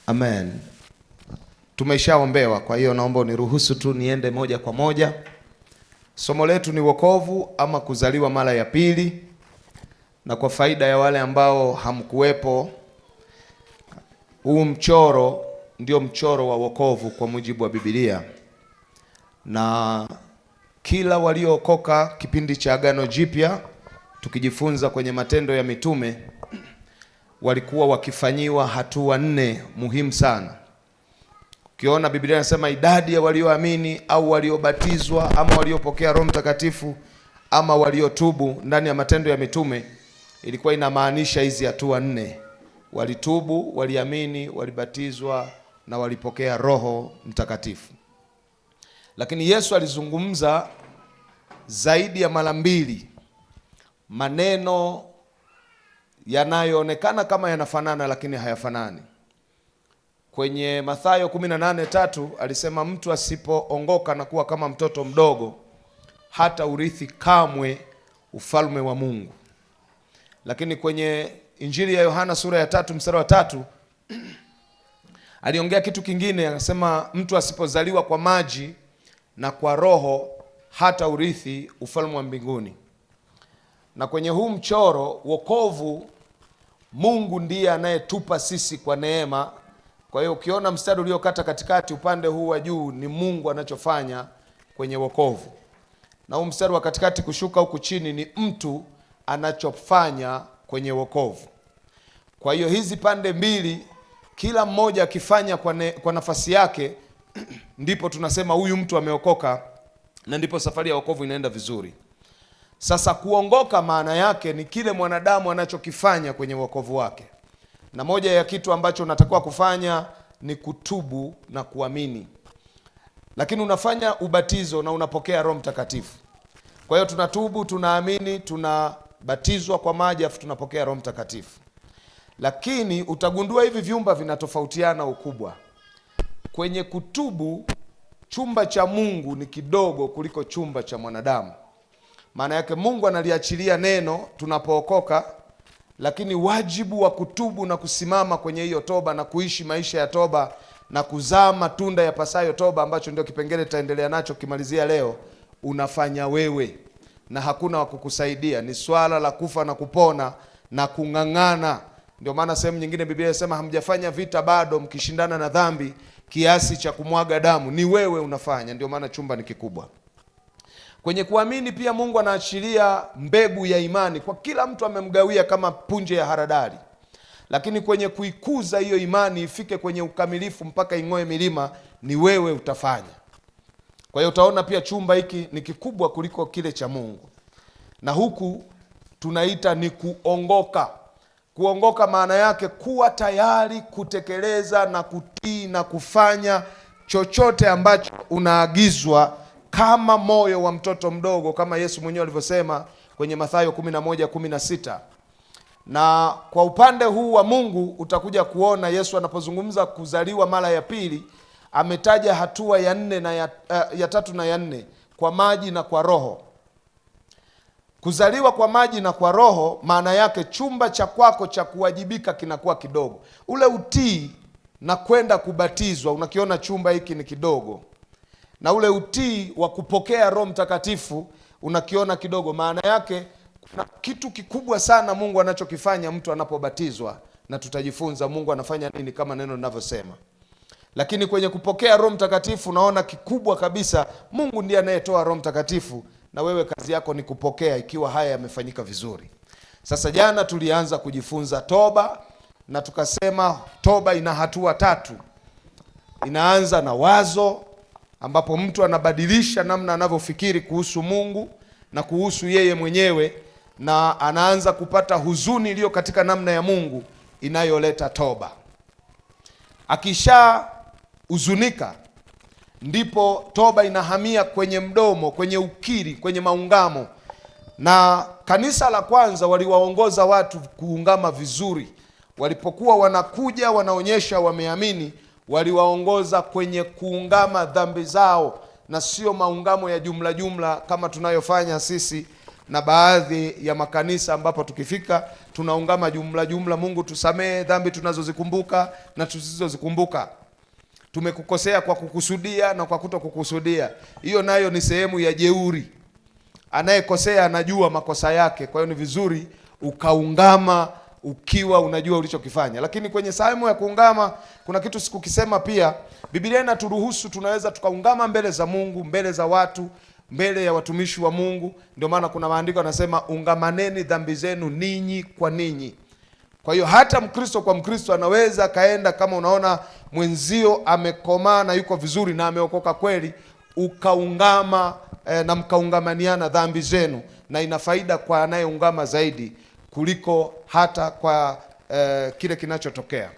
Amen. Tumeshaombewa, kwa hiyo naomba uniruhusu tu niende moja kwa moja. Somo letu ni wokovu ama kuzaliwa mara ya pili, na kwa faida ya wale ambao hamkuwepo, huu mchoro ndio mchoro wa wokovu kwa mujibu wa Biblia, na kila waliookoka kipindi cha Agano Jipya, tukijifunza kwenye Matendo ya Mitume, walikuwa wakifanyiwa hatua nne muhimu sana. Ukiona Biblia inasema idadi ya walioamini au waliobatizwa ama waliopokea Roho Mtakatifu ama waliotubu ndani ya Matendo ya Mitume, ilikuwa inamaanisha hizi hatua nne: walitubu, waliamini, walibatizwa na walipokea Roho Mtakatifu. Lakini Yesu alizungumza zaidi ya mara mbili maneno yanayoonekana kama yanafanana lakini hayafanani. Kwenye Mathayo 18:3 alisema, mtu asipoongoka na kuwa kama mtoto mdogo hata urithi kamwe ufalme wa Mungu. Lakini kwenye Injili ya Yohana sura ya 3 mstari wa 3 aliongea kitu kingine, akasema mtu asipozaliwa kwa maji na kwa Roho hata urithi ufalme wa mbinguni. Na kwenye huu mchoro wokovu, Mungu ndiye anayetupa sisi kwa neema. Kwa hiyo ukiona mstari uliokata katikati upande huu wa juu ni Mungu anachofanya kwenye wokovu, na huu mstari wa katikati kushuka huku chini ni mtu anachofanya kwenye wokovu. Kwa hiyo hizi pande mbili, kila mmoja akifanya kwa nafasi yake, ndipo tunasema huyu mtu ameokoka, na ndipo safari ya wokovu inaenda vizuri. Sasa kuongoka maana yake ni kile mwanadamu anachokifanya kwenye wokovu wake, na moja ya kitu ambacho unatakiwa kufanya ni kutubu na kuamini, lakini unafanya ubatizo na unapokea Roho Mtakatifu. Kwa hiyo tunatubu, tunaamini, tunabatizwa kwa maji, afu tunapokea Roho Mtakatifu. Lakini utagundua hivi vyumba vinatofautiana ukubwa. Kwenye kutubu, chumba cha Mungu ni kidogo kuliko chumba cha mwanadamu. Maana yake Mungu analiachilia neno tunapookoka, lakini wajibu wa kutubu na kusimama kwenye hiyo toba na kuishi maisha ya toba na kuzaa matunda ya pasayo toba, ambacho ndio kipengele tutaendelea nacho kimalizia leo, unafanya wewe na hakuna wa kukusaidia. Ni swala la kufa na kupona na kung'ang'ana. Ndio maana sehemu nyingine Biblia inasema hamjafanya vita bado mkishindana na dhambi kiasi cha kumwaga damu. Ni wewe unafanya, ndio maana chumba ni kikubwa. Kwenye kuamini pia Mungu anaachilia mbegu ya imani kwa kila mtu, amemgawia kama punje ya haradali. Lakini kwenye kuikuza hiyo imani ifike kwenye ukamilifu mpaka ing'oe milima, ni wewe utafanya. Kwa hiyo utaona pia chumba hiki ni kikubwa kuliko kile cha Mungu, na huku tunaita ni kuongoka. Kuongoka maana yake kuwa tayari kutekeleza na kutii na kufanya chochote ambacho unaagizwa, kama moyo wa mtoto mdogo, kama Yesu mwenyewe alivyosema kwenye Mathayo 11:16. Na kwa upande huu wa Mungu utakuja kuona Yesu anapozungumza kuzaliwa mara ya pili, ametaja hatua ya nne na ya tatu na ya nne, kwa maji na kwa Roho. Kuzaliwa kwa maji na kwa Roho maana yake chumba cha kwako cha kuwajibika kinakuwa kidogo. Ule utii na kwenda kubatizwa, unakiona chumba hiki ni kidogo, na ule utii wa kupokea Roho Mtakatifu unakiona kidogo. Maana yake kuna kitu kikubwa sana Mungu anachokifanya mtu anapobatizwa, na tutajifunza Mungu anafanya nini kama neno linavyosema. Lakini kwenye kupokea Roho Mtakatifu unaona kikubwa kabisa, Mungu ndiye anayetoa Roho Mtakatifu na wewe kazi yako ni kupokea ikiwa haya yamefanyika vizuri. Sasa jana tulianza kujifunza toba, na tukasema toba ina hatua tatu. Inaanza na wazo, ambapo mtu anabadilisha namna anavyofikiri kuhusu Mungu na kuhusu yeye mwenyewe, na anaanza kupata huzuni iliyo katika namna ya Mungu inayoleta toba. Akisha huzunika, ndipo toba inahamia kwenye mdomo, kwenye ukiri, kwenye maungamo. Na kanisa la kwanza waliwaongoza watu kuungama vizuri. Walipokuwa wanakuja wanaonyesha wameamini, waliwaongoza kwenye kuungama dhambi zao, na sio maungamo ya jumla jumla kama tunayofanya sisi na baadhi ya makanisa ambapo tukifika tunaungama jumla jumla, Mungu tusamehe dhambi tunazozikumbuka na tusizozikumbuka, tumekukosea kwa kukusudia na kwa kutokukusudia. Hiyo nayo ni sehemu ya jeuri. Anayekosea anajua makosa yake, kwa hiyo ni vizuri ukaungama ukiwa unajua ulichokifanya. Lakini kwenye sehemu ya kuungama kuna kitu sikukisema pia. Biblia inaturuhusu tunaweza tukaungama mbele za Mungu, mbele za watu, mbele ya watumishi wa Mungu. Ndio maana kuna maandiko yanasema ungamaneni dhambi zenu ninyi kwa ninyi. Kwa hiyo hata Mkristo kwa Mkristo anaweza kaenda, kama unaona mwenzio amekomaa na yuko vizuri na ameokoka kweli, ukaungama na mkaungamaniana dhambi zenu, na ina faida kwa anayeungama zaidi kuliko hata kwa kile kinachotokea.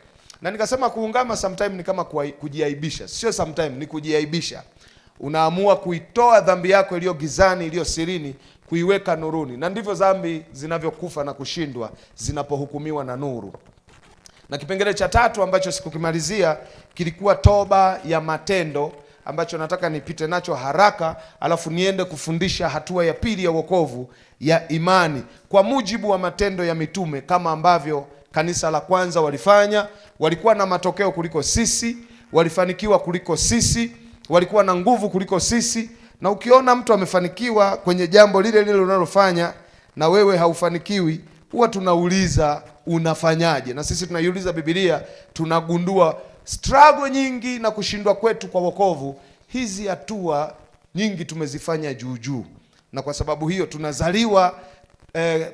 Na nikasema kuungama sometime ni kama kujiaibisha. Sio sometime, ni kujiaibisha. Unaamua kuitoa dhambi yako iliyo gizani, iliyo sirini, kuiweka nuruni. Na ndivyo dhambi zinavyokufa na kushindwa zinapohukumiwa na nuru. Na kipengele cha tatu ambacho sikukimalizia kilikuwa toba ya matendo, ambacho nataka nipite nacho haraka, alafu niende kufundisha hatua ya pili ya wokovu ya imani kwa mujibu wa matendo ya mitume, kama ambavyo kanisa la kwanza walifanya. Walikuwa na matokeo kuliko sisi, walifanikiwa kuliko sisi, walikuwa na nguvu kuliko sisi. Na ukiona mtu amefanikiwa kwenye jambo lile lile unalofanya na wewe haufanikiwi, huwa tunauliza unafanyaje? Na sisi tunaiuliza Biblia, tunagundua struggle nyingi na kushindwa kwetu kwa wokovu, hizi hatua nyingi tumezifanya juu juu, na kwa sababu hiyo tunazaliwa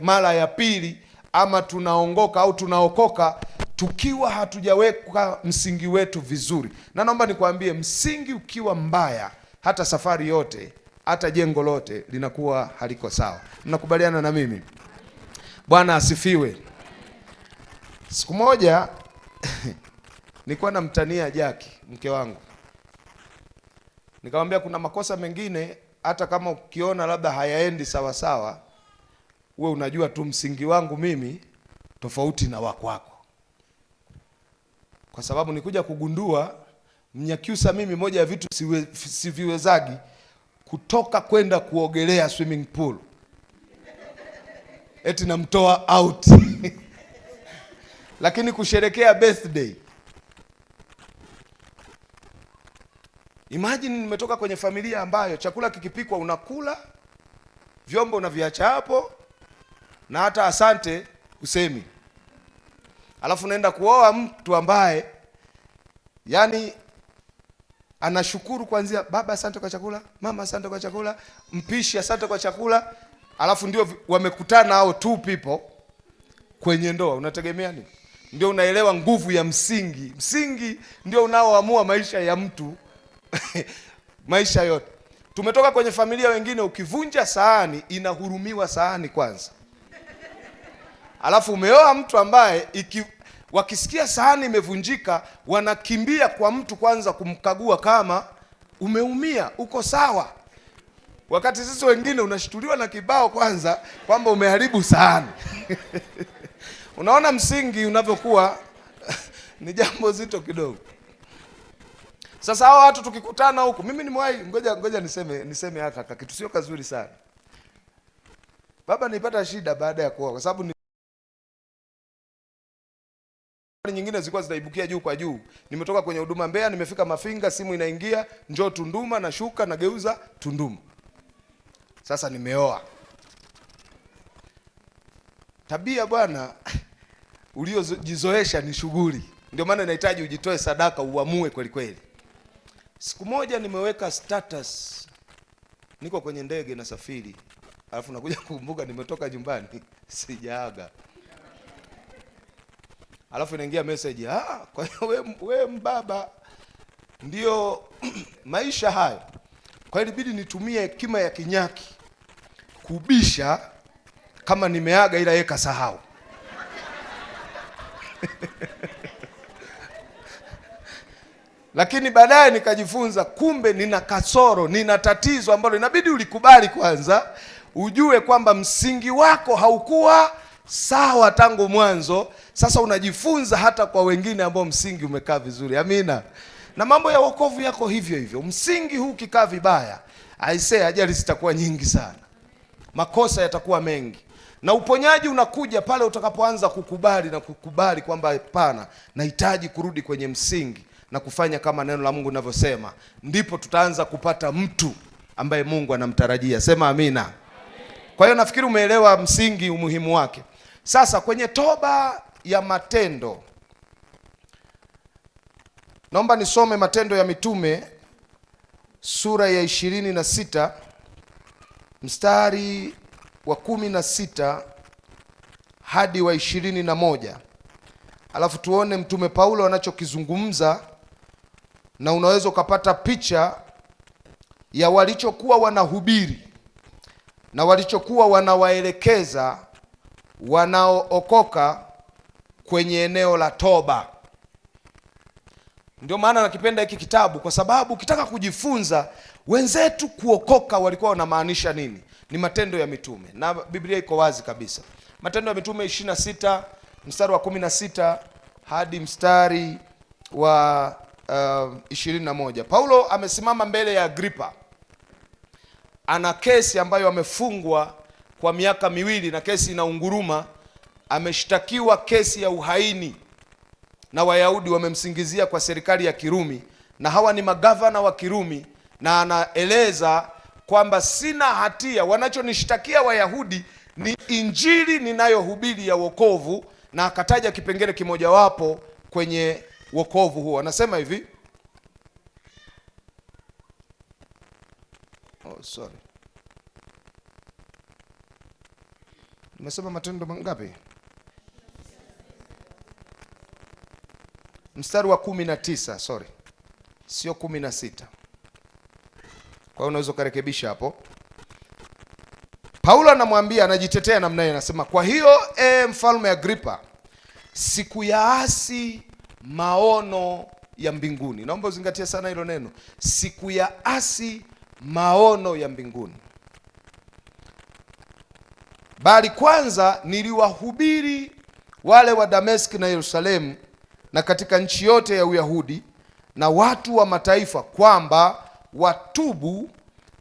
mara ya pili, ama tunaongoka au tunaokoka tukiwa hatujaweka msingi wetu vizuri. Na naomba nikwambie, msingi ukiwa mbaya, hata safari yote, hata jengo lote linakuwa haliko sawa. Mnakubaliana na mimi? Bwana asifiwe. Siku moja nilikuwa namtania Jackie, mke wangu. Nikamwambia kuna makosa mengine hata kama ukiona labda hayaendi sawa sawa, we unajua tu msingi wangu mimi tofauti na wako wako. Kwa sababu nikuja kugundua Mnyakyusa mimi moja ya vitu siviwezagi kutoka kwenda kuogelea swimming pool. Eti namtoa out. Lakini kusherekea birthday. Imagine nimetoka kwenye familia ambayo chakula kikipikwa unakula, vyombo unaviacha hapo, na hata asante usemi. Alafu naenda kuoa mtu ambaye yani anashukuru kuanzia baba asante kwa chakula, mama asante kwa chakula, mpishi asante kwa chakula, alafu ndio wamekutana hao two people kwenye ndoa. Unategemea nini? Ndio unaelewa nguvu ya msingi. Msingi ndio unaoamua maisha ya mtu. Maisha yote. Tumetoka kwenye familia wengine ukivunja sahani inahurumiwa sahani kwanza. Alafu umeoa mtu ambaye wakisikia sahani imevunjika wanakimbia kwa mtu kwanza kumkagua kama umeumia, uko sawa. Wakati sisi wengine unashtuliwa na kibao kwanza kwamba umeharibu sahani. Unaona msingi unavyokuwa ni jambo zito kidogo. Sasa hawa watu tukikutana huku, mimi nimewahi, ngoja niseme haka kitu sio kazuri sana. Baba nilipata shida baada ya kuoa kwa sababu nyingine zilikuwa zinaibukia juu kwa juu. Nimetoka kwenye huduma Mbeya, nimefika Mafinga, simu inaingia, njoo Tunduma, nashuka nageuza Tunduma. Sasa nimeoa. Tabia bwana uliojizoesha ni shughuli. Ndio maana inahitaji ujitoe sadaka, uamue kweli kweli. Siku moja nimeweka status, niko kwenye ndege nasafiri, alafu nakuja kukumbuka nimetoka nyumbani sijaaga. Alafu inaingia message, kwa hiyo we mbaba ndio maisha hayo. Kwa hiyo ilibidi nitumie hekima ya Kinyaki kubisha kama nimeaga, ila yeye kasahau. Lakini baadaye nikajifunza kumbe nina kasoro, nina tatizo ambalo inabidi ulikubali kwanza, ujue kwamba msingi wako haukuwa sawa tangu mwanzo. Sasa unajifunza hata kwa wengine ambao msingi umekaa vizuri. Amina. Na mambo ya wokovu yako hivyo hivyo. Msingi huu ukikaa vibaya, I say ajali zitakuwa nyingi sana. Makosa yatakuwa mengi. Na uponyaji unakuja pale utakapoanza kukubali na kukubali kwamba hapana, nahitaji kurudi kwenye msingi na kufanya kama neno la Mungu linavyosema. Ndipo tutaanza kupata mtu ambaye Mungu anamtarajia. Sema amina. Kwa hiyo nafikiri umeelewa msingi, umuhimu wake. Sasa kwenye toba ya matendo, naomba nisome Matendo ya Mitume sura ya 26 mstari wa 16 hadi wa 21. Alafu tuone Mtume Paulo anachokizungumza, na unaweza ukapata picha ya walichokuwa wanahubiri na walichokuwa wanawaelekeza wanaookoka kwenye eneo la toba. Ndio maana nakipenda hiki kitabu, kwa sababu ukitaka kujifunza wenzetu kuokoka walikuwa wanamaanisha nini, ni Matendo ya Mitume, na Biblia iko wazi kabisa. Matendo ya Mitume 26 mstari wa 16 hadi mstari wa 21. Paulo amesimama mbele ya Agripa, ana kesi ambayo amefungwa kwa miaka miwili na kesi inaunguruma. Ameshtakiwa kesi ya uhaini na Wayahudi wamemsingizia kwa serikali ya Kirumi, na hawa ni magavana wa Kirumi, na anaeleza kwamba sina hatia, wanachonishtakia Wayahudi ni injili ninayohubiri ya wokovu, na akataja kipengele kimojawapo kwenye wokovu huo. Anasema hivi, oh sorry, nimesema Matendo mangapi? Mstari wa 19, sorry, sio 16. Kwa hiyo unaweza kurekebisha hapo. Paulo anamwambia, anajitetea namna hiyo, anasema kwa hiyo mfalme Agripa, sikuyaasi maono ya mbinguni. Naomba uzingatie sana hilo neno, sikuyaasi maono ya mbinguni, bali kwanza niliwahubiri wale wa Dameski na Yerusalemu na katika nchi yote ya Uyahudi na watu wa mataifa, kwamba watubu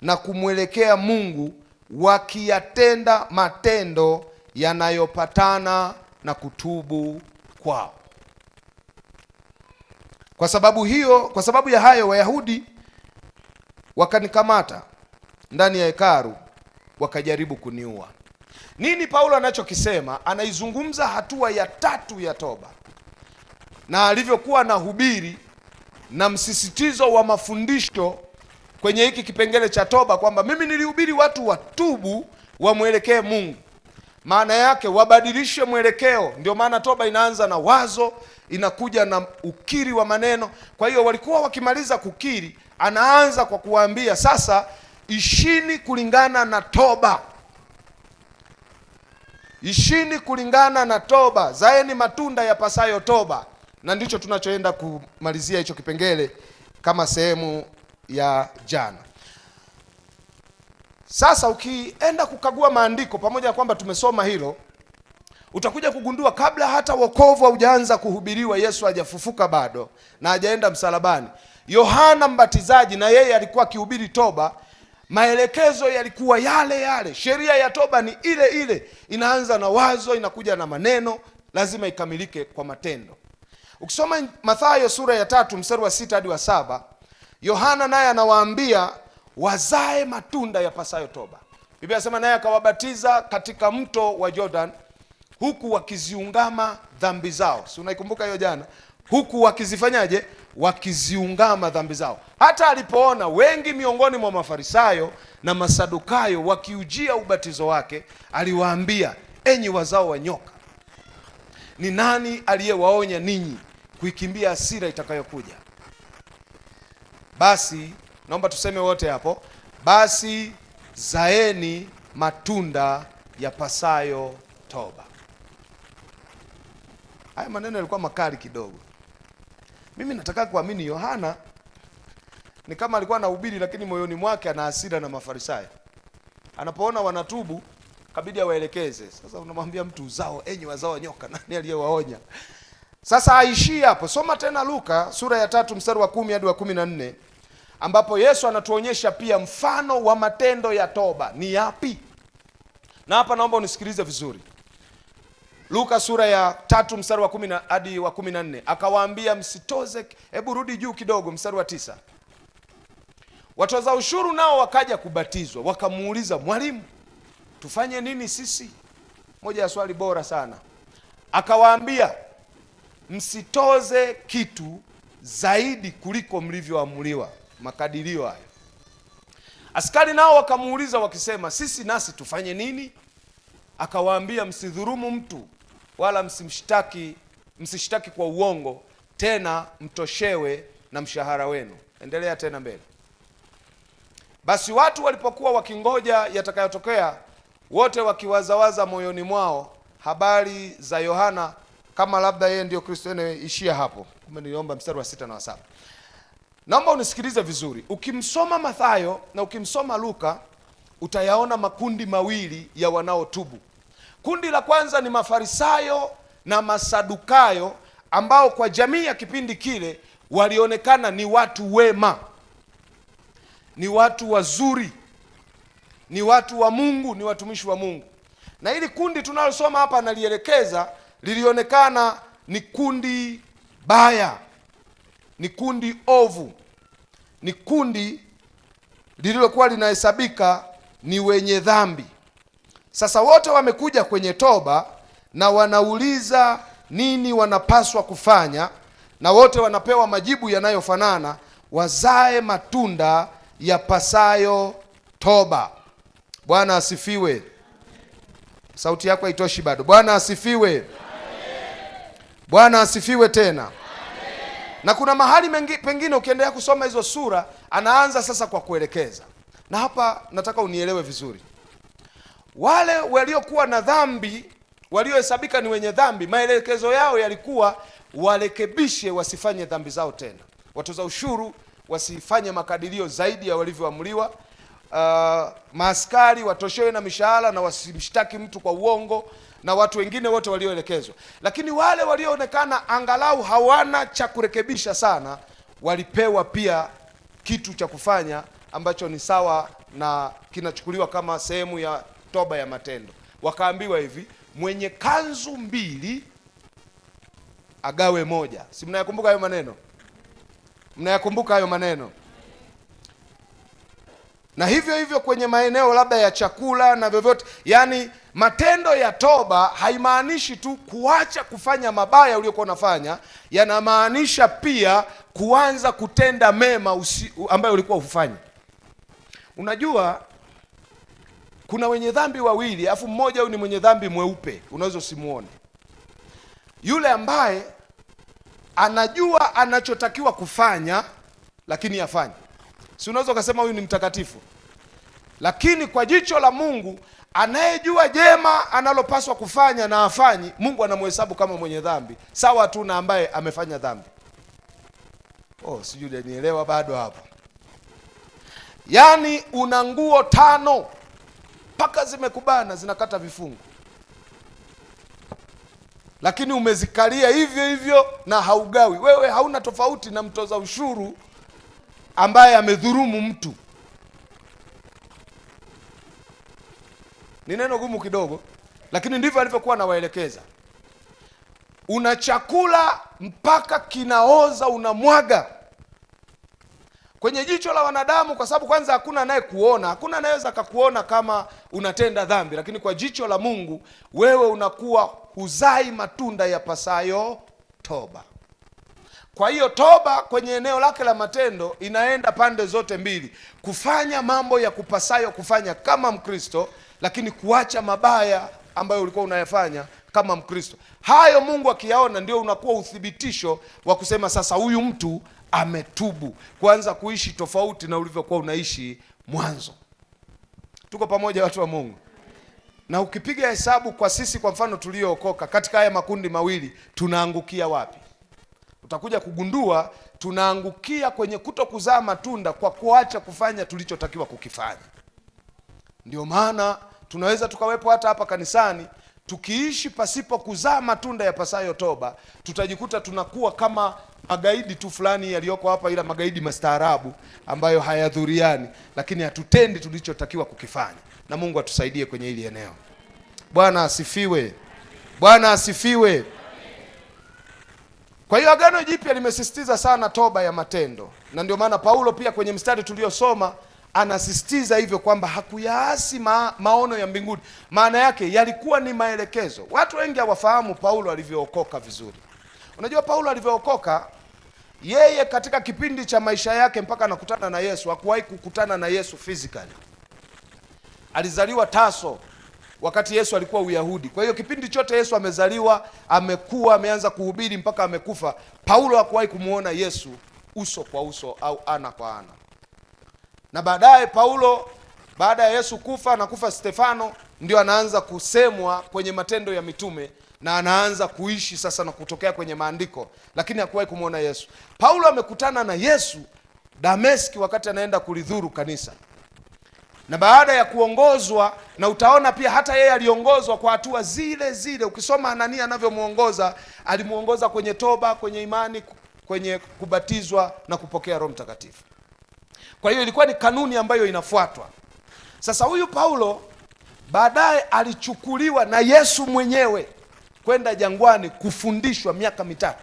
na kumwelekea Mungu, wakiyatenda matendo yanayopatana na kutubu kwao. Kwa sababu hiyo, kwa sababu ya hayo Wayahudi wakanikamata ndani ya hekalu, wakajaribu kuniua. Nini Paulo anachokisema? Anaizungumza hatua ya tatu ya toba, na alivyokuwa anahubiri na msisitizo wa mafundisho kwenye hiki kipengele cha toba, kwamba mimi nilihubiri watu watubu wamwelekee Mungu. Maana yake wabadilishe mwelekeo. Ndio maana toba inaanza na wazo, inakuja na ukiri wa maneno. Kwa hiyo walikuwa wakimaliza kukiri, anaanza kwa kuwaambia sasa, ishini kulingana na toba. Ishini kulingana na toba, zaeni matunda yapasayo toba. Na ndicho tunachoenda kumalizia hicho kipengele kama sehemu ya jana. Sasa ukienda kukagua maandiko, pamoja na kwamba tumesoma hilo, utakuja kugundua kabla hata wokovu haujaanza kuhubiriwa, Yesu hajafufuka bado na hajaenda msalabani, Yohana Mbatizaji na yeye alikuwa akihubiri toba. Maelekezo yalikuwa yale yale, sheria ya toba ni ile ile, inaanza na wazo, inakuja na maneno, lazima ikamilike kwa matendo. Ukisoma Mathayo sura ya 3 mstari wa 6 hadi wa 7, Yohana naye anawaambia wazae matunda yapasayo toba. Biblia inasema naye akawabatiza katika mto wa Jordan, huku wakiziungama dhambi zao. Si unaikumbuka hiyo jana? Huku wakizifanyaje? Wakiziungama dhambi zao. Hata alipoona wengi miongoni mwa Mafarisayo na Masadukayo wakiujia ubatizo wake, aliwaambia, enyi wazao wa nyoka, ni nani aliyewaonya ninyi kuikimbia hasira itakayokuja? Basi naomba tuseme wote hapo, basi zaeni matunda yapasayo toba. Haya maneno yalikuwa makali kidogo. Mimi nataka kuamini Yohana ni kama alikuwa anahubiri, lakini moyoni mwake ana hasira na Mafarisayo. Anapoona wanatubu kabidi awaelekeze. Sasa unamwambia mtu uzao, enyi wazao nyoka, nani aliyewaonya? Sasa haishii hapo. Soma tena Luka sura ya 3 mstari wa 10 hadi wa 14, ambapo Yesu anatuonyesha pia mfano wa matendo ya toba ni yapi. Na hapa naomba unisikilize vizuri. Luka sura ya 3 mstari wa 10 hadi wa 14. Akawaambia msitoze, hebu rudi juu kidogo mstari wa 9. Watoza ushuru nao wakaja kubatizwa, wakamuuliza, "Mwalimu, tufanye nini sisi?" Moja ya swali bora sana. Akawaambia, msitoze kitu zaidi kuliko mlivyoamuliwa. Makadirio hayo. Askari nao wakamuuliza wakisema, sisi nasi tufanye nini? Akawaambia, msidhurumu mtu wala msishtaki kwa uongo, tena mtoshewe na mshahara wenu. Endelea tena mbele. Basi watu walipokuwa wakingoja yatakayotokea, wote wakiwazawaza moyoni mwao habari za Yohana kama labda yeye ndio Kristo. Ishia hapo. Kumbe niliomba mstari wa 6 na wa 7. Naomba unisikilize vizuri. Ukimsoma Mathayo na ukimsoma Luka utayaona makundi mawili ya wanaotubu. Kundi la kwanza ni Mafarisayo na Masadukayo, ambao kwa jamii ya kipindi kile walionekana ni watu wema, ni watu wazuri, ni watu wa Mungu, ni watumishi wa Mungu. Na hili kundi tunalosoma hapa nalielekeza, lilionekana ni kundi baya, ni kundi ovu, ni kundi lililokuwa linahesabika ni wenye dhambi. Sasa wote wamekuja kwenye toba na wanauliza nini wanapaswa kufanya, na wote wanapewa majibu yanayofanana: wazae matunda yapasayo toba. Bwana asifiwe. Sauti yako haitoshi bado. Bwana asifiwe. Bwana asifiwe tena. Amen. Na kuna mahali pengine ukiendelea kusoma hizo sura, anaanza sasa kwa kuelekeza. Na hapa nataka unielewe vizuri. Wale waliokuwa na dhambi, waliohesabika ni wenye dhambi, maelekezo yao yalikuwa warekebishe, wasifanye dhambi zao tena. Watoza ushuru wasifanye makadirio zaidi ya walivyoamriwa. Maaskari watoshewe na mishahara na wasimshtaki mtu kwa uongo, na watu wengine wote walioelekezwa. Lakini wale walioonekana angalau hawana cha kurekebisha sana, walipewa pia kitu cha kufanya ambacho ni sawa na kinachukuliwa kama sehemu ya toba ya matendo. Wakaambiwa hivi: mwenye kanzu mbili agawe moja. Si mnayakumbuka hayo maneno? Mnayakumbuka hayo maneno? Na hivyo hivyo kwenye maeneo labda ya chakula na vyovyote. Yani matendo ya toba haimaanishi tu kuacha kufanya mabaya uliyokuwa unafanya, yanamaanisha pia kuanza kutenda mema ambayo ulikuwa hufanyi. Unajua kuna wenye dhambi wawili, afu mmoja huyu ni mwenye dhambi mweupe, unaweza usimuone. Yule ambaye anajua anachotakiwa kufanya lakini hafanyi. Si unaweza ukasema huyu ni mtakatifu. Lakini kwa jicho la Mungu, anayejua jema analopaswa kufanya na hafanyi, Mungu anamhesabu kama mwenye dhambi, sawa tu na ambaye amefanya dhambi. Oh, sijui hujanielewa bado hapo. Yaani una nguo 5 paka zimekubana zinakata vifungu, lakini umezikalia hivyo hivyo na haugawi. Wewe hauna tofauti na mtoza ushuru ambaye amedhulumu mtu. Ni neno gumu kidogo, lakini ndivyo alivyokuwa anawaelekeza. Una chakula mpaka kinaoza, unamwaga. Kwenye jicho la wanadamu, kwa sababu kwanza hakuna anayekuona, hakuna anayeweza akakuona kama unatenda dhambi, lakini kwa jicho la Mungu wewe unakuwa huzai matunda yapasayo toba. Kwa hiyo toba kwenye eneo lake la matendo inaenda pande zote mbili: kufanya mambo ya kupasayo kufanya kama Mkristo, lakini kuacha mabaya ambayo ulikuwa unayafanya kama Mkristo. Hayo Mungu akiyaona ndio unakuwa uthibitisho wa kusema sasa huyu mtu ametubu, kuanza kuishi tofauti na ulivyokuwa unaishi mwanzo. Tuko pamoja watu wa Mungu? Na ukipiga hesabu kwa sisi kwa mfano tuliookoka, katika haya makundi mawili tunaangukia wapi? Utakuja kugundua tunaangukia kwenye kutokuzaa matunda kwa kuacha kufanya tulichotakiwa kukifanya. Ndio maana tunaweza tukawepo hata hapa kanisani tukiishi pasipo kuzaa matunda ya pasayo toba, tutajikuta tunakuwa kama magaidi tu fulani yaliyoko hapa, ila magaidi mastaarabu ambayo hayadhuriani, lakini hatutendi tulichotakiwa kukifanya. Na Mungu atusaidie kwenye hili eneo. Bwana asifiwe. Bwana asifiwe. Kwa hiyo Agano Jipya limesisitiza sana toba ya matendo, na ndio maana Paulo pia kwenye mstari tuliosoma anasisitiza hivyo kwamba hakuyaasi maono ya mbinguni. Maana yake yalikuwa ni maelekezo. Watu wengi hawafahamu Paulo alivyookoka vizuri. Unajua Paulo alivyookoka, yeye katika kipindi cha maisha yake mpaka anakutana na Yesu, hakuwahi kukutana na Yesu physically. Alizaliwa Tarso wakati Yesu alikuwa Uyahudi. Kwa hiyo kipindi chote Yesu amezaliwa, amekuwa, ameanza kuhubiri mpaka amekufa, Paulo hakuwahi kumuona Yesu uso kwa uso au ana kwa ana. Na baadaye Paulo, baada ya Yesu kufa na kufa Stefano, ndio anaanza kusemwa kwenye Matendo ya Mitume na anaanza kuishi sasa na kutokea kwenye maandiko, lakini hakuwahi kumuona Yesu. Paulo amekutana na Yesu Dameski wakati anaenda kulidhuru kanisa. Na baada ya kuongozwa, na utaona pia hata yeye aliongozwa kwa hatua zile zile. Ukisoma Anania anavyomuongoza, alimuongoza kwenye toba, kwenye imani, kwenye kubatizwa na kupokea Roho Mtakatifu. Kwa hiyo ilikuwa ni kanuni ambayo inafuatwa. Sasa huyu Paulo baadaye alichukuliwa na Yesu mwenyewe kwenda jangwani kufundishwa miaka 3.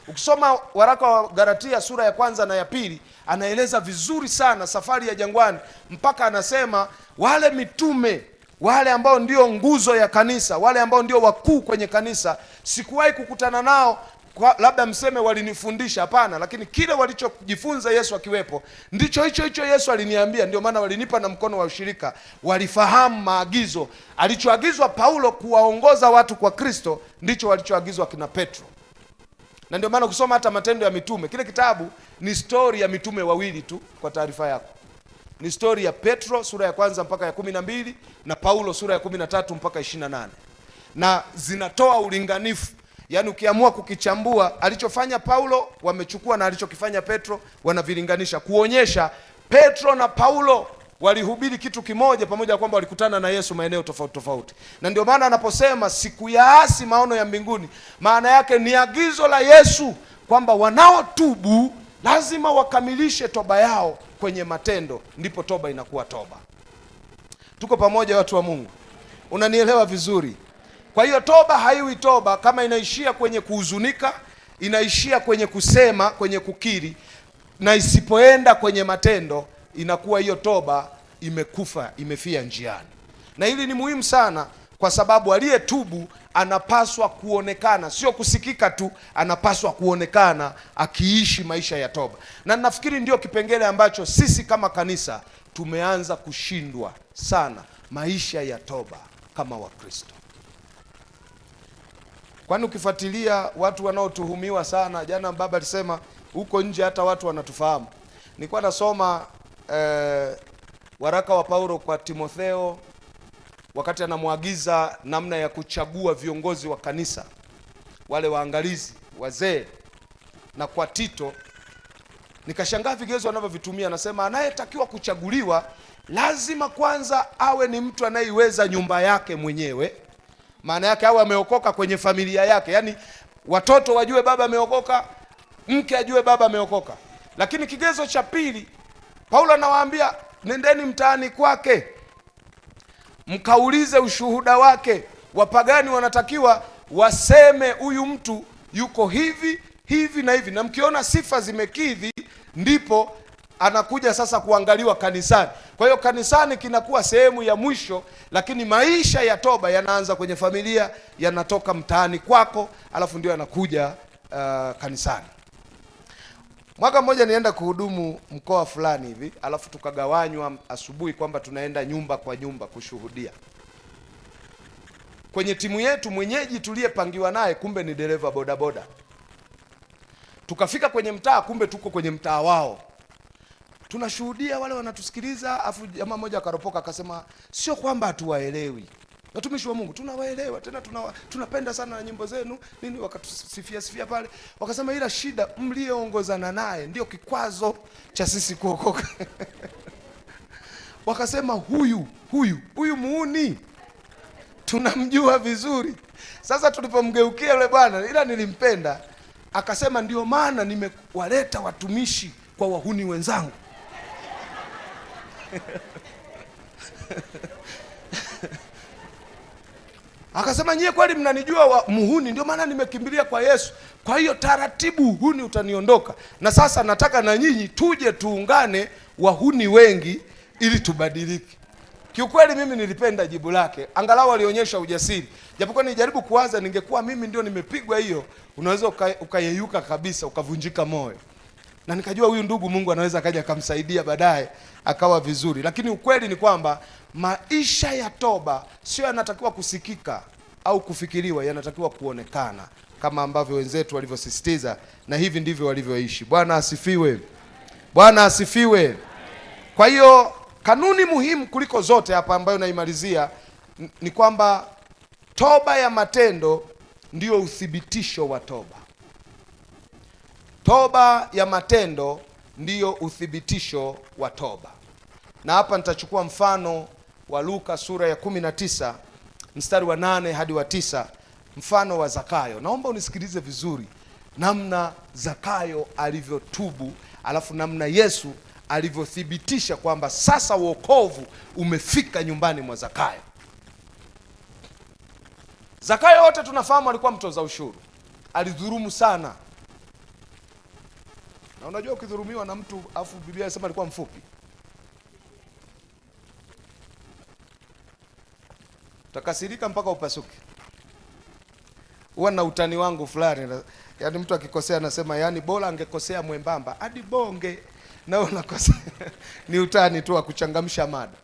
Ukisoma waraka wa Galatia sura ya 1 na ya 2, anaeleza vizuri sana safari ya jangwani, mpaka anasema wale mitume, wale ambao ndio nguzo ya kanisa, wale ambao ndio wakuu kwenye kanisa, sikuwahi kukutana nao kwa, labda mseme walinifundisha, hapana, lakini kile walichojifunza Yesu akiwepo ndicho hicho hicho Yesu aliniambia, ndio maana walinipa na mkono wa ushirika. Walifahamu maagizo. Alichoagizwa Paulo kuwaongoza watu kwa Kristo ndicho walichoagizwa kina Petro. Na ndio maana ukisoma hata Matendo ya Mitume, kile kitabu ni story ya mitume wawili tu, kwa taarifa yako. Ni story ya Petro sura ya 1 mpaka ya 12 na Paulo sura ya 13 mpaka 28. Na zinatoa ulinganifu. Yaani ukiamua kukichambua alichofanya Paulo wamechukua na alichokifanya Petro wanavilinganisha, kuonyesha Petro na Paulo walihubiri kitu kimoja, pamoja kwamba walikutana na Yesu maeneo tofauti tofauti. Na ndio maana anaposema sikuyaasi maono ya mbinguni, maana yake ni agizo la Yesu kwamba wanaotubu lazima wakamilishe toba yao kwenye matendo, ndipo toba inakuwa toba. Tuko pamoja watu wa Mungu? Unanielewa vizuri? Kwa hiyo toba haiwi toba kama inaishia kwenye kuhuzunika, inaishia kwenye kusema, kwenye kukiri, na isipoenda kwenye matendo, inakuwa hiyo toba imekufa, imefia njiani. Na hili ni muhimu sana, kwa sababu aliyetubu anapaswa kuonekana, sio kusikika tu, anapaswa kuonekana akiishi maisha ya toba. Na nafikiri ndio kipengele ambacho sisi kama kanisa tumeanza kushindwa sana, maisha ya toba kama Wakristo. Kwani ukifuatilia watu wanaotuhumiwa sana, jana baba alisema huko nje hata watu wanatufahamu. Nilikuwa nasoma waraka wa Paulo kwa Timotheo wakati anamuagiza namna ya kuchagua viongozi wa kanisa, wale waangalizi, wazee, na kwa Tito. Nikashangaa vigezo wanavyovitumia. Anasema anayetakiwa kuchaguliwa lazima kwanza awe ni mtu anayeiweza nyumba yake mwenyewe. Maana yake awe ameokoka kwenye familia yake. Yaani watoto wajue baba ameokoka, mke ajue baba ameokoka. Lakini kigezo cha pili, Paulo anawaambia nendeni mtaani kwake mkaulize ushuhuda wake. Wapagani wanatakiwa waseme huyu mtu yuko hivi hivi na hivi, na mkiona sifa zimekidhi ndipo anakuja sasa kuangaliwa kanisani. Kwa hiyo kanisani kinakuwa sehemu ya mwisho, lakini maisha ya toba yanaanza kwenye familia, yanatoka mtaani kwako, alafu ndio yanakuja kanisani. Mwaka mmoja nienda kuhudumu mkoa fulani hivi, alafu tukagawanywa asubuhi kwamba tunaenda nyumba kwa nyumba kushuhudia. Kwenye timu yetu mwenyeji tuliyepangiwa naye kumbe ni dereva bodaboda. Tukafika kwenye mtaa, kumbe tuko kwenye mtaa wao. Tunashuhudia, wale wanatusikiliza, afu jamaa mmoja akaropoka akasema sio kwamba hatuwaelewi watumishi wa Mungu, tunawaelewa, tena tunapenda sana na nyimbo zenu nini, wakatusifia sifia pale. Wakasema ila shida mlioongozana naye ndio kikwazo cha sisi kuokoka. Wakasema huyu muuni tunamjua vizuri. Sasa tulipomgeukia yule bwana, ila nilimpenda, akasema ndio maana nimewaleta watumishi kwa wahuni wenzangu. Akasema nyie kweli mnanijua muhuni, ndio maana nimekimbilia kwa Yesu. Kwa hiyo taratibu uhuni utaniondoka. Na sasa nataka na nyinyi tuje tuungane wahuni wengi ili tubadilike. Kiukweli mimi nilipenda jibu lake. Angalau alionyesha ujasiri. Japokuwa nilijaribu kuwaza ningekuwa mimi ndio nimepigwa hiyo, unaweza ukayeyuka kabisa, ukavunjika moyo. Na nikajua huyu ndugu Mungu anaweza akaja akamsaidia baadaye akawa vizuri. Lakini ukweli ni kwamba maisha ya toba sio yanatakiwa kusikika au kufikiriwa, yanatakiwa kuonekana kama ambavyo wenzetu walivyosisitiza, na hivi ndivyo walivyoishi. Bwana asifiwe. Bwana asifiwe. Kwa hiyo kanuni muhimu kuliko zote hapa ambayo naimalizia ni kwamba toba ya matendo ndiyo uthibitisho wa toba. Toba ya matendo ndiyo uthibitisho wa toba. Na hapa nitachukua mfano wa Luka sura ya 19 mstari wa 8 hadi wa 9, mfano wa Zakayo. Naomba unisikilize vizuri namna Zakayo alivyotubu, alafu namna Yesu alivyothibitisha kwamba sasa wokovu umefika nyumbani mwa Zakayo. Zakayo wote tunafahamu alikuwa mtoza ushuru. Alidhulumu sana. Na unajua ukidhulumiwa na mtu, afu Biblia inasema alikuwa mfupi, utakasirika mpaka upasuke. Huwa na utani wangu fulani, yaani mtu akikosea anasema yaani bora angekosea mwembamba hadi bonge, na unakosea. Ni utani tu wa kuchangamsha mada.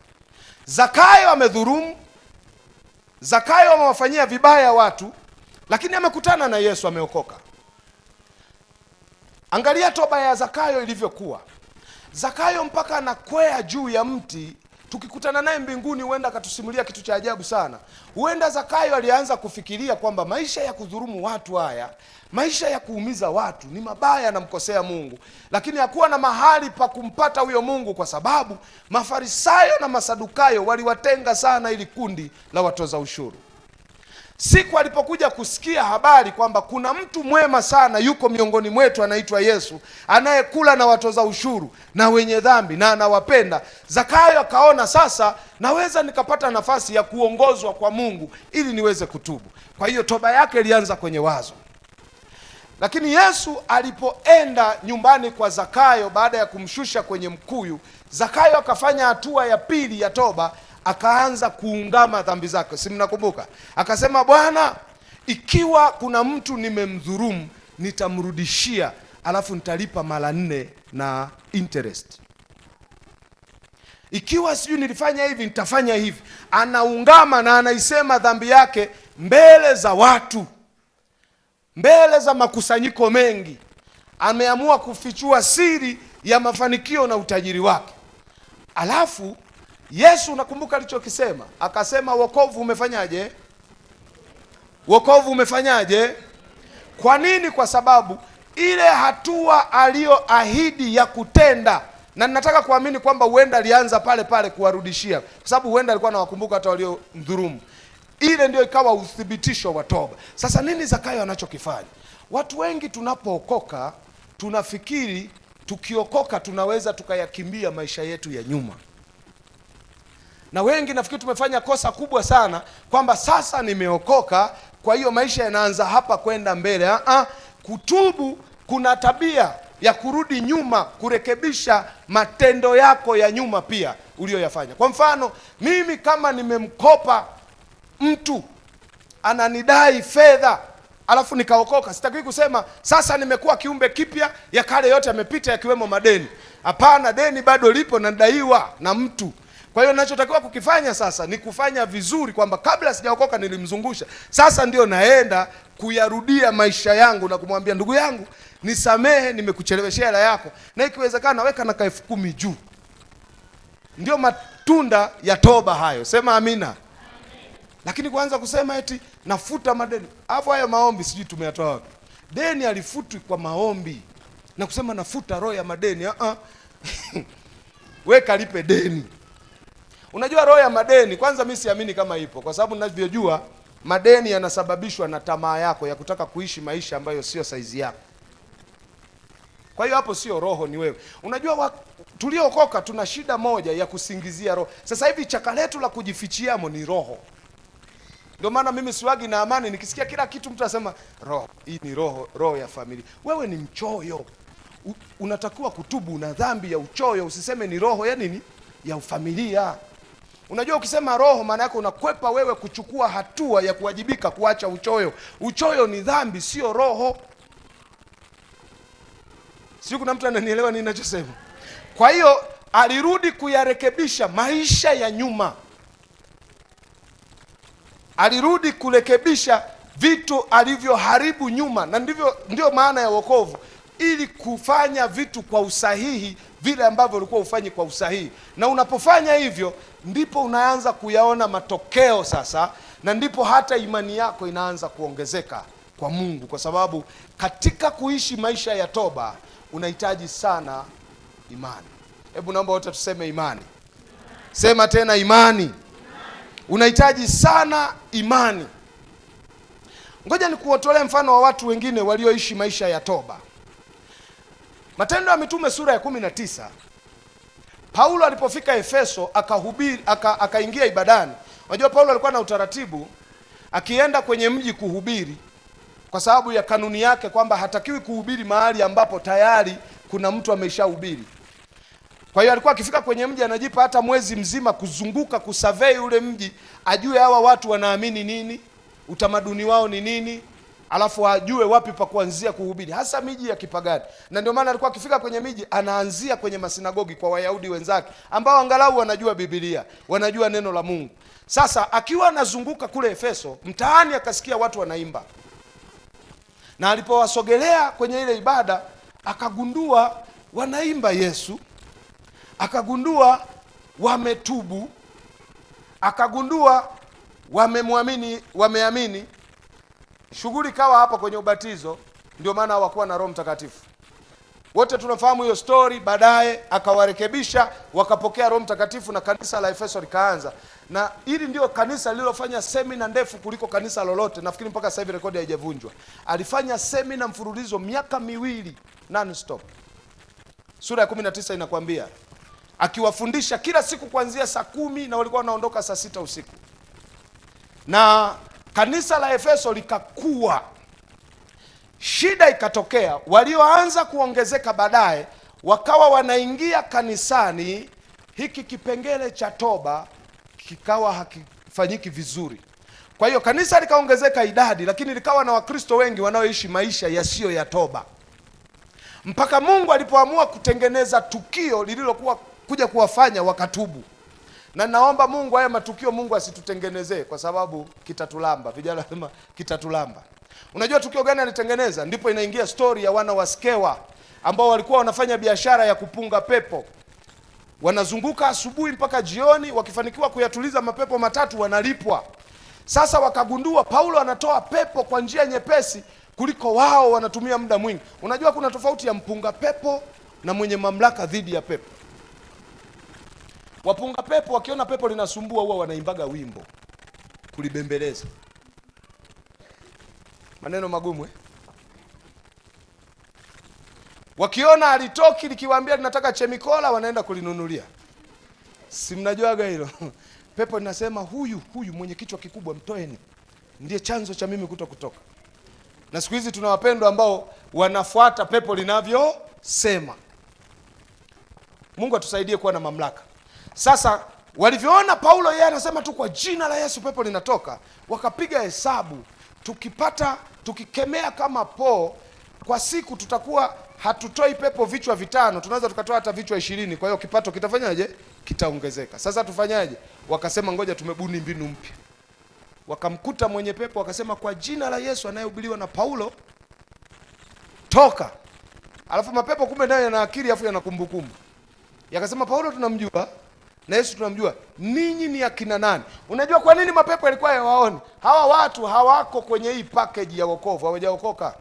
Zakayo amedhulumu, Zakayo amewafanyia vibaya watu, lakini amekutana na Yesu, ameokoka. Angalia toba ya Zakayo ilivyokuwa. Zakayo mpaka anakwea juu ya mti. Tukikutana naye mbinguni huenda akatusimulia kitu cha ajabu sana. Huenda Zakayo alianza kufikiria kwamba maisha ya kudhulumu watu haya, maisha ya kuumiza watu ni mabaya, anamkosea Mungu. Lakini hakuwa na mahali pa kumpata huyo Mungu kwa sababu Mafarisayo na Masadukayo waliwatenga sana ili kundi la watoza ushuru. Siku alipokuja kusikia habari kwamba kuna mtu mwema sana yuko miongoni mwetu anaitwa Yesu, anayekula na watoza ushuru na wenye dhambi na anawapenda, Zakayo akaona sasa naweza nikapata nafasi ya kuongozwa kwa Mungu ili niweze kutubu. Kwa hiyo toba yake ilianza kwenye wazo. Lakini Yesu alipoenda nyumbani kwa Zakayo baada ya kumshusha kwenye mkuyu, Zakayo akafanya hatua ya pili ya toba. Akaanza kuungama dhambi zake. Si mnakumbuka? Akasema, Bwana, ikiwa kuna mtu nimemdhulumu nitamrudishia, alafu nitalipa mara 4 na interest. Ikiwa sijui nilifanya hivi nitafanya hivi. Anaungama na anaisema dhambi yake mbele za watu, mbele za makusanyiko mengi. Ameamua kufichua siri ya mafanikio na utajiri wake. Alafu Yesu nakumbuka alichokisema. Akasema wokovu umefanyaje? Wokovu umefanyaje? Kwa nini? Kwa sababu ile hatua aliyoahidi ya kutenda, na ninataka kuamini kwamba huenda alianza pale pale kuwarudishia, kwa sababu huenda alikuwa anawakumbuka hata waliomdhulumu. Ile ndio ikawa uthibitisho wa toba. Sasa nini Zakayo anachokifanya? Watu wengi tunapookoka tunafikiri tukiokoka tunaweza tukayakimbia maisha yetu ya nyuma. Na wengi nafikiri tumefanya kosa kubwa sana kwamba sasa nimeokoka, kwa hiyo maisha yanaanza hapa kwenda mbele. Kutubu kuna tabia ya kurudi nyuma, kurekebisha matendo yako ya nyuma pia uliyoyafanya. Kwa mfano, mimi kama nimemkopa mtu ananidai fedha, alafu nikaokoka, sitaki kusema sasa nimekuwa kiumbe kipya, ya kale yote yamepita yakiwemo madeni. Hapana, deni bado lipo na nadaiwa na mtu. Kwa hiyo ninachotakiwa kukifanya sasa ni kufanya vizuri kwamba kabla sijaokoka nilimzungusha. Sasa ndio naenda kuyarudia maisha yangu na kumwambia ndugu yangu, nisamehe, nimekucheleweshea hela yako, na ikiwezekana weka na 10,000 juu. Ndio matunda ya toba hayo. Sema amina. Lakini kuanza kusema eti nafuta madeni, alafu hayo maombi sijui tumeyatoa wapi. Deni alifutwi kwa maombi na kusema nafuta roho ya madeni. Weka lipe deni. Unajua roho ya madeni, kwanza mimi siamini kama ipo, kwa sababu ninavyojua madeni yanasababishwa na tamaa yako ya kutaka kuishi maisha ambayo sio saizi yako. Kwa hiyo hapo sio roho, ni wewe. Unajua tuliokoka tuna shida moja ya kusingizia roho. Sasa hivi chaka letu la kujifichiamo ni roho. Ndio maana mimi siwagi na amani nikisikia kila kitu mtu asema roho hii ni roho, roho ya familia. Wewe ni mchoyo. Unatakiwa kutubu na dhambi ya uchoyo, usiseme ni roho ya nini? Ya familia. Unajua ukisema roho maana yake unakwepa wewe kuchukua hatua ya kuwajibika kuacha uchoyo. Uchoyo ni dhambi, sio roho. Sio kuna mtu ananielewa nini ninachosema? Kwa hiyo alirudi kuyarekebisha maisha ya nyuma. Alirudi kurekebisha vitu alivyoharibu nyuma, na ndio maana ya wokovu, ili kufanya vitu kwa usahihi vile ambavyo ulikuwa ufanyi kwa usahihi. Na unapofanya hivyo ndipo unaanza kuyaona matokeo sasa, na ndipo hata imani yako inaanza kuongezeka kwa Mungu, kwa sababu katika kuishi maisha ya toba unahitaji sana imani. Hebu naomba wote tuseme imani. Sema tena imani. Unahitaji sana imani. Ngoja nikuotolee mfano wa watu wengine walioishi maisha ya toba. Matendo ya Mitume sura ya 19, Paulo alipofika Efeso akahubiri, akaingia ibadani. Unajua Paulo alikuwa na utaratibu, akienda kwenye mji kuhubiri, kwa sababu ya kanuni yake kwamba hatakiwi kuhubiri mahali ambapo tayari kuna mtu ameshahubiri. Kwa hiyo alikuwa akifika kwenye mji anajipa hata mwezi mzima kuzunguka, kusurvey ule mji, ajue hawa watu wanaamini nini, utamaduni wao ni nini, alafu ajue wapi pa kuanzia kuhubiri, hasa miji ya kipagani. Na ndio maana alikuwa akifika kwenye miji anaanzia kwenye masinagogi kwa Wayahudi wenzake ambao angalau wanajua Biblia, wanajua neno la Mungu. Sasa akiwa anazunguka kule Efeso mtaani akasikia watu wanaimba. Na alipowasogelea kwenye ile ibada akagundua wanaimba Yesu, akagundua wametubu, akagundua wamemwamini, wameamini. Shughuli kawa hapa kwenye ubatizo, ndio maana hawakuwa na Roho Mtakatifu. Wote tunafahamu hiyo story. Baadaye akawarekebisha, wakapokea Roho Mtakatifu na kanisa la Efeso likaanza. Na hili ndio kanisa lililofanya semina ndefu kuliko kanisa lolote. Nafikiri mpaka sasa hivi rekodi haijavunjwa. Alifanya semina mfululizo miaka 2 non stop. Sura ya 19 inakwambia akiwafundisha kila siku kuanzia saa 10 na walikuwa wanaondoka saa 6 usiku. Na kanisa la Efeso likakua. Shida ikatokea, walioanza kuongezeka baadaye wakawa wanaingia kanisani, hiki kipengele cha toba kikawa hakifanyiki vizuri. Kwa hiyo kanisa likaongezeka idadi, lakini likawa na Wakristo wengi wanaoishi maisha yasiyo ya toba. Mpaka Mungu alipoamua kutengeneza tukio lililokuwa kuja kuwafanya wakatubu. Na naomba Mungu haya matukio Mungu asitutengenezee, kwa sababu kitatulamba. Vijana wanasema kitatulamba. Unajua tukio gani alitengeneza? Ndipo inaingia story ya wana wa Skewa ambao walikuwa wanafanya biashara ya kupunga pepo. Wanazunguka asubuhi mpaka jioni, wakifanikiwa kuyatuliza mapepo 3 wanalipwa. Sasa wakagundua Paulo anatoa pepo kwa njia nyepesi kuliko wao wanatumia muda mwingi. Unajua kuna tofauti ya mpunga pepo na mwenye mamlaka dhidi ya pepo. Wapunga pepo wakiona pepo linasumbua huwa wanaimbaga wimbo kulibembeleza. Maneno magumu Wakiona alitoki likiwaambia linataka chemikola wanaenda kulinunulia. Si mnajuaga hilo? Pepo linasema huyu mwenye kichwa kikubwa mtoeni, ndiye chanzo cha mimi kutoka. Na siku hizi tuna wapendwa ambao wanafuata pepo linavyosema. Mungu atusaidie kuwa na mamlaka. Sasa walivyoona Paulo yeye anasema tu kwa jina la Yesu pepo linatoka, wakapiga hesabu, tukikemea kama po kwa siku tutakuwa hatutoi pepo vichwa 5, tunaweza tukatoa hata vichwa 20. Kwa hiyo kipato kitafanyaje? Kitaongezeka. Sasa tufanyaje? Wakasema ngoja tumebuni mbinu mpya. Wakamkuta mwenye pepo wakasema kwa jina la Yesu anayehubiriwa na Paulo toka. Alafu mapepo kumbe nayo yana akili afu yana kumbukumbu. Yakasema Paulo tunamjua na Yesu tunamjua, ninyi ni akina nani? Unajua kwa nini mapepo yalikuwa hayawaoni? Hawa watu hawako kwenye hii package ya wokovu, hawajaokoka.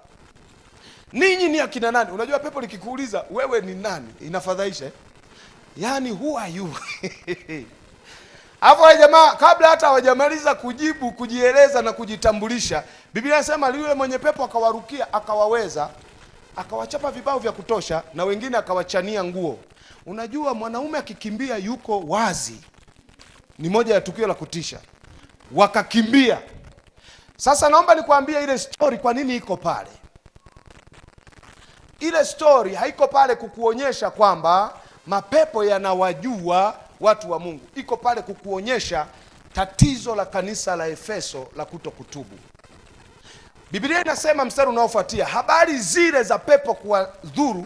Ninyi ni akina nani? Unajua pepo likikuuliza wewe ni nani, inafadhaisha. Yaani who are you? Hapo jamaa kabla hata hawajamaliza kujibu, kujieleza na kujitambulisha, Biblia inasema yule mwenye pepo akawarukia, akawaweza, akawachapa vibao vya kutosha na wengine akawachania nguo. Unajua mwanaume akikimbia yuko wazi, ni moja ya tukio la kutisha. Wakakimbia. Sasa naomba nikuambie ile story kwa nini iko pale. Ile story haiko pale kukuonyesha kwamba mapepo yanawajua watu wa Mungu. Iko pale kukuonyesha tatizo la kanisa la Efeso la kutokutubu. Biblia inasema mstari unaofuatia, habari zile za pepo kuwadhuru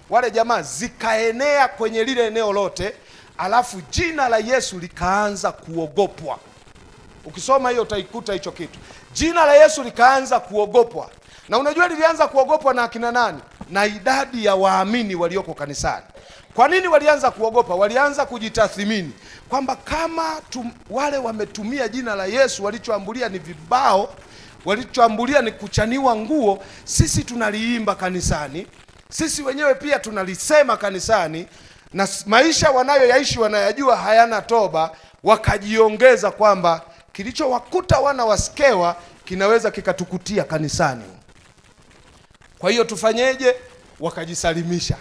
wale jamaa zikaenea kwenye lile eneo lote, alafu jina la Yesu likaanza kuogopwa. Ukisoma hiyo utaikuta hicho kitu. Jina la Yesu likaanza kuogopwa. Na unajua lilianza kuogopwa na akina nani? Na idadi ya waamini walioko kanisani. Kwa nini walianza kuogopa? Walianza kujitathmini kwamba kama wale wametumia jina la Yesu, walichoambulia ni vibao, walichoambulia ni kuchaniwa nguo, sisi tunaliimba kanisani, sisi wenyewe pia tunalisema kanisani, na maisha wanayoyaishi wanayajua hayana toba. Wakajiongeza kwamba kilichowakuta wana wa Skewa kinaweza kikatukutia kanisani. Kwa hiyo tufanyeje? Wakajisalimisha,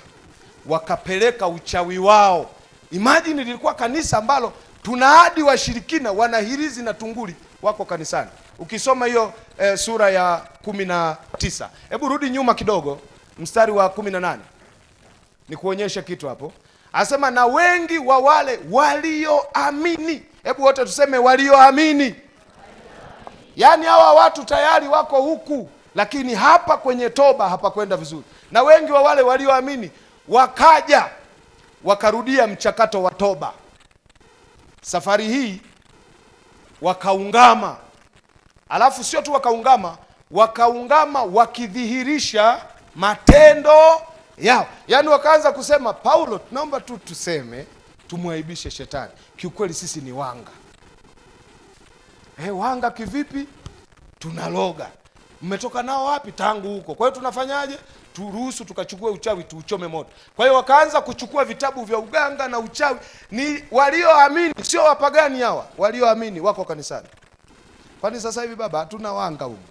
wakapeleka uchawi wao. Imagine lilikuwa kanisa ambalo tuna hadi washirikina wanahirizi na tunguli wako kanisani. Ukisoma hiyo sura ya 19, hebu rudi nyuma kidogo mstari wa 18 nikuonyeshe kitu hapo. Anasema na wengi wa wale walioamini. Hebu wote tuseme walioamini. Yaani hawa watu tayari wako huku, lakini hapa kwenye toba hapakwenda vizuri. Na wengi wa wale walioamini wakaja wakarudia mchakato wa toba. Safari hii wakaungama. Alafu sio tu wakaungama, wakaungama wakidhihirisha matendo yao. Yaani wakaanza kusema, Paulo tunaomba tu tuseme tumwaibishe shetani. Kiukweli sisi ni wanga. Wanga kivipi? Tunaloga. Mmetoka nao wapi? Tangu huko. Kwa hiyo tunafanyaje? Turuhusu tukachukue uchawi tuuchome moto. Kwa hiyo wakaanza kuchukua vitabu vya uganga na uchawi. Ni walioamini, sio wapagani hawa. Walioamini wako kanisani. Kwani sasa hivi baba hatuna wanga huko?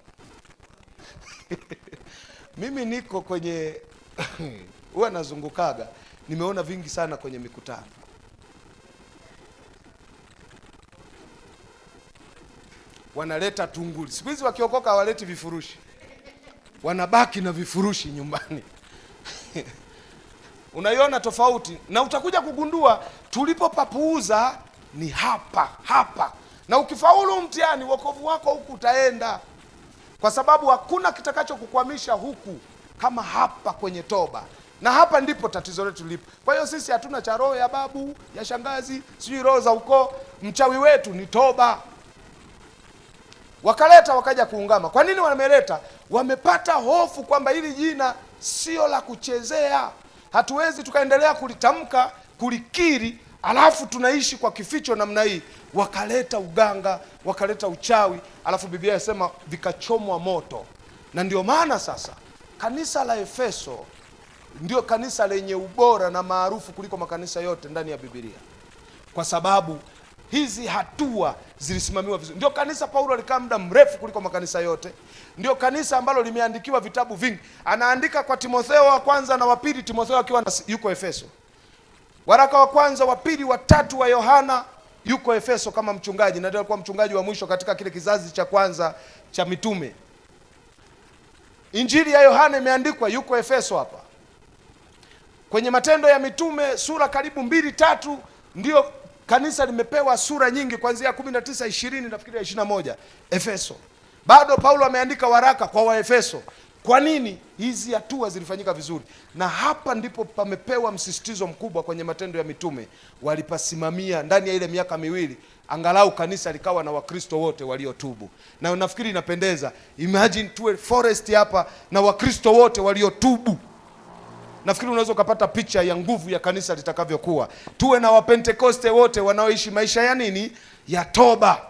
Mimi niko kwenye huwa nazungukaga, nimeona vingi sana kwenye mikutano. Wanaleta tunguli. Siku hizi wakiokoka hawaleti vifurushi. Wanabaki na vifurushi nyumbani. Unaiona tofauti, na utakuja kugundua tulipopapuuza ni hapa hapa. Na ukifaulu mtihani wokovu wako huku utaenda. Kwa sababu hakuna kitakachokukwamisha huku kama hapa kwenye toba. Na hapa ndipo tatizo letu lipo. Kwa hiyo sisi hatuna cha roho ya babu, ya shangazi, sijui roho za ukoo. Mchawi wetu ni toba. Wakaleta wakaja kuungama. Kwa nini wameleta? Wamepata hofu kwamba hili jina sio la kuchezea. Hatuwezi tukaendelea kulitamka, kulikiri, alafu tunaishi kwa kificho namna hii. Wakaleta uganga, wakaleta uchawi, alafu Biblia inasema vikachomwa moto. Na ndio maana sasa kanisa la Efeso ndio kanisa lenye ubora na maarufu kuliko makanisa yote ndani ya Biblia. Kwa sababu hizi hatua zilisimamiwa vizuri. Ndio kanisa Paulo alikaa muda mrefu kuliko makanisa yote. Ndio kanisa ambalo limeandikiwa vitabu vingi. Anaandika kwa Timotheo wa kwanza na wa pili, Timotheo akiwa yuko Efeso. Waraka wa kwanza, wa pili, wa tatu wa Yohana yuko Efeso kama mchungaji, na ndio alikuwa mchungaji wa mwisho katika kile kizazi cha kwanza cha mitume. Injili ya Yohana imeandikwa yuko Efeso hapa. Kwenye Matendo ya Mitume sura karibu 2-3 ndio kanisa limepewa sura nyingi kuanzia 19, 20 nafikiri 21 Efeso. Bado Paulo ameandika waraka kwa Waefeso. Kwa nini hizi hatua zilifanyika vizuri? Na hapa ndipo pamepewa msisitizo mkubwa kwenye Matendo ya Mitume. Walipasimamia ndani ya ile miaka miwili, angalau kanisa likawa na Wakristo wote waliotubu. Na nafikiri inapendeza. Imagine tuwe forest hapa na Wakristo wote waliotubu. Nafikiri unaweza ukapata picha ya nguvu ya kanisa litakavyokuwa. Tuwe na Wapentekoste wote wanaoishi maisha ya nini? Ya toba.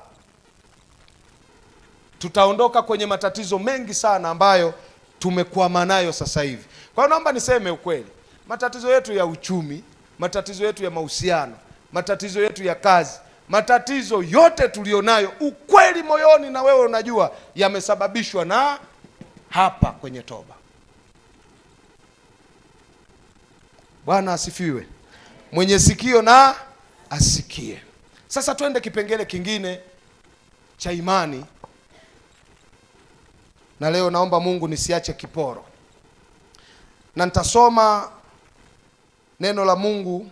Tutaondoka kwenye matatizo mengi sana ambayo tumekwama nayo sasa hivi. Kwa hiyo naomba niseme ukweli. Matatizo yetu ya uchumi, matatizo yetu ya mahusiano, matatizo yetu ya kazi, matatizo yote tulionayo, ukweli moyoni na wewe unajua, yamesababishwa na hapa kwenye toba. Bwana asifiwe. Mwenye sikio na asikie. Sasa twende kipengele kingine cha imani. Na leo naomba Mungu nisiache kiporo. Na nitasoma neno la Mungu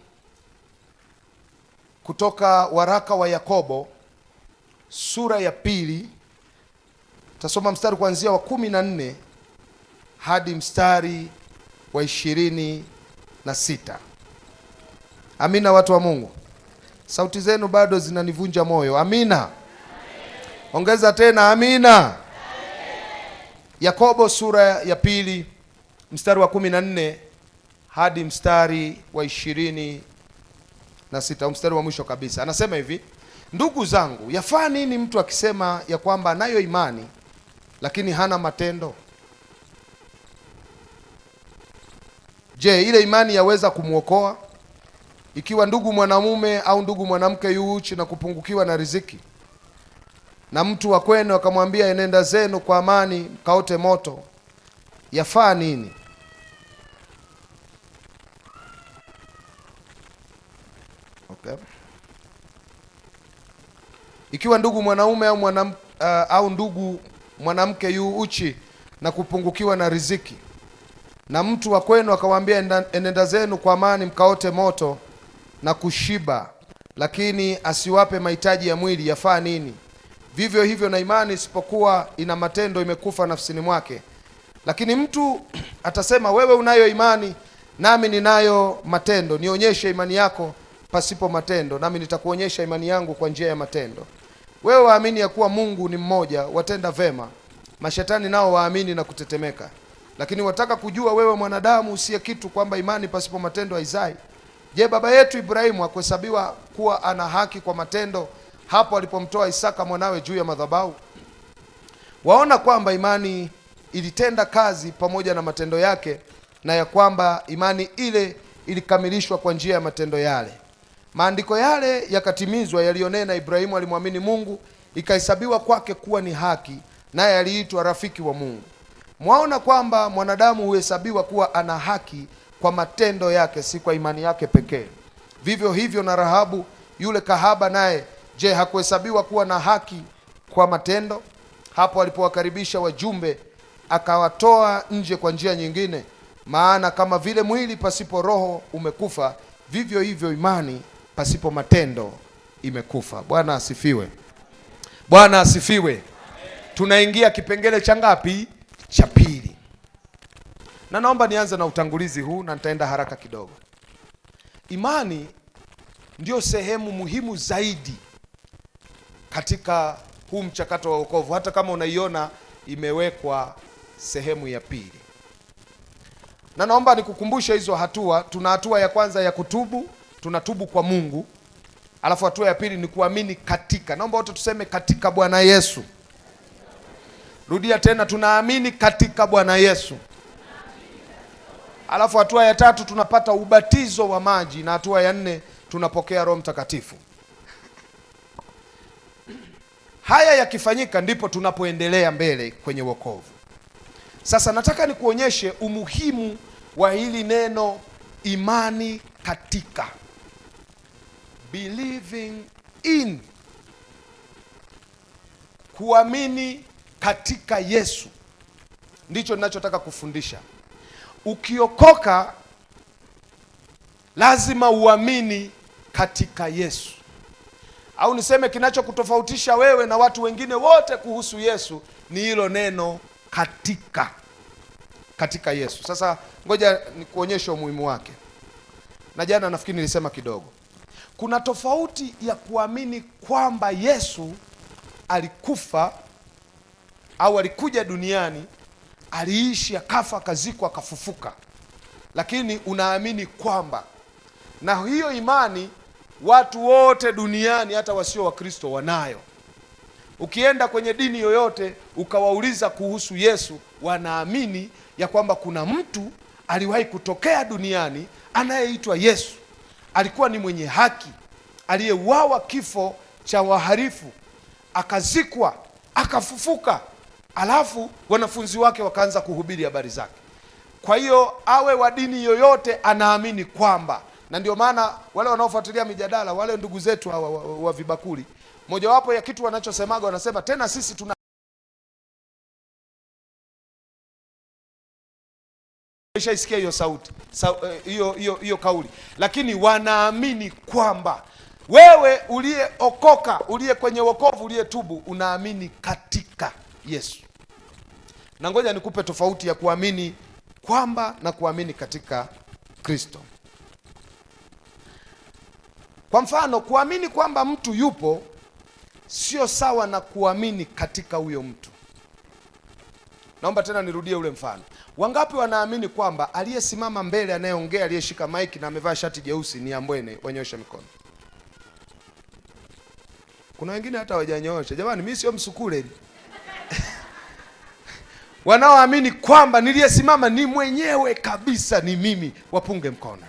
kutoka waraka wa Yakobo sura ya 2. Tasoma mstari kuanzia wa 14 hadi mstari wa 26. Amina watu wa Mungu. Sauti zenu bado zinanivunja moyo. Amina. Ongeza tena amina. Amen. Yakobo sura ya 2 mstari wa 14 hadi mstari wa 26, mstari wa mwisho kabisa. Anasema hivi: ndugu zangu, yafaa nini mtu akisema ya kwamba anayo imani lakini hana matendo? Je, ile imani yaweza kumuokoa? Ikiwa ndugu mwanamume au ndugu mwanamke yu uchi na kupungukiwa na riziki, na mtu wa kwenu akamwambia, enenda zenu kwa amani mkaote moto, yafaa nini? Okay. Ikiwa ndugu mwanaume au au ndugu mwanamke yu uchi na kupungukiwa na riziki, na mtu wa kwenu akamwambia, enenda zenu kwa amani mkaote moto na kushiba, lakini asiwape mahitaji ya mwili, yafaa nini? Vivyo hivyo na imani isipokuwa ina matendo imekufa nafsini mwake. Lakini mtu atasema, wewe unayo imani, nami ninayo matendo. Nionyeshe imani yako pasipo matendo, nami nitakuonyesha imani yangu kwa njia ya matendo. Wewe waamini ya kuwa Mungu ni mmoja, watenda vema. Mashetani nao waamini na kutetemeka. Lakini wataka kujua wewe mwanadamu usiye kitu, kwamba imani pasipo matendo haizai. Je, baba yetu Ibrahimu hakuhesabiwa kuwa ana haki kwa matendo hapo alipomtoa Isaka mwanawe juu ya madhabahu? Waona kwamba imani ilitenda kazi pamoja na matendo yake, na ya kwamba imani ile ilikamilishwa kwa njia ya matendo yale. Maandiko yale yakatimizwa yaliyonena, Ibrahimu alimwamini Mungu, ikahesabiwa kwake kuwa ni haki, naye aliitwa rafiki wa Mungu. Mwaona kwamba mwanadamu huhesabiwa kuwa ana haki kwa matendo yake, si kwa imani yake pekee. Vivyo hivyo na Rahabu yule kahaba, naye je, hakuhesabiwa kuwa na haki kwa matendo hapo alipowakaribisha wajumbe, akawatoa nje kwa njia nyingine? Maana kama vile mwili pasipo roho umekufa, vivyo hivyo imani pasipo matendo imekufa. Bwana asifiwe. Bwana asifiwe. Tunaingia kipengele cha ngapi? Cha pili. Na naomba nianze na utangulizi huu na nitaenda haraka kidogo. Imani ndio sehemu muhimu zaidi katika huu mchakato wa wokovu, hata kama unaiona imewekwa sehemu ya pili. Na naomba nikukumbushe hizo hatua. Tuna hatua ya kwanza ya kutubu, tunatubu kwa Mungu. Alafu hatua ya pili ni kuamini katika. Naomba wote tuseme katika Bwana Yesu. Rudia tena, tunaamini katika Bwana Yesu. Alafu hatua ya tatu tunapata ubatizo wa maji, na hatua ya nne tunapokea Roho Mtakatifu. Haya yakifanyika ndipo tunapoendelea mbele kwenye wokovu. Sasa nataka nikuonyeshe umuhimu wa hili neno imani katika. Believing in. Kuamini katika Yesu. Ndicho ninachotaka kufundisha. Ukiokoka lazima uamini katika Yesu. Au niseme kinachokutofautisha wewe na watu wengine wote kuhusu Yesu ni hilo neno katika. Katika Yesu. Sasa ngoja nikuonyeshe umuhimu wake. Na jana nafikiri nilisema kidogo. Kuna tofauti ya kuamini kwamba Yesu alikufa au alikuja duniani, aliishi, akafa, akazikwa, akafufuka. Lakini unaamini kwamba, na hiyo imani watu wote duniani hata wasio wa Kristo wanayo. Ukienda kwenye dini yoyote ukawauliza kuhusu Yesu, wanaamini ya kwamba kuna mtu aliwahi kutokea duniani anayeitwa Yesu. Alikuwa ni mwenye haki, aliyeuawa kifo cha wahalifu, akazikwa, akafufuka. Alafu wanafunzi wake wakaanza kuhubiri habari zake. Kwa hiyo awe wa dini yoyote anaamini kwamba, na ndio maana wale wanaofuatilia mijadala, wale ndugu zetu hawa wa vibakuli, mojawapo ya kitu wanachosemaga, wanasema tena sisi tuna Umeshaisikia hiyo sauti, hiyo kauli. Lakini wanaamini kwamba. Wewe uliyeokoka, uliye kwenye wokovu, uliyetubu, unaamini katika Yesu. Na ngoja nikupe tofauti ya kuamini kwamba na kuamini katika Kristo. Kwa mfano, kuamini kwamba mtu yupo sio sawa na kuamini katika huyo mtu. Naomba tena nirudie ule mfano. Wangapi wanaamini kwamba aliyesimama mbele, anayeongea, aliyeshika mic na amevaa shati jeusi ni Ambwene? Wanyosha mikono. Kuna wengine hata hawajanyoosha. Jamani, mimi sio msukule. Wanaoamini kwamba niliyesimama ni mwenyewe kabisa, ni mimi, wapunge mkono.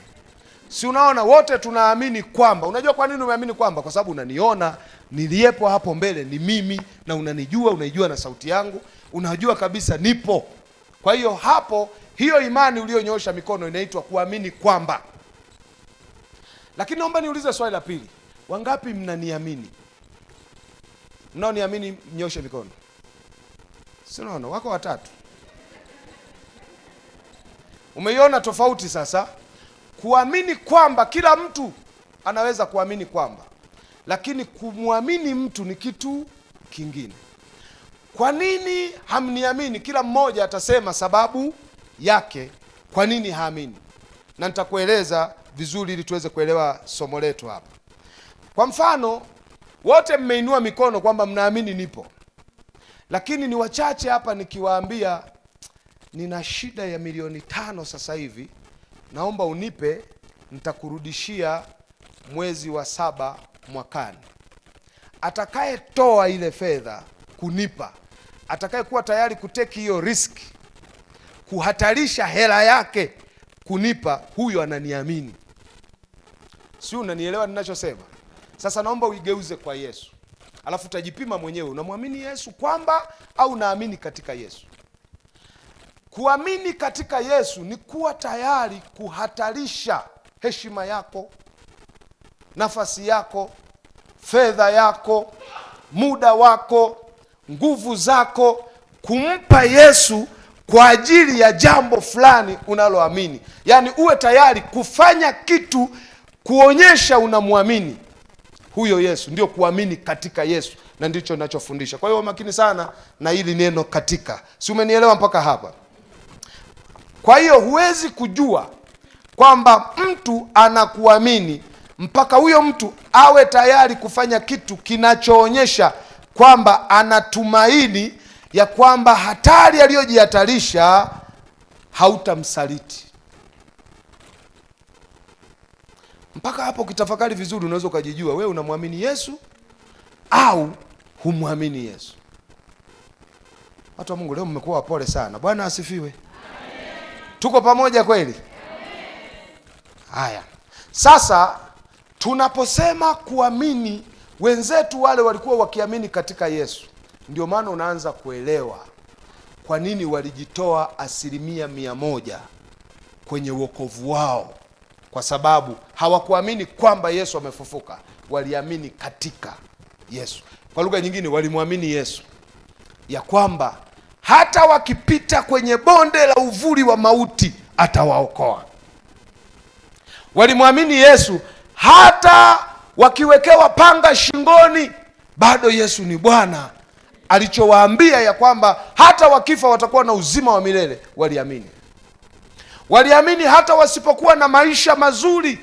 Si unaona wote tunaamini kwamba. Unajua kwa nini umeamini kwamba? Kwa sababu unaniona niliyepo hapo mbele ni mimi, na unanijua, unaijua na sauti yangu, unajua kabisa nipo. Kwa hiyo hapo, hiyo imani uliyonyoosha mikono inaitwa kuamini kwamba. Lakini naomba niulize swali la pili. Wangapi mnaniamini? Mnaoniamini mnyoshe mikono. Si unaona wako watatu. Umeiona tofauti sasa? Kuamini kwamba, kila mtu anaweza kuamini kwamba, lakini kumwamini mtu ni kitu kingine. Kwa nini hamniamini? Kila mmoja atasema sababu yake kwa nini haamini, na nitakueleza vizuri ili tuweze kuelewa somo letu hapa. Kwa mfano, wote mmeinua mikono kwamba mnaamini nipo, lakini ni wachache hapa nikiwaambia nina shida ya 5,000,000 sasa hivi, naomba unipe, nitakurudishia mwezi wa 7 mwakani. Atakayetoa ile fedha kunipa, atakayekuwa tayari kuteki hiyo risk, kuhatarisha hela yake kunipa, huyo ananiamini. Si unanielewa ninachosema? Sasa naomba uigeuze kwa Yesu. Alafu utajipima mwenyewe, unamwamini Yesu kwamba au unaamini katika Yesu? Kuamini katika Yesu ni kuwa tayari kuhatarisha heshima yako, nafasi yako, fedha yako, muda wako, nguvu zako, kumpa Yesu kwa ajili ya jambo fulani unaloamini. Yaani uwe tayari kufanya kitu kuonyesha unamwamini huyo Yesu. Ndio kuamini katika Yesu, na ndicho ninachofundisha. Kwa hiyo makini sana na hili neno katika. Si umenielewa mpaka hapa? Kwa hiyo huwezi kujua kwamba mtu anakuamini mpaka huyo mtu awe tayari kufanya kitu kinachoonyesha kwamba anatumaini ya kwamba hatari aliyojihatarisha hautamsaliti. Mpaka hapo ukitafakari vizuri unaweza ukajijua wewe unamwamini Yesu au humwamini Yesu. Watu wa Mungu leo mmekuwa wapole sana. Bwana asifiwe. Tuko pamoja kweli? Haya. Sasa tunaposema kuamini, wenzetu wale walikuwa wakiamini katika Yesu. Ndio maana unaanza kuelewa kwa nini walijitoa 100% kwenye wokovu wao. Kwa sababu hawakuamini kwamba Yesu amefufuka, waliamini katika Yesu. Kwa lugha nyingine walimwamini Yesu ya kwamba hata wakipita kwenye bonde la uvuli wa mauti atawaokoa. Walimwamini Yesu hata wakiwekewa panga shingoni bado Yesu ni Bwana. Alichowaambia ya kwamba hata wakifa watakuwa na uzima wa milele, waliamini. Waliamini hata wasipokuwa na maisha mazuri,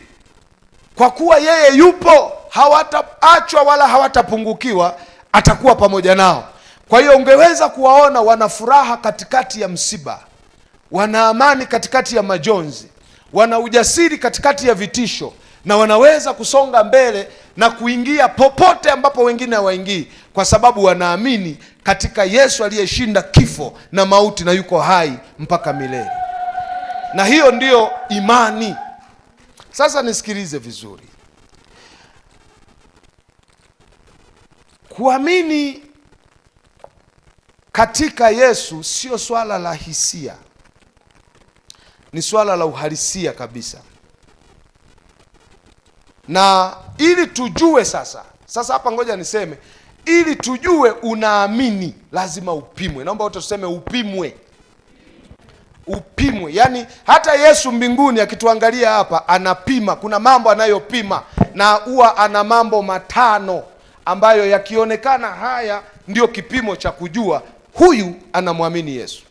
kwa kuwa yeye yupo, hawataachwa wala hawatapungukiwa, atakuwa pamoja nao. Kwa hiyo ungeweza kuwaona wana furaha katikati ya msiba, wana amani katikati ya majonzi, wana ujasiri katikati ya vitisho, na wanaweza kusonga mbele na kuingia popote ambapo wengine hawaingii, kwa sababu wanaamini katika Yesu aliyeshinda kifo na mauti na yuko hai mpaka milele. Na hiyo ndiyo imani. Sasa nisikilize vizuri. Kuamini katika Yesu sio swala la hisia. Ni swala la uhalisia kabisa. Na ili tujue sasa hapa ngoja niseme, ili tujue unaamini lazima upimwe. Naomba wote tuseme upimwe. Upimwe. Yaani hata Yesu mbinguni akituangalia hapa anapima. Kuna mambo anayopima, na huwa ana mambo 5 ambayo yakionekana haya ndio kipimo cha kujua huyu anamwamini Yesu.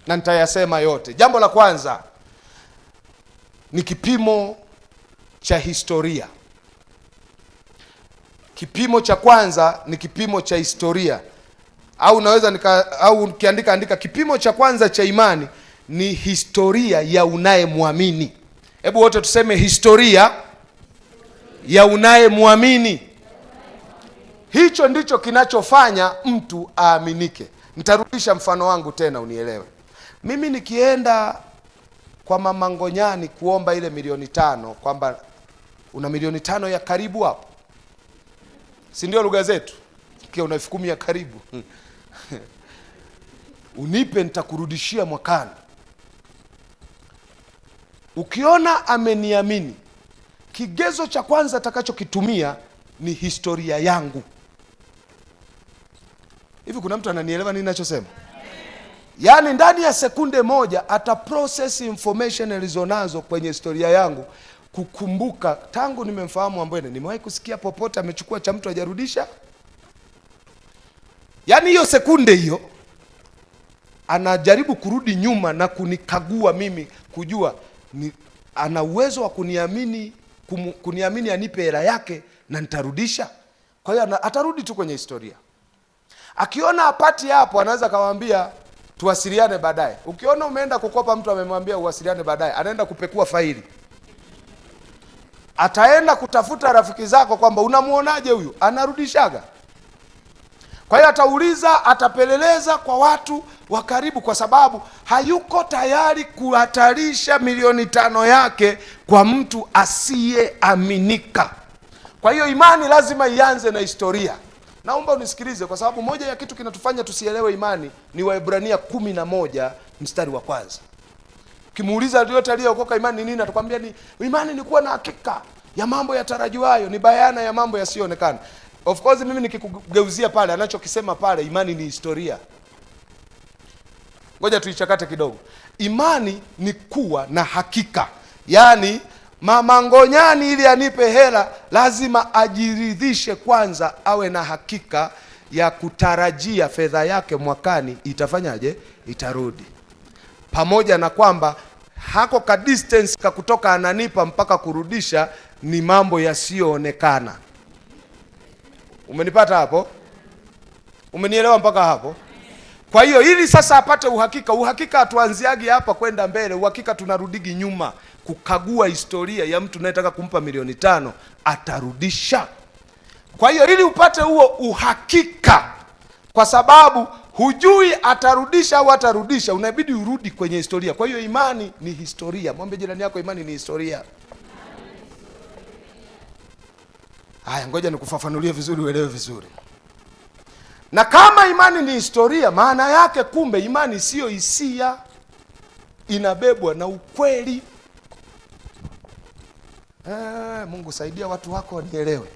Na nitayasema yote. Jambo la kwanza ni kipimo cha historia. Kipimo cha kwanza ni kipimo cha historia. Au naweza au ukiandika andika, kipimo cha kwanza cha imani ni historia ya unayemwamini. Hebu wote tuseme historia ya unayemwamini. Hicho ndicho kinachofanya mtu aaminike. Nitarudisha mfano wangu tena unielewe. Mimi nikienda kwa Mama Ngonyani kuomba ile 5,000,000, kwamba una 5,000,000 ya karibu hapo, si ndio lugha zetu? Kia una 10,000 ya karibu unipe nitakurudishia mwakani. Ukiona ameniamini, kigezo cha kwanza atakachokitumia ni historia yangu. Hivi kuna mtu ananielewa nini ninachosema? Yaani ndani ya sekunde moja ata process information alizonazo kwenye historia yangu, kukumbuka tangu nimemfahamu Ambwene, nimewahi kusikia popote amechukua cha mtu hajarudisha? Yaani hiyo sekunde hiyo anajaribu kurudi nyuma na kunikagua mimi, kujua ni, ana uwezo wa kuniamini, kuniamini anipe hela yake na nitarudisha. Kwa hiyo atarudi tu kwenye historia. Akiona apati hapo anaweza kumwambia tuwasiliane baadaye. Ukiona umeenda kukopa mtu amemwambia uwasiliane baadaye, anaenda kupekua faili. Ataenda kutafuta rafiki zako kwamba unamuonaje huyu, anarudishaga. Kwa hiyo atauliza, atapeleleza kwa watu wa karibu, kwa sababu hayuko tayari kuhatarisha 5,000,000 yake kwa mtu asiyeaminika. Kwa hiyo imani lazima ianze na historia. Naomba unisikilize, kwa sababu moja ya kitu kinatufanya tusielewe imani ni Waebrania 11 mstari wa 1. Ukimuuliza yote aliyeokoka imani ni nini, atakwambia ni imani ni kuwa na hakika ya mambo yatarajiwayo, ni bayana ya mambo yasiyoonekana. Of course mimi nikikugeuzia pale anachokisema pale, imani ni historia. Ngoja tuichakate kidogo. Imani ni kuwa na hakika. Yaani Mama Ngonyani ili anipe hela lazima ajiridhishe kwanza, awe na hakika ya kutarajia fedha yake mwakani itafanyaje? Itarudi. Pamoja na kwamba hako ka distance ka kutoka ananipa mpaka kurudisha ni mambo yasiyoonekana. Umenipata hapo? Umenielewa mpaka hapo? Kwa hiyo ili sasa apate uhakika, uhakika hatuanziagi hapa kwenda mbele, uhakika tunarudigi nyuma kukagua historia ya mtu anayetaka kumpa 5,000,000 atarudisha. Kwa hiyo ili upate huo uhakika, kwa sababu hujui atarudisha au atarudisha, unabidi urudi kwenye historia. Kwa hiyo imani ni historia. Mwambie jirani yako imani ni historia. Haya, ngoja nikufafanulie vizuri uelewe vizuri. Na kama imani ni historia, maana yake kumbe imani sio hisia, inabebwa na ukweli. Mungu saidia watu wako wanielewe.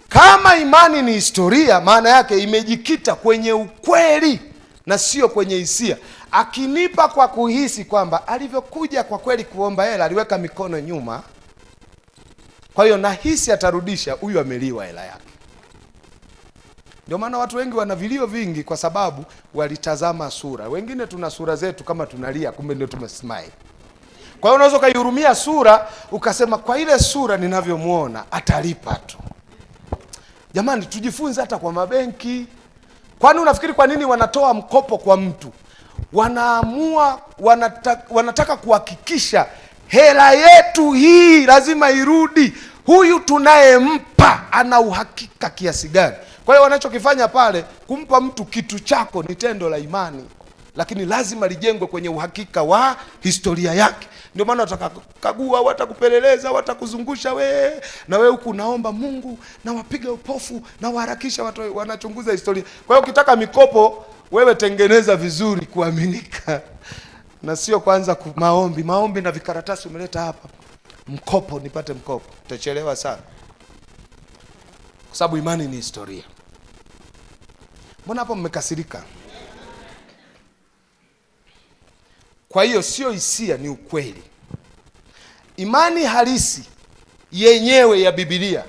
Kama imani ni historia, maana yake imejikita kwenye ukweli na sio kwenye hisia. Akinipa kwa kuhisi kwamba alivyokuja kwa kweli kuomba hela aliweka mikono nyuma, kwa hiyo nahisi atarudisha, huyu ameliwa hela yake. Ndio maana watu wengi wana vilio vingi, kwa sababu walitazama sura. Wengine tuna sura zetu kama tunalia, kumbe ndio tumesmile. Kwa hiyo unaweza ukaihurumia sura ukasema kwa ile sura ninavyomuona atalipa tu. Jamani, tujifunze hata kwa mabenki. Kwani unafikiri kwa nini wanatoa mkopo kwa mtu? Wanaamua, wanataka kuhakikisha hela yetu hii lazima irudi. Huyu tunayempa ana uhakika kiasi gani? Kwa hiyo wanachokifanya pale, kumpa mtu kitu chako ni tendo la imani, lakini lazima lijengwe kwenye uhakika wa historia yake. Ndio maana watakakagua, watakupeleleza, watakuzungusha we, na we huku unaomba Mungu na wapiga upofu na waharakisha watu wanachunguza historia. Kwa hiyo ukitaka mikopo wewe tengeneza vizuri kuaminika, na sio kwanza maombi, maombi na vikaratasi umeleta hapa. Mkopo, nipate mkopo. Utachelewa sana. Kwa sababu imani ni historia. Mbona hapo mmekasirika? Kwa hiyo sio hisia, ni ukweli. Imani halisi yenyewe ya Biblia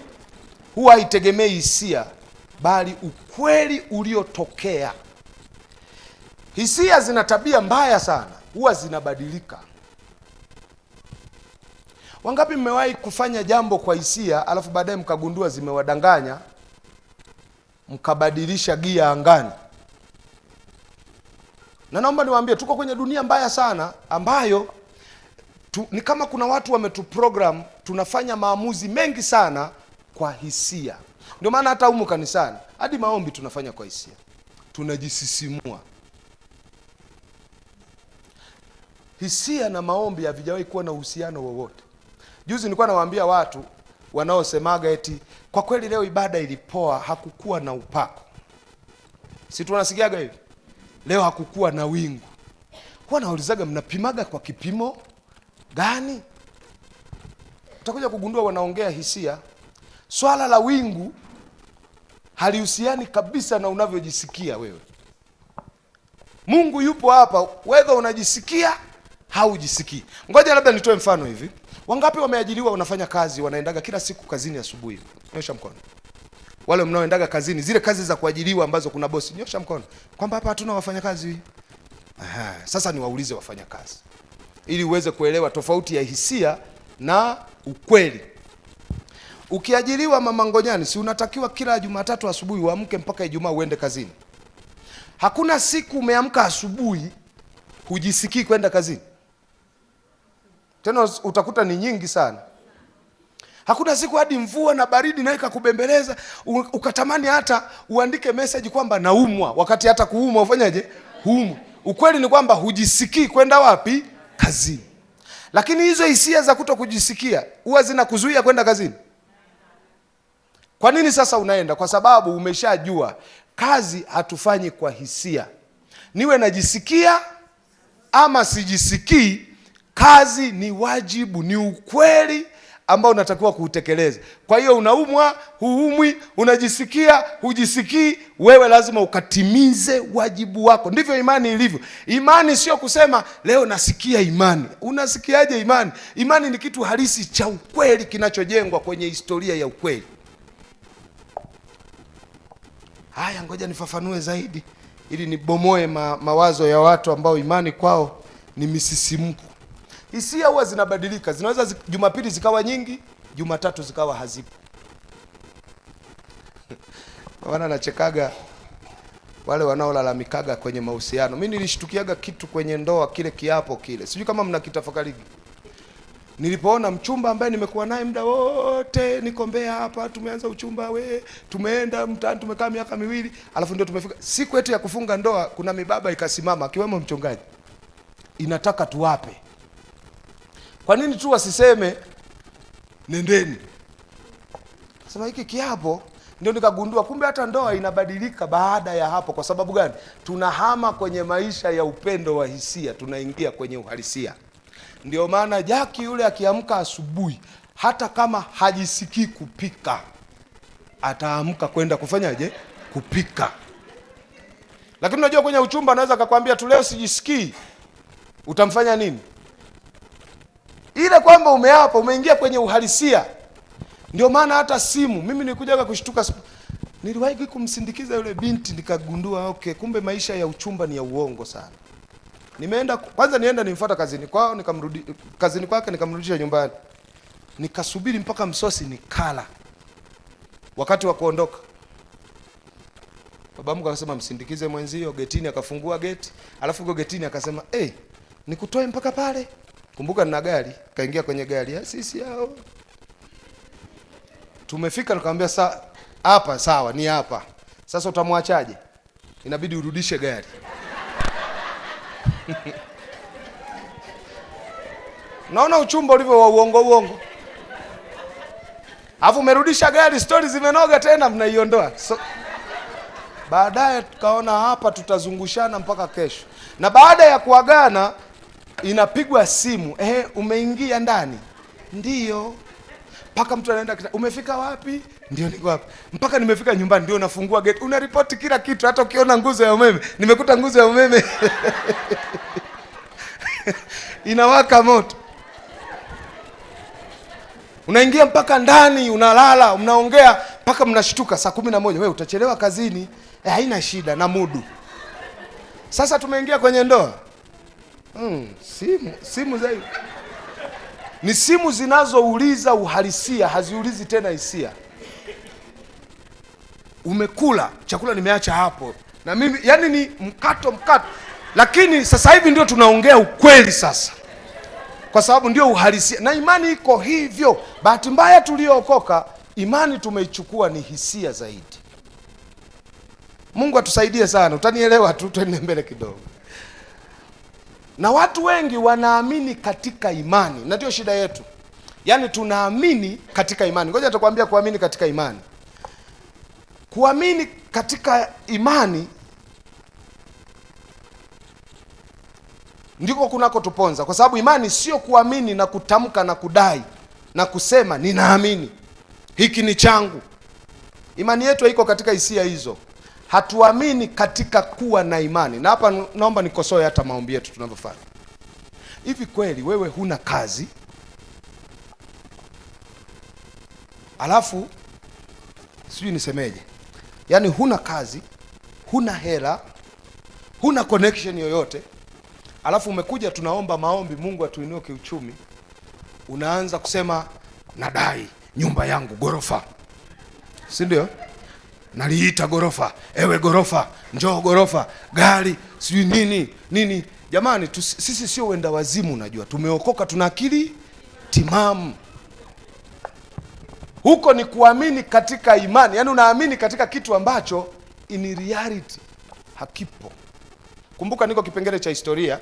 huwa haitegemei hisia, bali ukweli uliotokea. Hisia zina tabia mbaya sana, huwa zinabadilika. Wangapi mmewahi kufanya jambo kwa hisia alafu baadaye mkagundua zimewadanganya, mkabadilisha gia angani? Na naomba niwaambie, tuko kwenye dunia mbaya sana ambayo ni kama kuna watu wametuprogram, tunafanya maamuzi mengi sana kwa hisia. Ndio maana hata humu kanisani hadi maombi tunafanya kwa hisia, tunajisisimua. Hisia na maombi havijawahi kuwa na uhusiano wowote. Juzi nilikuwa nawaambia watu wanaosemaga eti kwa kweli leo ibada ilipoa, hakukuwa na upako. Si tunasikiaga hivi? Leo hakukuwa na wingu. Huwa naulizaga, mnapimaga kwa kipimo gani? Utakuja kugundua wanaongea hisia. Swala la wingu halihusiani kabisa na unavyojisikia wewe. Mungu yupo hapa, wewe unajisikia haujisikii. Ngoja labda nitoe mfano hivi. Wangapi wameajiriwa wanafanya kazi, wanaendaga kila siku kazini asubuhi? Nyosha mkono. Wale mnaoendaga kazini, zile kazi za kuajiriwa ambazo kuna bosi, nyosha mkono. Kwamba hapa hatuna wafanyakazi. Aha, sasa niwaulize wafanyakazi ili uweze kuelewa tofauti ya hisia na ukweli. Ukiajiriwa Mama Ngonyani, si unatakiwa kila Jumatatu asubuhi uamke mpaka Ijumaa uende kazini? Hakuna siku umeamka asubuhi hujisikii kwenda kazini. Tena utakuta ni nyingi sana. Hakuna siku hadi mvua na baridi na ikakubembeleza ukatamani hata uandike message kwamba naumwa, wakati hata kuumwa ufanyaje? Huumwi. Ukweli ni kwamba hujisikii kwenda wapi? Kazini. Lakini hizo hisia za kutokujisikia huwa zinakuzuia kwenda kazini. Kwa nini sasa unaenda? Kwa sababu umeshajua kazi hatufanyi kwa hisia. Niwe najisikia ama sijisikii, kazi ni wajibu, ni ukweli ambao unatakiwa kuutekeleza. Kwa hiyo unaumwa, huumwi, unajisikia, hujisikii, wewe lazima ukatimize wajibu wako. Ndivyo imani ilivyo. Imani sio kusema leo nasikia imani. Unasikiaje imani? Imani ni kitu halisi cha ukweli kinachojengwa kwenye historia ya ukweli. Haya, ngoja nifafanue zaidi ili nibomoe mawazo ya watu ambao imani kwao ni misisimko. Hisia huwa zinabadilika, zinaweza Jumapili zikawa nyingi, Jumatatu zikawa hazipo. Wana nachekaga wale wanaolalamikaga kwenye mahusiano. Mimi nilishtukiaga kitu kwenye ndoa, kile kiapo kile. Sijui kama mnakitafakari. Nilipoona mchumba ambaye nimekuwa naye muda wote, niko Mbeya hapa, tumeanza uchumba we, tumeenda mtaani, tumekaa miaka miwili, alafu ndio tumefika siku yetu ya kufunga ndoa, kuna mibaba ikasimama akiwemo mchungaji. Inataka tuwape. Kwa nini tu wasiseme nendeni? Sema hiki kiapo ndio nikagundua kumbe hata ndoa inabadilika baada ya hapo. Kwa sababu gani? Tunahama kwenye maisha ya upendo wa hisia, tunaingia kwenye uhalisia. Ndio maana Jaki yule akiamka asubuhi, hata kama hajisikii kupika, ataamka kwenda kufanyaje? Kupika. Lakini unajua kwenye uchumba anaweza akakwambia tu leo sijisikii. Utamfanya nini? Ile kwamba umeapa, umeingia kwenye uhalisia. Ndio maana hata simu, mimi nilikuja kushtuka, niliwahi kumsindikiza yule binti nikagundua okay, kumbe maisha ya uchumba ni ya uongo sana. Nimeenda kwanza, nienda nimfuata kazini kwao, nikamrudi kazini kwake, nikamrudisha nyumbani. Nikasubiri mpaka msosi nikala. Wakati wa kuondoka, baba mkwe akasema msindikize mwenzio getini, akafungua geti, alafu huko getini akasema, "Eh, nikutoe mpaka pale." Kumbuka nina gari, kaingia kwenye gari. Sisi hao. Tumefika nikamwambia hapa sawa, ni hapa. Sasa utamwachaje? Inabidi urudishe gari. Naona uchumba ulivyo wa uongo uongo. Alafu umerudisha gari, stories zimenoga tena mnaiondoa. So, baadaye tukaona hapa tutazungushana mpaka kesho. Na baada ya kuagana inapigwa simu, umeingia ndani? Ndio. Mpaka mtu anaenda, umefika wapi? Ndio niko hapa. Mpaka nimefika nyumbani ndio nafungua gate. Unaripoti kila kitu, hata ukiona nguzo ya umeme. Nimekuta nguzo ya umeme. Inawaka moto. Unaingia mpaka ndani, unalala, mnaongea mpaka mnashtuka saa 11, wewe utachelewa kazini. Haina shida na mudu. Sasa tumeingia kwenye ndoa. Simu zaidi. Ni simu zinazouliza uhalisia, haziulizi tena hisia. Umekula chakula nimeacha hapo. Na mimi yani ni mkato. Lakini sasa hivi ndio tunaongea ukweli sasa. Kwa sababu ndio uhalisia. Na imani iko hivyo. Bahati mbaya tuliookoka, imani tumeichukua ni hisia zaidi. Mungu atusaidie sana. Utanielewa tu, tuende mbele kidogo. Na watu wengi wanaamini katika imani. Na ndio shida yetu. Yaani tunaamini katika imani. Ngoja nitakwambia kuamini katika imani. Kuamini katika imani ndiko kunakotuponza. Kwa sababu imani sio kuamini na kutamka na kudai na kusema ninaamini, hiki ni changu. Imani yetu haiko katika hisia hizo. Hatuamini katika kuwa na imani. Na hapa naomba nikosoe hata maombi yetu tunavyofanya. Hivi kweli wewe huna kazi, alafu sijui nisemeje, yaani huna kazi, huna hela, huna connection yoyote, alafu umekuja tunaomba maombi Mungu atuinue kiuchumi, unaanza kusema nadai nyumba yangu gorofa, si ndio? Naliita gorofa, ewe gorofa, njoo gorofa, gari, sijui nini nini. Jamani, sisi sio wenda wazimu, unajua. Tumeokoka, tuna akili timamu. Huko ni kuamini katika imani. Yaani unaamini katika kitu ambacho in reality hakipo. Kumbuka niko kipengele cha historia.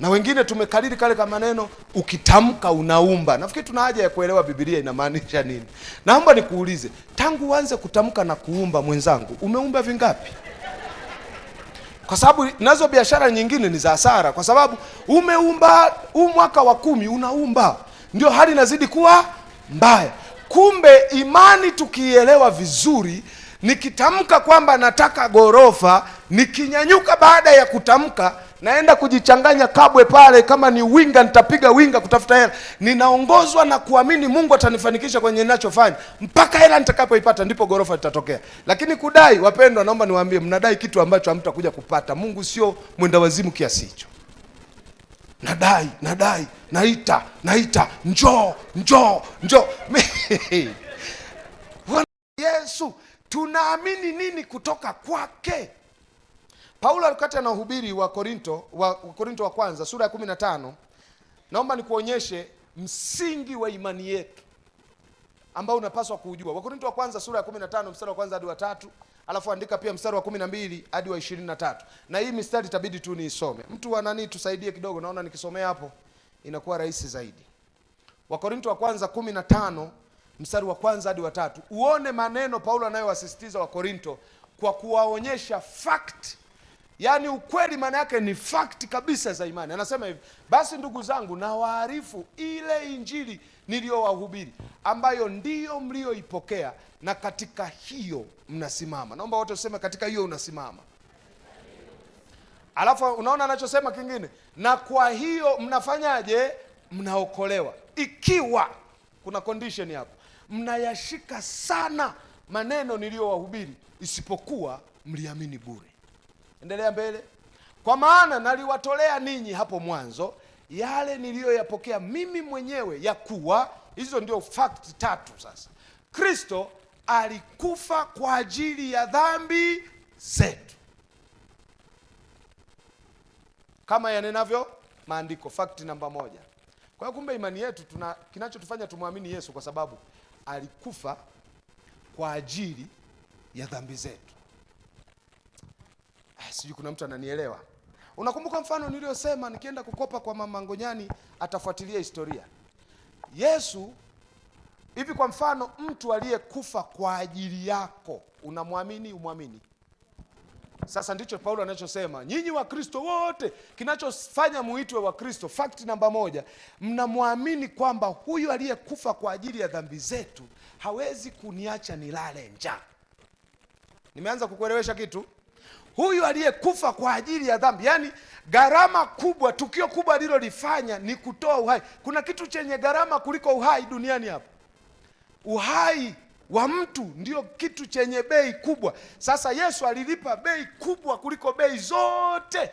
Na wengine tumekariri kale kama maneno ukitamka unaumba. Nafikiri tuna haja ya kuelewa Biblia inamaanisha nini. Naomba nikuulize, tangu uanze kutamka na kuumba mwenzangu, umeumba vingapi? Kwa sababu nazo biashara nyingine ni za hasara, kwa sababu umeumba huu mwaka wa 10 unaumba, ndio hali inazidi kuwa mbaya. Kumbe imani tukielewa vizuri, nikitamka kwamba nataka gorofa, nikinyanyuka baada ya kutamka naenda kujichanganya kabwe pale, kama ni winga nitapiga winga kutafuta hela. Ninaongozwa na kuamini Mungu atanifanikisha kwenye ninachofanya mpaka hela nitakapoipata, ndipo gorofa litatokea. Lakini kudai, wapendwa, naomba niwaambie, mnadai kitu ambacho hamtakuja kupata. Mungu sio mwenda wazimu kiasi hicho. Nadai, nadai, naita, naita, njoo, njoo, njoo. Bwana Yesu, tunaamini nini kutoka kwake? Paulo wakati anahubiri wa Korinto wa kwanza sura ya 15, naomba nikuonyeshe msingi wa imani yetu ambao unapaswa kuujua. Wa Korinto wa kwanza sura ya 15 mstari wa kwanza hadi wa 3, alafu andika pia mstari wa 12 hadi wa 23. Na hii mistari itabidi tu niisome. Mtu wa nani tusaidie kidogo, naona nikisomea hapo inakuwa rahisi zaidi. Wa Korinto wa kwanza 15 mstari wa kwanza hadi wa 3. Uone maneno Paulo anayowasisitiza wa Korinto kwa kuwaonyesha fact. Yaani ukweli maana yake ni fact kabisa za imani. Anasema hivi, basi ndugu zangu nawaarifu ile injili niliyowahubiri, ambayo ndiyo mlioipokea, na katika hiyo mnasimama. Naomba wote useme katika hiyo unasimama. Alafu unaona anachosema kingine, na kwa hiyo mnafanyaje? Mnaokolewa. Ikiwa kuna condition hapo, mnayashika sana maneno niliyowahubiri, isipokuwa mliamini bure. Endelea mbele. Kwa maana naliwatolea ninyi hapo mwanzo yale niliyoyapokea mimi mwenyewe, ya kuwa, hizo ndio fact tatu sasa, Kristo alikufa kwa ajili ya dhambi zetu kama yanenavyo maandiko. Fact namba 1. Kwa hiyo kumbe imani yetu kinachotufanya tumwamini Yesu kwa sababu alikufa kwa ajili ya dhambi zetu. Sijui kuna mtu ananielewa. Unakumbuka mfano niliosema nikienda kukopa kwa mama Ngonyani atafuatilia historia. Yesu hivi kwa mfano, mtu aliyekufa kwa ajili yako unamwamini umwamini? Sasa ndicho Paulo anachosema, nyinyi wa Kristo wote, kinachofanya muitwe wa Kristo, fact namba 1, mnamwamini kwamba huyu aliyekufa kwa ajili ya dhambi zetu hawezi kuniacha nilale njaa. Nimeanza kukuelewesha kitu? Huyu aliyekufa kwa ajili ya dhambi, yaani gharama kubwa, tukio kubwa alilolifanya ni kutoa uhai. Kuna kitu chenye gharama kuliko uhai duniani hapa? Uhai wa mtu ndio kitu chenye bei kubwa. Sasa Yesu alilipa bei kubwa kuliko bei zote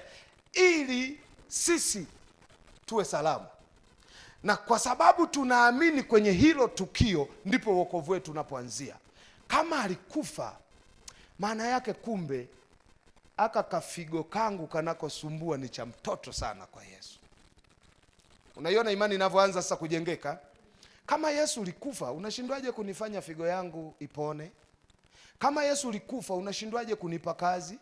ili sisi tuwe salama. Na kwa sababu tunaamini kwenye hilo tukio, ndipo wokovu wetu unapoanzia. Kama alikufa, maana yake kumbe aka kafigo kangu kanakosumbua ni cha mtoto sana kwa Yesu. Unaiona imani inavyoanza sasa kujengeka? Kama Yesu ulikufa, unashindwaje kunifanya figo yangu ipone? Kama Yesu ulikufa, unashindwaje kunipa kazi?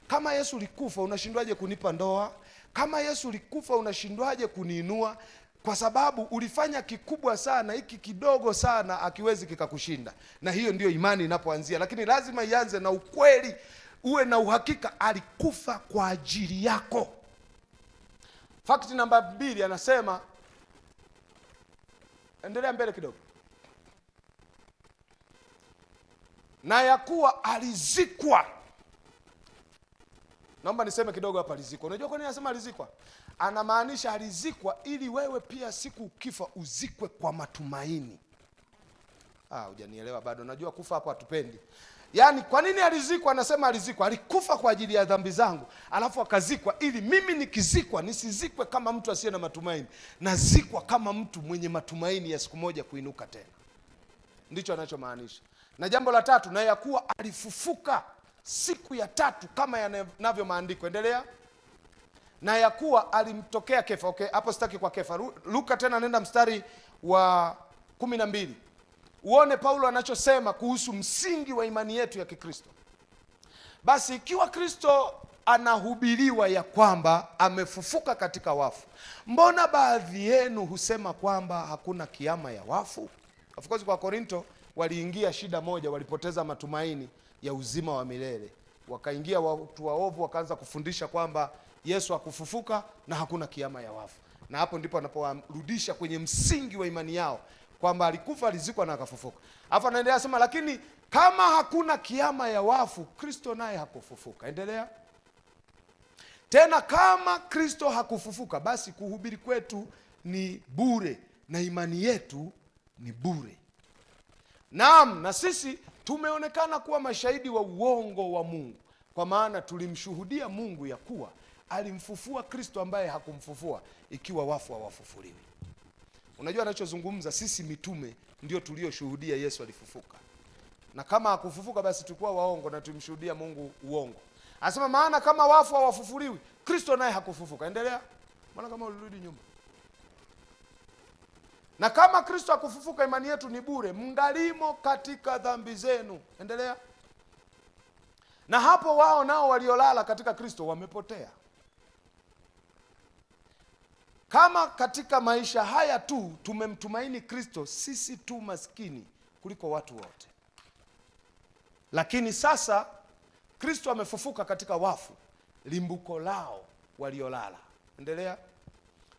Kama Yesu ulikufa, unashindwaje kunipa ndoa? Kama Yesu ulikufa, unashindwaje kuniinua? Kwa sababu ulifanya kikubwa sana, hiki kidogo sana hakiwezi kikakushinda. Na hiyo ndiyo imani inapoanzia. Lakini lazima ianze na ukweli, uwe na uhakika alikufa kwa ajili yako. Fact namba 2 anasema, endelea mbele kidogo. Na ya kuwa alizikwa. Naomba niseme kidogo hapa alizikwa. Unajua kwa nini anasema alizikwa? Anamaanisha alizikwa ili wewe pia siku ukifa uzikwe kwa matumaini. Hujanielewa bado. Najua kufa hapo hatupendi. Yaani kwa nini alizikwa? Anasema alizikwa. Alikufa kwa ajili ya dhambi zangu, alafu akazikwa ili mimi nikizikwa nisizikwe kama mtu asiye na matumaini. Nazikwa kama mtu mwenye matumaini ya siku moja kuinuka tena. Ndicho anachomaanisha. Na jambo la tatu, na ya kuwa alifufuka siku ya tatu kama yanavyo maandiko. Endelea. Na ya kuwa alimtokea Kefa. Okay, hapo sitaki kwa Kefa. Luka tena nenda mstari wa 12. Uone Paulo anachosema kuhusu msingi wa imani yetu ya Kikristo. Basi ikiwa Kristo anahubiriwa ya kwamba amefufuka katika wafu, mbona baadhi yenu husema kwamba hakuna kiama ya wafu? Of course kwa Korinto waliingia shida moja, walipoteza matumaini ya uzima wa milele. Wakaingia watu waovu wakaanza kufundisha kwamba Yesu hakufufuka na hakuna kiama ya wafu. Na hapo ndipo anapowarudisha kwenye msingi wa imani yao kwamba alikufa, alizikwa na akafufuka. Alafu anaendelea sema, lakini kama hakuna kiama ya wafu, Kristo naye hakufufuka. Endelea. Tena kama Kristo hakufufuka, basi kuhubiri kwetu ni bure na imani yetu ni bure. Naam, na sisi tumeonekana kuwa mashahidi wa uongo wa Mungu, kwa maana tulimshuhudia Mungu ya kuwa alimfufua Kristo ambaye hakumfufua, ikiwa wafu hawafufuliwi. Unajua anachozungumza, sisi mitume ndio tulioshuhudia Yesu alifufuka. Na kama hakufufuka basi tulikuwa waongo na tumshuhudia Mungu uongo. Anasema maana kama wafu hawafufuliwi, Kristo naye hakufufuka. Endelea. Maana kama ulirudi nyuma. Na kama Kristo hakufufuka, imani yetu ni bure, mngalimo katika dhambi zenu. Endelea. Na hapo wao nao waliolala katika Kristo wamepotea. Kama katika maisha haya tu tumemtumaini Kristo, sisi tu maskini kuliko watu wote. Lakini sasa Kristo amefufuka katika wafu, limbuko lao waliolala. Endelea.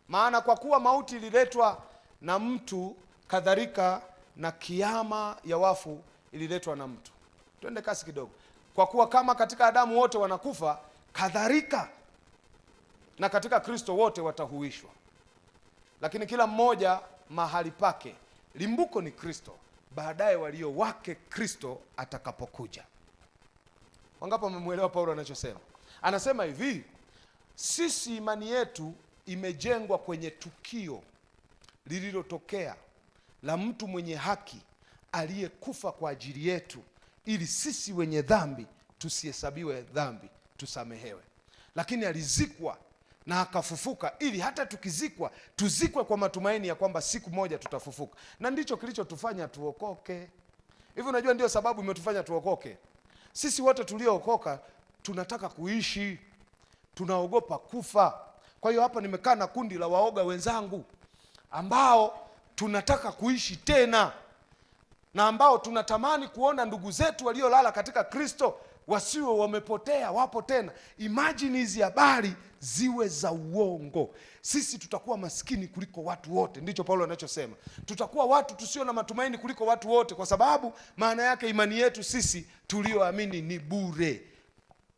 Maana kwa kuwa mauti ililetwa na mtu, kadhalika na kiama ya wafu ililetwa na mtu. Twende kasi kidogo. Kwa kuwa kama katika Adamu wote wanakufa, kadhalika na katika Kristo wote watahuishwa. Lakini kila mmoja mahali pake. Limbuko ni Kristo, baadaye walio wake Kristo atakapokuja. Wangapi wamemuelewa Paulo anachosema? Anasema hivi, sisi imani yetu imejengwa kwenye tukio lililotokea la mtu mwenye haki aliyekufa kwa ajili yetu, ili sisi wenye dhambi tusihesabiwe dhambi, tusamehewe. Lakini alizikwa na akafufuka, ili hata tukizikwa tuzikwe kwa matumaini ya kwamba siku moja tutafufuka. Na ndicho kilichotufanya tuokoke. Hivi unajua ndio sababu imetufanya tuokoke. Sisi wote tuliookoka tunataka kuishi, tunaogopa kufa. Kwa hiyo hapa nimekaa na kundi la waoga wenzangu ambao tunataka kuishi tena, na ambao tunatamani kuona ndugu zetu waliolala katika Kristo wasiwe wamepotea, wapo tena. Imagine hizi habari ziwe za uongo. Sisi tutakuwa maskini kuliko watu wote. Ndicho Paulo anachosema. Tutakuwa watu tusio na matumaini kuliko watu wote, kwa sababu maana yake imani yetu sisi tulioamini ni bure.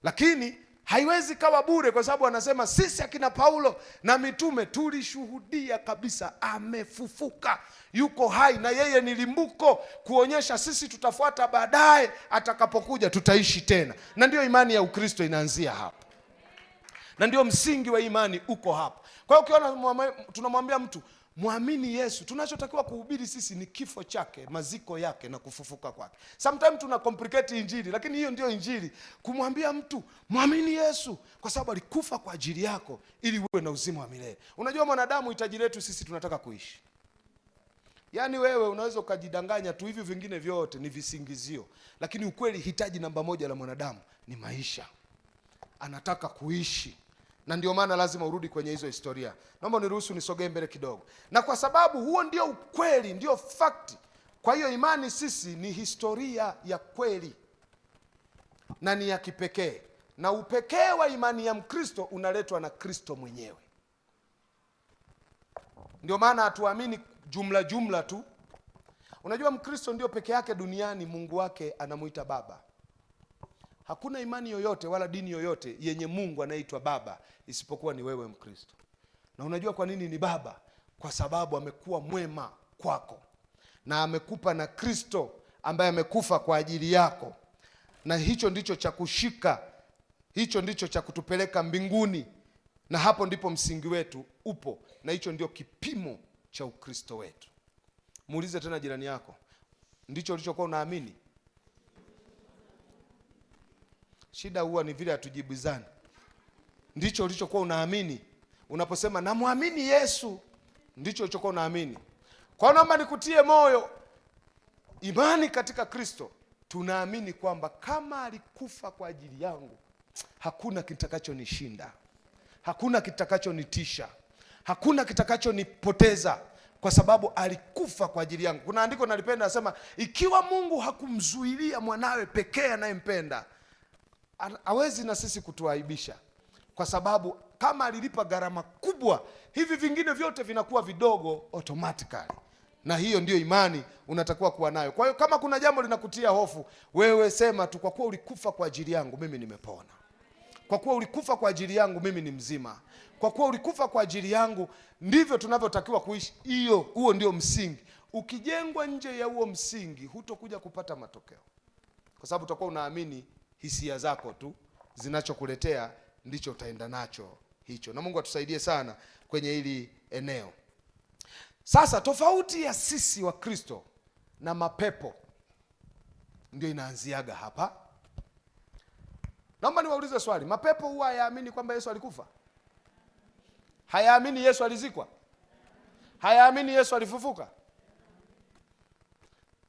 Lakini Haiwezi kawa bure, kwa sababu anasema sisi akina Paulo na mitume tulishuhudia kabisa amefufuka, yuko hai, na yeye ni limbuko kuonyesha sisi tutafuata baadaye, atakapokuja tutaishi tena. Na ndio imani ya Ukristo inaanzia hapa, na ndio msingi wa imani uko hapa. Kwa hiyo ukiona tunamwambia mtu muamini Yesu, tunachotakiwa kuhubiri sisi ni kifo chake, maziko yake na kufufuka kwake. Sometimes tuna complicate injili, lakini hiyo ndio injili. Kumwambia mtu muamini Yesu kwa sababu alikufa kwa ajili yako ili uwe na uzima wa milele. Unajua mwanadamu, hitaji letu sisi tunataka kuishi. Yaani wewe unaweza ukajidanganya tu, hivi vingine vyote ni visingizio, lakini ukweli hitaji namba moja la mwanadamu ni maisha. Anataka kuishi. Na ndio maana lazima urudi kwenye hizo historia. Naomba niruhusu nisogee mbele kidogo. Na kwa sababu huo ndio ukweli, ndio fact. Kwa hiyo imani sisi ni historia ya kweli na ni ya kipekee. Na upekee wa imani ya Mkristo unaletwa na Kristo mwenyewe. Ndio maana hatuamini jumla jumla tu. Unajua Mkristo ndio peke yake duniani Mungu wake anamuita Baba. Hakuna imani yoyote wala dini yoyote yenye Mungu anaitwa Baba isipokuwa ni wewe Mkristo. Na unajua kwa nini ni Baba? Kwa sababu amekuwa mwema kwako na amekupa na Kristo ambaye amekufa kwa ajili yako. Na hicho ndicho cha kushika, hicho ndicho cha kutupeleka mbinguni, na hapo ndipo msingi wetu upo, na hicho ndio kipimo cha Ukristo wetu. Muulize tena jirani yako, ndicho ulichokuwa unaamini? Shida huwa ni vile hatujibizani. Ndicho ulichokuwa unaamini? Unaposema namwamini Yesu, ndicho ulichokuwa unaamini? Kwa naomba nikutie moyo, imani katika Kristo, tunaamini kwamba kama alikufa kwa ajili yangu, hakuna kitakachonishinda, hakuna kitakachonitisha, hakuna kitakachonipoteza, kwa sababu alikufa kwa ajili yangu. Kuna andiko nalipenda, nasema ikiwa Mungu hakumzuilia mwanawe pekee anayempenda, hawezi na sisi kutuaibisha, kwa sababu kama alilipa gharama kubwa, hivi vingine vyote vinakuwa vidogo automatically. Na hiyo ndiyo imani unatakiwa kuwa nayo. Kwa hiyo kama kuna jambo linakutia hofu, wewe sema tu, kwa kuwa ulikufa kwa ajili yangu mimi nimepona. Kwa kuwa ulikufa kwa ajili yangu mimi ni mzima. Kwa kuwa ulikufa kwa ajili yangu, ndivyo tunavyotakiwa kuishi. Hiyo, huo ndio msingi. Ukijengwa nje ya huo msingi, hutokuja kupata matokeo, kwa sababu utakuwa unaamini hisia zako tu, zinachokuletea ndicho utaenda nacho hicho. Na Mungu atusaidie sana kwenye hili eneo. Sasa tofauti ya sisi wa Kristo na mapepo ndio inaanziaga hapa. Naomba niwaulize swali, mapepo huwa hayaamini kwamba Yesu alikufa? Hayaamini Yesu alizikwa? Hayaamini Yesu alifufuka?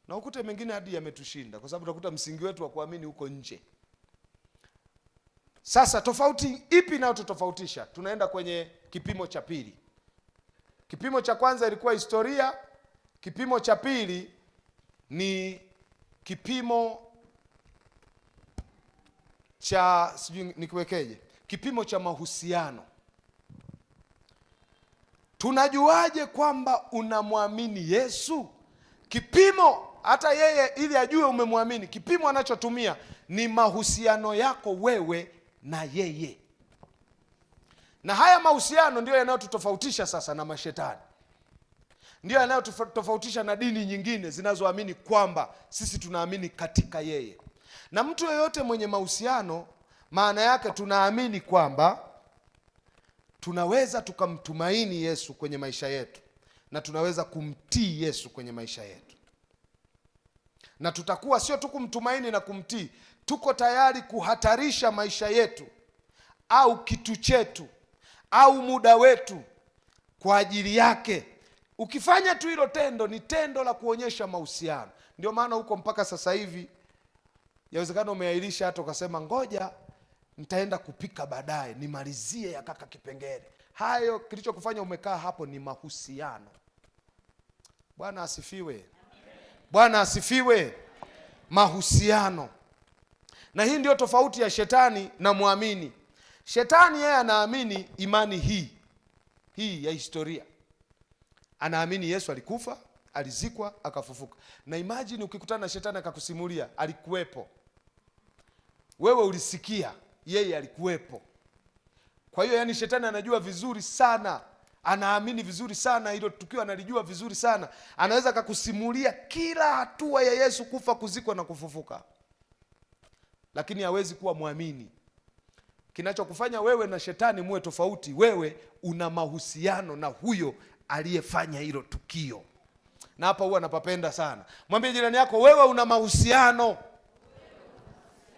Na ukute mengine hadi yametushinda, kwa sababu utakuta msingi wetu wa kuamini huko nje. Sasa tofauti ipi inayotofautisha? Tunaenda kwenye kipimo cha pili. Kipimo cha kwanza ilikuwa historia. Kipimo cha pili ni kipimo cha, sijui nikiwekeje, kipimo cha mahusiano. Tunajuaje kwamba unamwamini Yesu? Kipimo, hata yeye ili ajue umemwamini, kipimo anachotumia ni mahusiano yako wewe na yeye. Na haya mahusiano ndio yanayotutofautisha sasa na mashetani. Ndio yanayotutofautisha na dini nyingine zinazoamini kwamba sisi tunaamini katika yeye. Na mtu yeyote mwenye mahusiano, maana yake tunaamini kwamba tunaweza tukamtumaini Yesu kwenye maisha yetu, na tunaweza kumtii Yesu kwenye maisha yetu. Na tutakuwa sio tu kumtumaini na kumtii, tuko tayari kuhatarisha maisha yetu au kitu chetu au muda wetu kwa ajili yake. Ukifanya tu hilo tendo, ni tendo la kuonyesha mahusiano. Ndio maana huko mpaka sasa hivi yawezekana umeahirisha hata ukasema ngoja nitaenda kupika baadaye nimalizie ya kaka kipengele. Hayo kilichokufanya umekaa hapo ni mahusiano. Bwana asifiwe. Bwana asifiwe. Mahusiano. Na hii ndio tofauti ya shetani na muamini. Shetani yeye anaamini imani hii ya historia. Anaamini Yesu alikufa, alizikwa, akafufuka. Na imagine ukikutana na shetani akakusimulia alikuwepo. Wewe ulisikia, yeye alikuwepo. Kwa hiyo yani shetani anajua vizuri sana, anaamini vizuri sana hilo tukio, analijua vizuri sana. Anaweza akakusimulia kila hatua ya Yesu kufa, kuzikwa na kufufuka, lakini hawezi kuwa muamini. Kinachokufanya wewe na shetani muwe tofauti, wewe una mahusiano na huyo aliyefanya hilo tukio. Na hapa huwa napapenda sana. Mwambie jirani yako, wewe una mahusiano.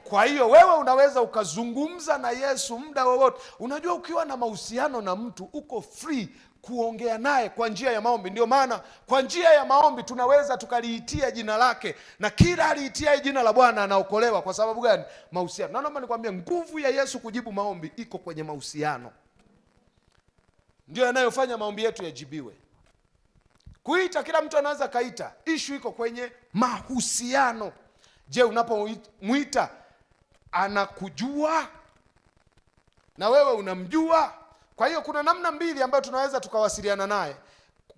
Kwa hiyo wewe unaweza ukazungumza na Yesu muda wowote. Unajua ukiwa na mahusiano na mtu uko free kuongea naye kwa njia ya maombi. Ndio maana kwa njia ya maombi tunaweza tukaliitia jina lake, na kila aliitia jina la Bwana anaokolewa. Kwa sababu gani? Mahusiano. Na naomba nikwambie, nguvu ya Yesu kujibu maombi iko kwenye mahusiano. Ndio yanayofanya maombi yetu yajibiwe. Kuita, kila mtu anaweza kaita. Ishu iko kwenye mahusiano. Je, unapomuita anakujua na wewe unamjua? Kwa hiyo kuna namna mbili ambayo tunaweza tukawasiliana naye,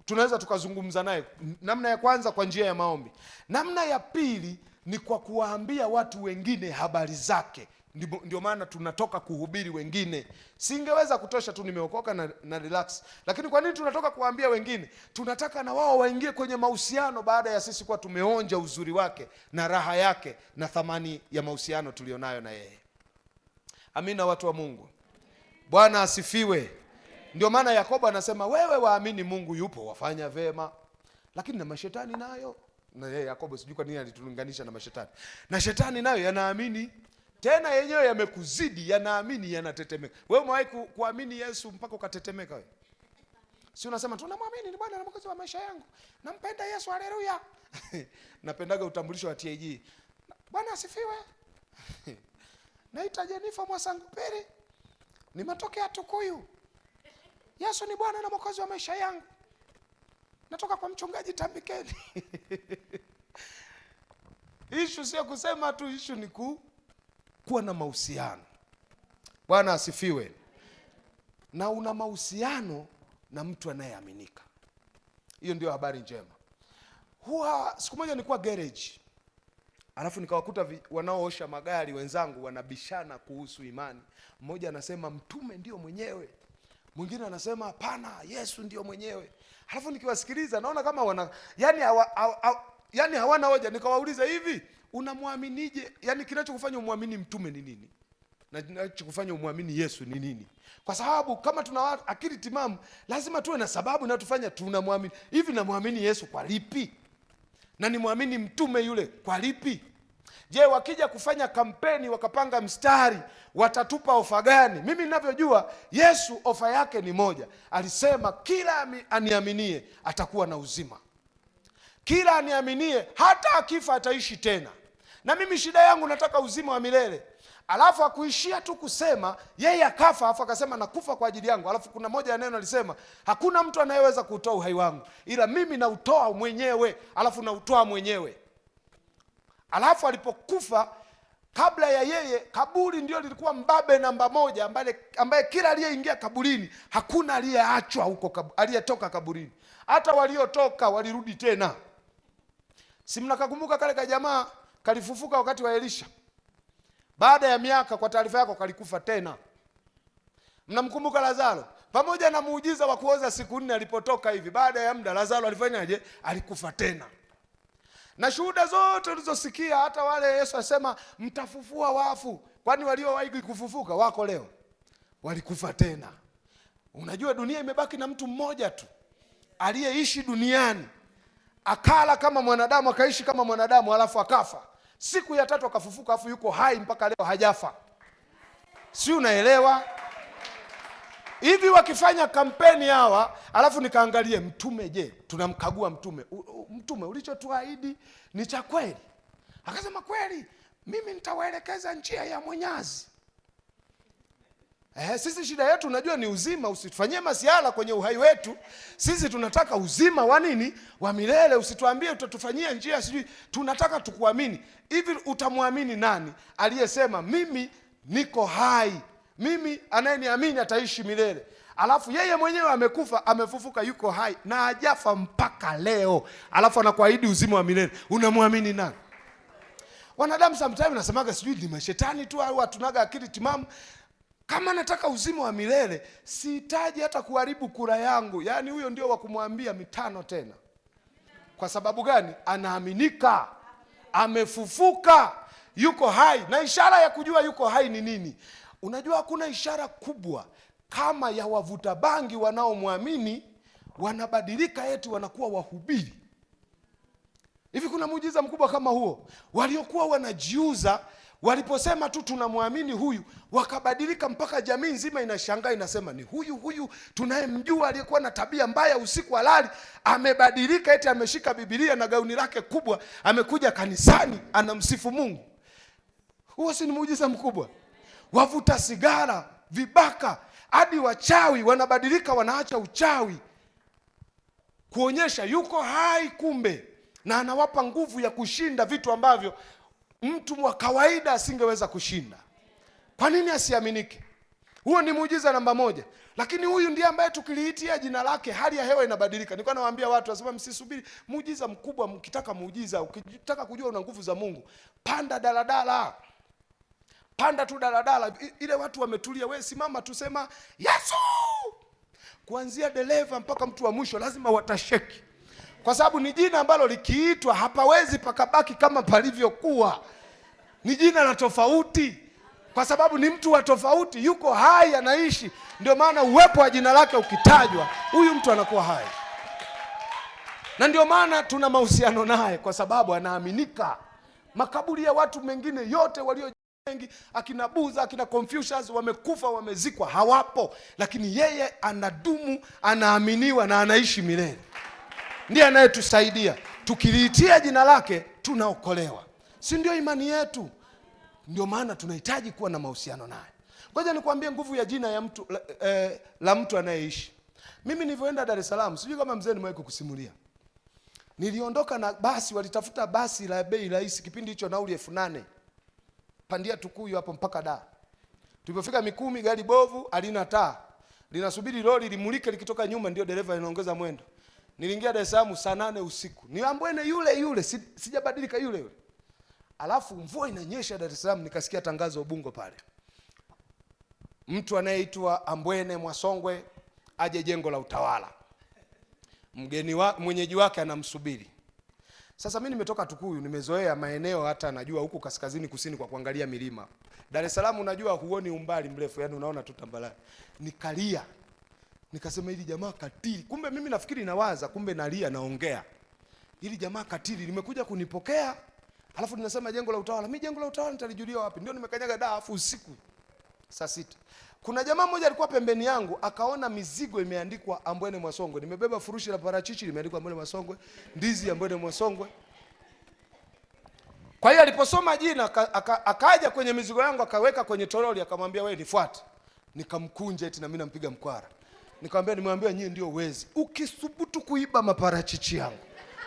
tunaweza tukazungumza naye. Namna ya kwanza kwa njia ya maombi. Namna ya pili ni kwa kuwaambia watu wengine habari zake. Ndio maana tunatoka kuhubiri wengine. Singeweza kutosha tu nimeokoka na relax. Lakini kwa nini tunatoka kuwaambia wengine? Tunataka na wao waingie kwenye mahusiano baada ya sisi kuwa tumeonja uzuri wake na raha yake na thamani ya mahusiano tulionayo na yeye. Amina watu wa Mungu. Bwana asifiwe. Ndio maana Yakobo anasema wewe waamini Mungu yupo, wafanya vema. Lakini na mashetani nayo, na yeye Yakobo sijui kwa nini alitulinganisha na mashetani. Na shetani nayo yanaamini. Tena yenyewe yamekuzidi, yanaamini, yanatetemeka. Wewe umewahi kuamini Yesu mpaka ukatetemeka wewe? Si unasema tunamwamini ni Bwana na Mwokozi wa maisha yangu. Nampenda Yesu, haleluya. Napendaga utambulisho wa TAG. Bwana asifiwe. Naitwa Jennifer Mwasanguperi. Nimetokea Tukuyu. Yesu ni Bwana na Mwokozi wa maisha yangu. Natoka kwa mchungaji Tambikeni. Issue sio kusema tu, issue ni kuwa na mahusiano. Bwana asifiwe. Na una mahusiano na mtu anayeaminika. Hiyo ndio habari njema. Huwa siku moja nilikuwa garage. Alafu nikawakuta wanaoosha magari wenzangu wanabishana kuhusu imani. Mmoja anasema mtume ndio mwenyewe. Mwingine anasema hapana, Yesu ndio mwenyewe. Alafu nikiwasikiliza naona kama wana yani hawana hoja. Nikawauliza hivi, unamwaminije? Yani kinachokufanya umwamini mtume ni nini? Na kinachokufanya umwamini Yesu ni nini? Kwa sababu kama tuna akili timamu lazima tuwe na sababu inayotufanya tunamwamini. Hivi namwamini Yesu kwa lipi? Na nimwamini mtume yule kwa lipi? Je, wakija kufanya kampeni wakapanga mstari watatupa ofa gani? Mimi ninavyojua Yesu ofa yake ni moja. Alisema kila aniaminie atakuwa na uzima. Kila aniaminie hata akifa ataishi tena. Na mimi shida yangu nataka uzima wa milele. Alafu hakuishia tu kusema yeye akafa, alafu akasema nakufa kwa ajili yangu. Alafu kuna moja ya neno alisema hakuna mtu anayeweza kuutoa uhai wangu ila mimi nautoa mwenyewe. Alafu nautoa mwenyewe. Alafu alipokufa, kabla ya yeye, kaburi ndio lilikuwa mbabe namba moja, ambaye kila aliyeingia kaburini hakuna aliyeachwa huko, aliyetoka kaburini. Hata waliotoka walirudi tena. Si mnakakumbuka kale ka jamaa kalifufuka wakati wa Elisha? Baada ya miaka, kwa taarifa yako, kalikufa tena. Mnamkumbuka Lazaro? Pamoja na muujiza wa kuoza siku 4 alipotoka hivi, baada ya muda Lazaro alifanyaje? Alikufa tena. Na shuhuda zote ulizosikia, hata wale Yesu asema mtafufua wafu, kwani waliowahi kufufuka wako leo? Walikufa tena. Unajua dunia imebaki na mtu mmoja tu aliyeishi duniani, akala kama mwanadamu, akaishi kama mwanadamu, alafu akafa. Siku ya tatu akafufuka, alafu yuko hai mpaka leo hajafa. Si unaelewa? Hivi wakifanya kampeni hawa, alafu nikaangalie mtume, je, tunamkagua mtume. Mtume ulichotuahidi ni cha kweli? Akasema kweli, mimi nitawaelekeza njia ya Mwenyezi. Sisi shida yetu unajua ni uzima. Usitufanyie masiala kwenye uhai wetu. Sisi tunataka uzima wa nini? Wa milele. Usituambie utatufanyia njia sijui. Tunataka tukuamini. Hivi utamwamini nani aliyesema mimi niko hai, mimi anayeniamini ataishi milele? Alafu yeye mwenyewe amekufa, amefufuka, yuko hai na hajafa mpaka leo. Alafu anakuahidi uzima wa milele. Unamwamini nani? Wanadamu sometimes nasemaga sijui ni mashetani tu au hatunaga akili timamu. Kama nataka uzima wa milele, sihitaji hata kuharibu kura yangu. Yaani huyo ndio wa kumwambia 5 tena. Kwa sababu gani? Anaaminika, amefufuka, yuko hai. Na ishara ya kujua yuko hai ni nini? Unajua hakuna ishara kubwa kama ya wavuta bangi wanaomwamini wanabadilika eti wanakuwa wahubiri. Hivi kuna muujiza mkubwa kama huo? Waliokuwa wanajiuza waliposema tu tunamwamini huyu, wakabadilika mpaka jamii nzima inashangaa, inasema ni huyu huyu tunayemjua aliyekuwa na tabia mbaya usiku halali, amebadilika eti ameshika Biblia na gauni lake kubwa, amekuja kanisani anamsifu Mungu. Huo si ni muujiza mkubwa? Wavuta sigara, vibaka, hadi wachawi wanabadilika, wanaacha uchawi kuonyesha yuko hai kumbe, na anawapa nguvu ya kushinda vitu ambavyo mtu wa kawaida asingeweza kushinda. Kwa nini asiaminike? Huo ni muujiza namba 1. Lakini huyu ndiye ambaye tukiliitia jina lake hali ya hewa inabadilika. Nilikuwa nawaambia watu, wasema msisubiri muujiza mkubwa. Mkitaka muujiza, ukitaka kujua una nguvu za Mungu, panda daladala. Panda tu daladala, ile watu wametulia, wewe simama tusema Yesu. Kuanzia dereva mpaka mtu wa mwisho lazima watasheki. Kwa sababu ni jina ambalo likiitwa hapawezi pakabaki kama palivyokuwa. Ni jina la tofauti. Kwa sababu ni mtu wa tofauti, yuko hai, anaishi. Ndio maana uwepo wa jina lake ukitajwa, huyu mtu anakuwa hai. Na ndio maana tuna mahusiano naye, kwa sababu anaaminika. Makaburi ya watu mengine yote walio wengi, akina Buddha, akina Confucius, wamekufa, wamezikwa, hawapo. Lakini yeye anadumu, anaaminiwa na anaishi milele. Ndiye anayetusaidia. Tukiliitia jina lake tunaokolewa. Si ndio imani yetu? Ndio maana tunahitaji kuwa na mahusiano naye. Ngoja nikwambie nguvu ya jina ya mtu la mtu anayeishi. Mimi nilivyoenda Dar es Salaam, sijui kama mzee nimewahi kukusimulia. Niliondoka na basi, walitafuta basi la bei rahisi kipindi hicho, nauli 8,000. Pandia Tukuyu hapo mpaka Dar. Tulipofika Mikumi, gari bovu, halina taa. Linasubiri lori limulike likitoka nyuma ndio dereva anaongeza mwendo. Niliingia Dar es Salaam saa 8 usiku. Ni Ambwene yule yule, sijabadilika yule yule. Alafu mvua inanyesha Dar es Salaam, nikasikia tangazo Ubungo pale. Mtu anayeitwa Ambwene Mwasongwe aje jengo la utawala. Mgeni wa mwenyeji wake anamsubiri. Sasa mimi nimetoka Tukuyu, nimezoea maeneo, hata najua huku kaskazini kusini kwa kuangalia milima. Dar es Salaam unajua huoni umbali mrefu, yani unaona tu tambarare. Nikalia. Nikasema hili jamaa katili. Kumbe mimi nafikiri nawaza, kumbe nalia naongea. Hili jamaa katili limekuja kunipokea. Alafu ninasema jengo la utawala. Mimi jengo la utawala nitalijulia wapi? Ndio nimekanyaga daa afu usiku saa 6. Kuna jamaa mmoja alikuwa pembeni yangu, akaona mizigo imeandikwa Ambwene Mwasongwe. Nimebeba furushi la parachichi limeandikwa Ambwene Mwasongwe, ndizi Ambwene Mwasongwe. Kwa hiyo aliposoma jina akaja kwenye mizigo yangu akaweka kwenye toroli, akamwambia wewe nifuate. Nikamkunja eti na mimi nampiga mkwara. Nikamwambia nimwambia nyie ndio wezi. Ukisubutu kuiba maparachichi yangu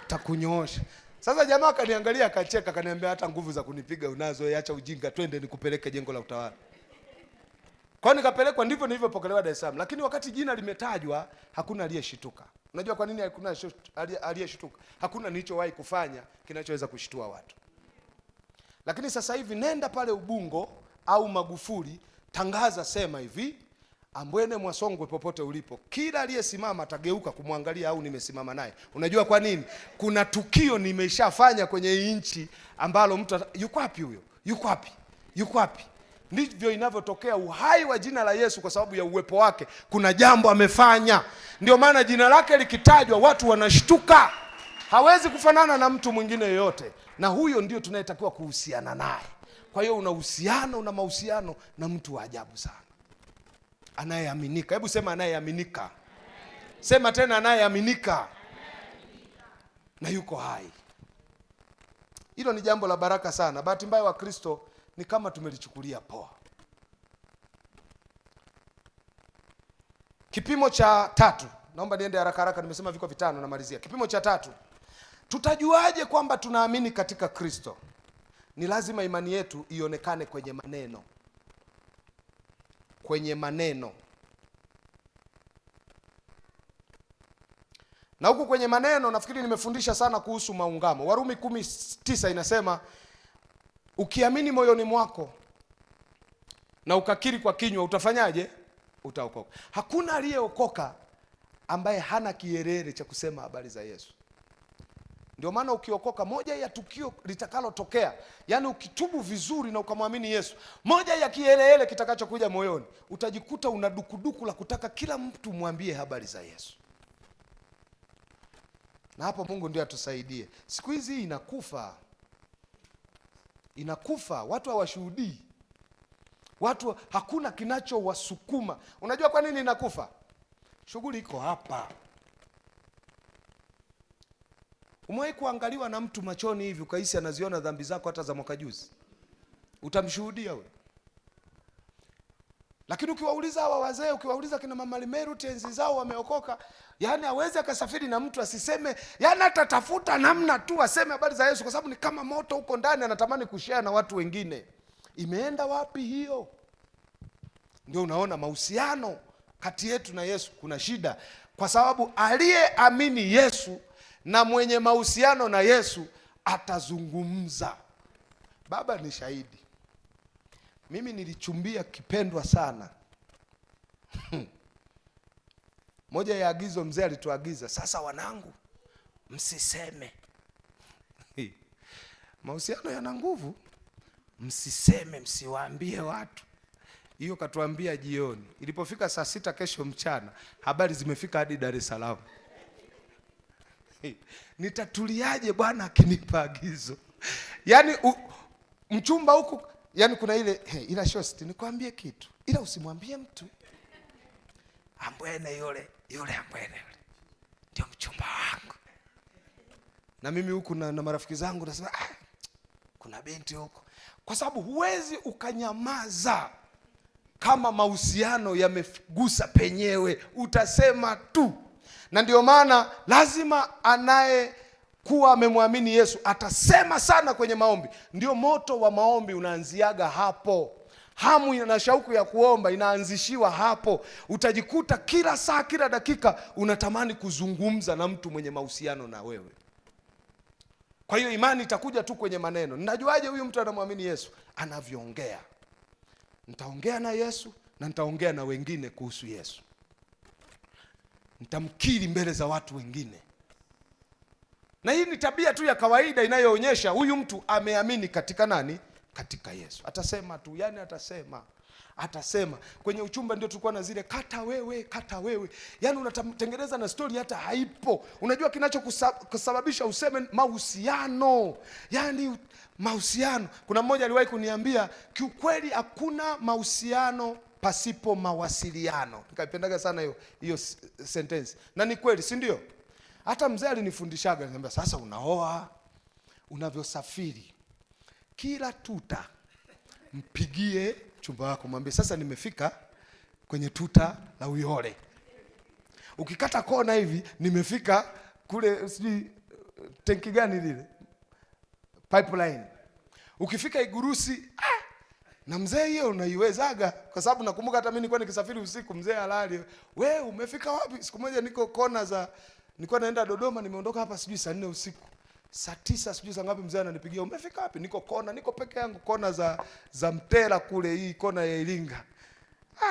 takunyoosha. Sasa jamaa akaniangalia akacheka, akaniambia hata nguvu za kunipiga unazo, acha ujinga, twende nikupeleke jengo la utawala. Kwa hiyo nikapelekwa, ndivyo nilivyopokelewa Dar es Salaam. Lakini wakati jina limetajwa hakuna aliyeshituka. Unajua kwa nini hakuna aliyeshituka? Hakuna nilichowahi kufanya kinachoweza kushtua watu. Lakini sasa hivi nenda pale Ubungo au Magufuli, tangaza, sema hivi, Ambwene Mwasongwe popote ulipo, kila aliyesimama atageuka kumwangalia au nimesimama naye. Unajua kwa nini? Kuna tukio nimeshafanya kwenye hii nchi ambalo mtu yuko wapi huyo? Yuko wapi? Yuko wapi? Ndivyo inavyotokea uhai wa jina la Yesu. Kwa sababu ya uwepo wake kuna jambo amefanya. Ndio maana jina lake likitajwa watu wanashtuka. Hawezi kufanana na mtu mwingine yoyote, na huyo ndio tunayetakiwa kuhusiana naye. Kwa hiyo una uhusiano, una mahusiano na mtu wa ajabu sana, anayeaminika. Hebu sema anayeaminika. Sema tena anayeaminika. Na yuko hai. Hilo ni jambo la baraka sana. Bahati mbaya wa Kristo ni kama tumelichukulia poa. Kipimo cha tatu, naomba niende haraka haraka, nimesema viko vitano namalizia. Kipimo cha tatu, tutajuaje kwamba tunaamini katika Kristo? Ni lazima imani yetu ionekane kwenye maneno. Kwenye maneno. Na huku kwenye maneno nafikiri nimefundisha sana kuhusu maungamo. Warumi 10:9 inasema Ukiamini moyoni mwako na ukakiri kwa kinywa utafanyaje? Utaokoka. Hakuna aliyeokoka ambaye hana kiherehere cha kusema habari za Yesu. Ndio maana ukiokoka, moja ya tukio litakalotokea, yani ukitubu vizuri na ukamwamini Yesu, moja ya kiherehere kitakachokuja moyoni, utajikuta una dukuduku la kutaka kila mtu mwambie habari za Yesu. Na hapo Mungu ndio atusaidie. Siku hizi inakufa. Inakufa, watu hawashuhudii. Watu hakuna kinachowasukuma. Unajua kwa nini inakufa? Shughuli iko hapa. Umewahi kuangaliwa na mtu machoni hivi ukahisi anaziona dhambi zako hata za mwaka juzi? Utamshuhudia wewe? Lakini ukiwauliza hawa wazee, ukiwauliza kina Mama Limeru enzi zao wameokoka, yani hawezi akasafiri na mtu asiseme, yani atatafuta namna tu aseme habari za Yesu, kwa sababu ni kama moto huko ndani, anatamani kushare na watu wengine. Imeenda wapi hiyo? Ndio unaona mahusiano kati yetu na Yesu kuna shida, kwa sababu aliyeamini Yesu na mwenye mahusiano na Yesu atazungumza. Baba ni shahidi. Mimi nilichumbia kipendwa sana. Moja ya agizo mzee alituagiza, sasa wanangu msiseme. Mahusiano yana nguvu. Msiseme, msiwaambie watu. Hiyo katuambia jioni. Ilipofika saa 6 kesho mchana, habari zimefika hadi Dar es Salaam. Nitatuliaje Bwana akinipa agizo? Yaani mchumba huku, yani kuna ile, hey, ila shosti nikwambie kitu, ila usimwambie mtu. Ambwene yule, yule ambwene yule ndio mchumba wangu. Na mimi huku na marafiki zangu nasema, kuna binti huko. Kwa sababu huwezi ukanyamaza kama mahusiano yamegusa penyewe, utasema tu. Na ndio maana lazima anayekuwa amemwamini Yesu atasema sana kwenye maombi. Ndio moto wa maombi unaanziaga hapo. Hamu na shauku ya kuomba inaanzishiwa hapo. Utajikuta kila saa, kila dakika unatamani kuzungumza na mtu mwenye mahusiano na wewe. Kwa hiyo imani itakuja tu kwenye maneno. Ninajuaje huyu mtu anamwamini Yesu? Anavyoongea. Nitaongea na Yesu na nitaongea na wengine kuhusu Yesu. Nitamkiri mbele za watu wengine. Na hii ni tabia tu ya kawaida inayoonyesha huyu mtu ameamini katika nani? Katika Yesu. Atasema tu, yani atasema. Atasema. Kwenye uchumba ndio tulikuwa na zile kata wewe, kata wewe. Yani unatengeneza na story hata haipo. Unajua kinachokusababisha useme mahusiano. Yani mahusiano. Kuna mmoja aliwahi kuniambia kiukweli hakuna mahusiano pasipo mawasiliano. Nikaipendaga sana hiyo sentence. Na ni kweli, si ndio? Hata mzee alinifundishaga, aliniambia sasa unaoa, unavyosafiri, kila tuta mpigie chumba wako, mwambie sasa nimefika kwenye tuta la Uyole. Ukikata kona hivi nimefika kule sijui tenki gani lile, pipeline. Ukifika Igurusi, na mzee hiyo unaiwezaga, kwa sababu nakumbuka hata mimi nilikuwa nikisafiri usiku, mzee halali, wewe umefika wapi? Siku moja niko kona za, nilikuwa naenda Dodoma, nimeondoka hapa sijui saa 4 usiku. Saa 9 sijui saa ngapi mzee ananipigia, umefika wapi? Niko kona, niko peke yangu kona za Mtera kule, hii kona ya Iringa.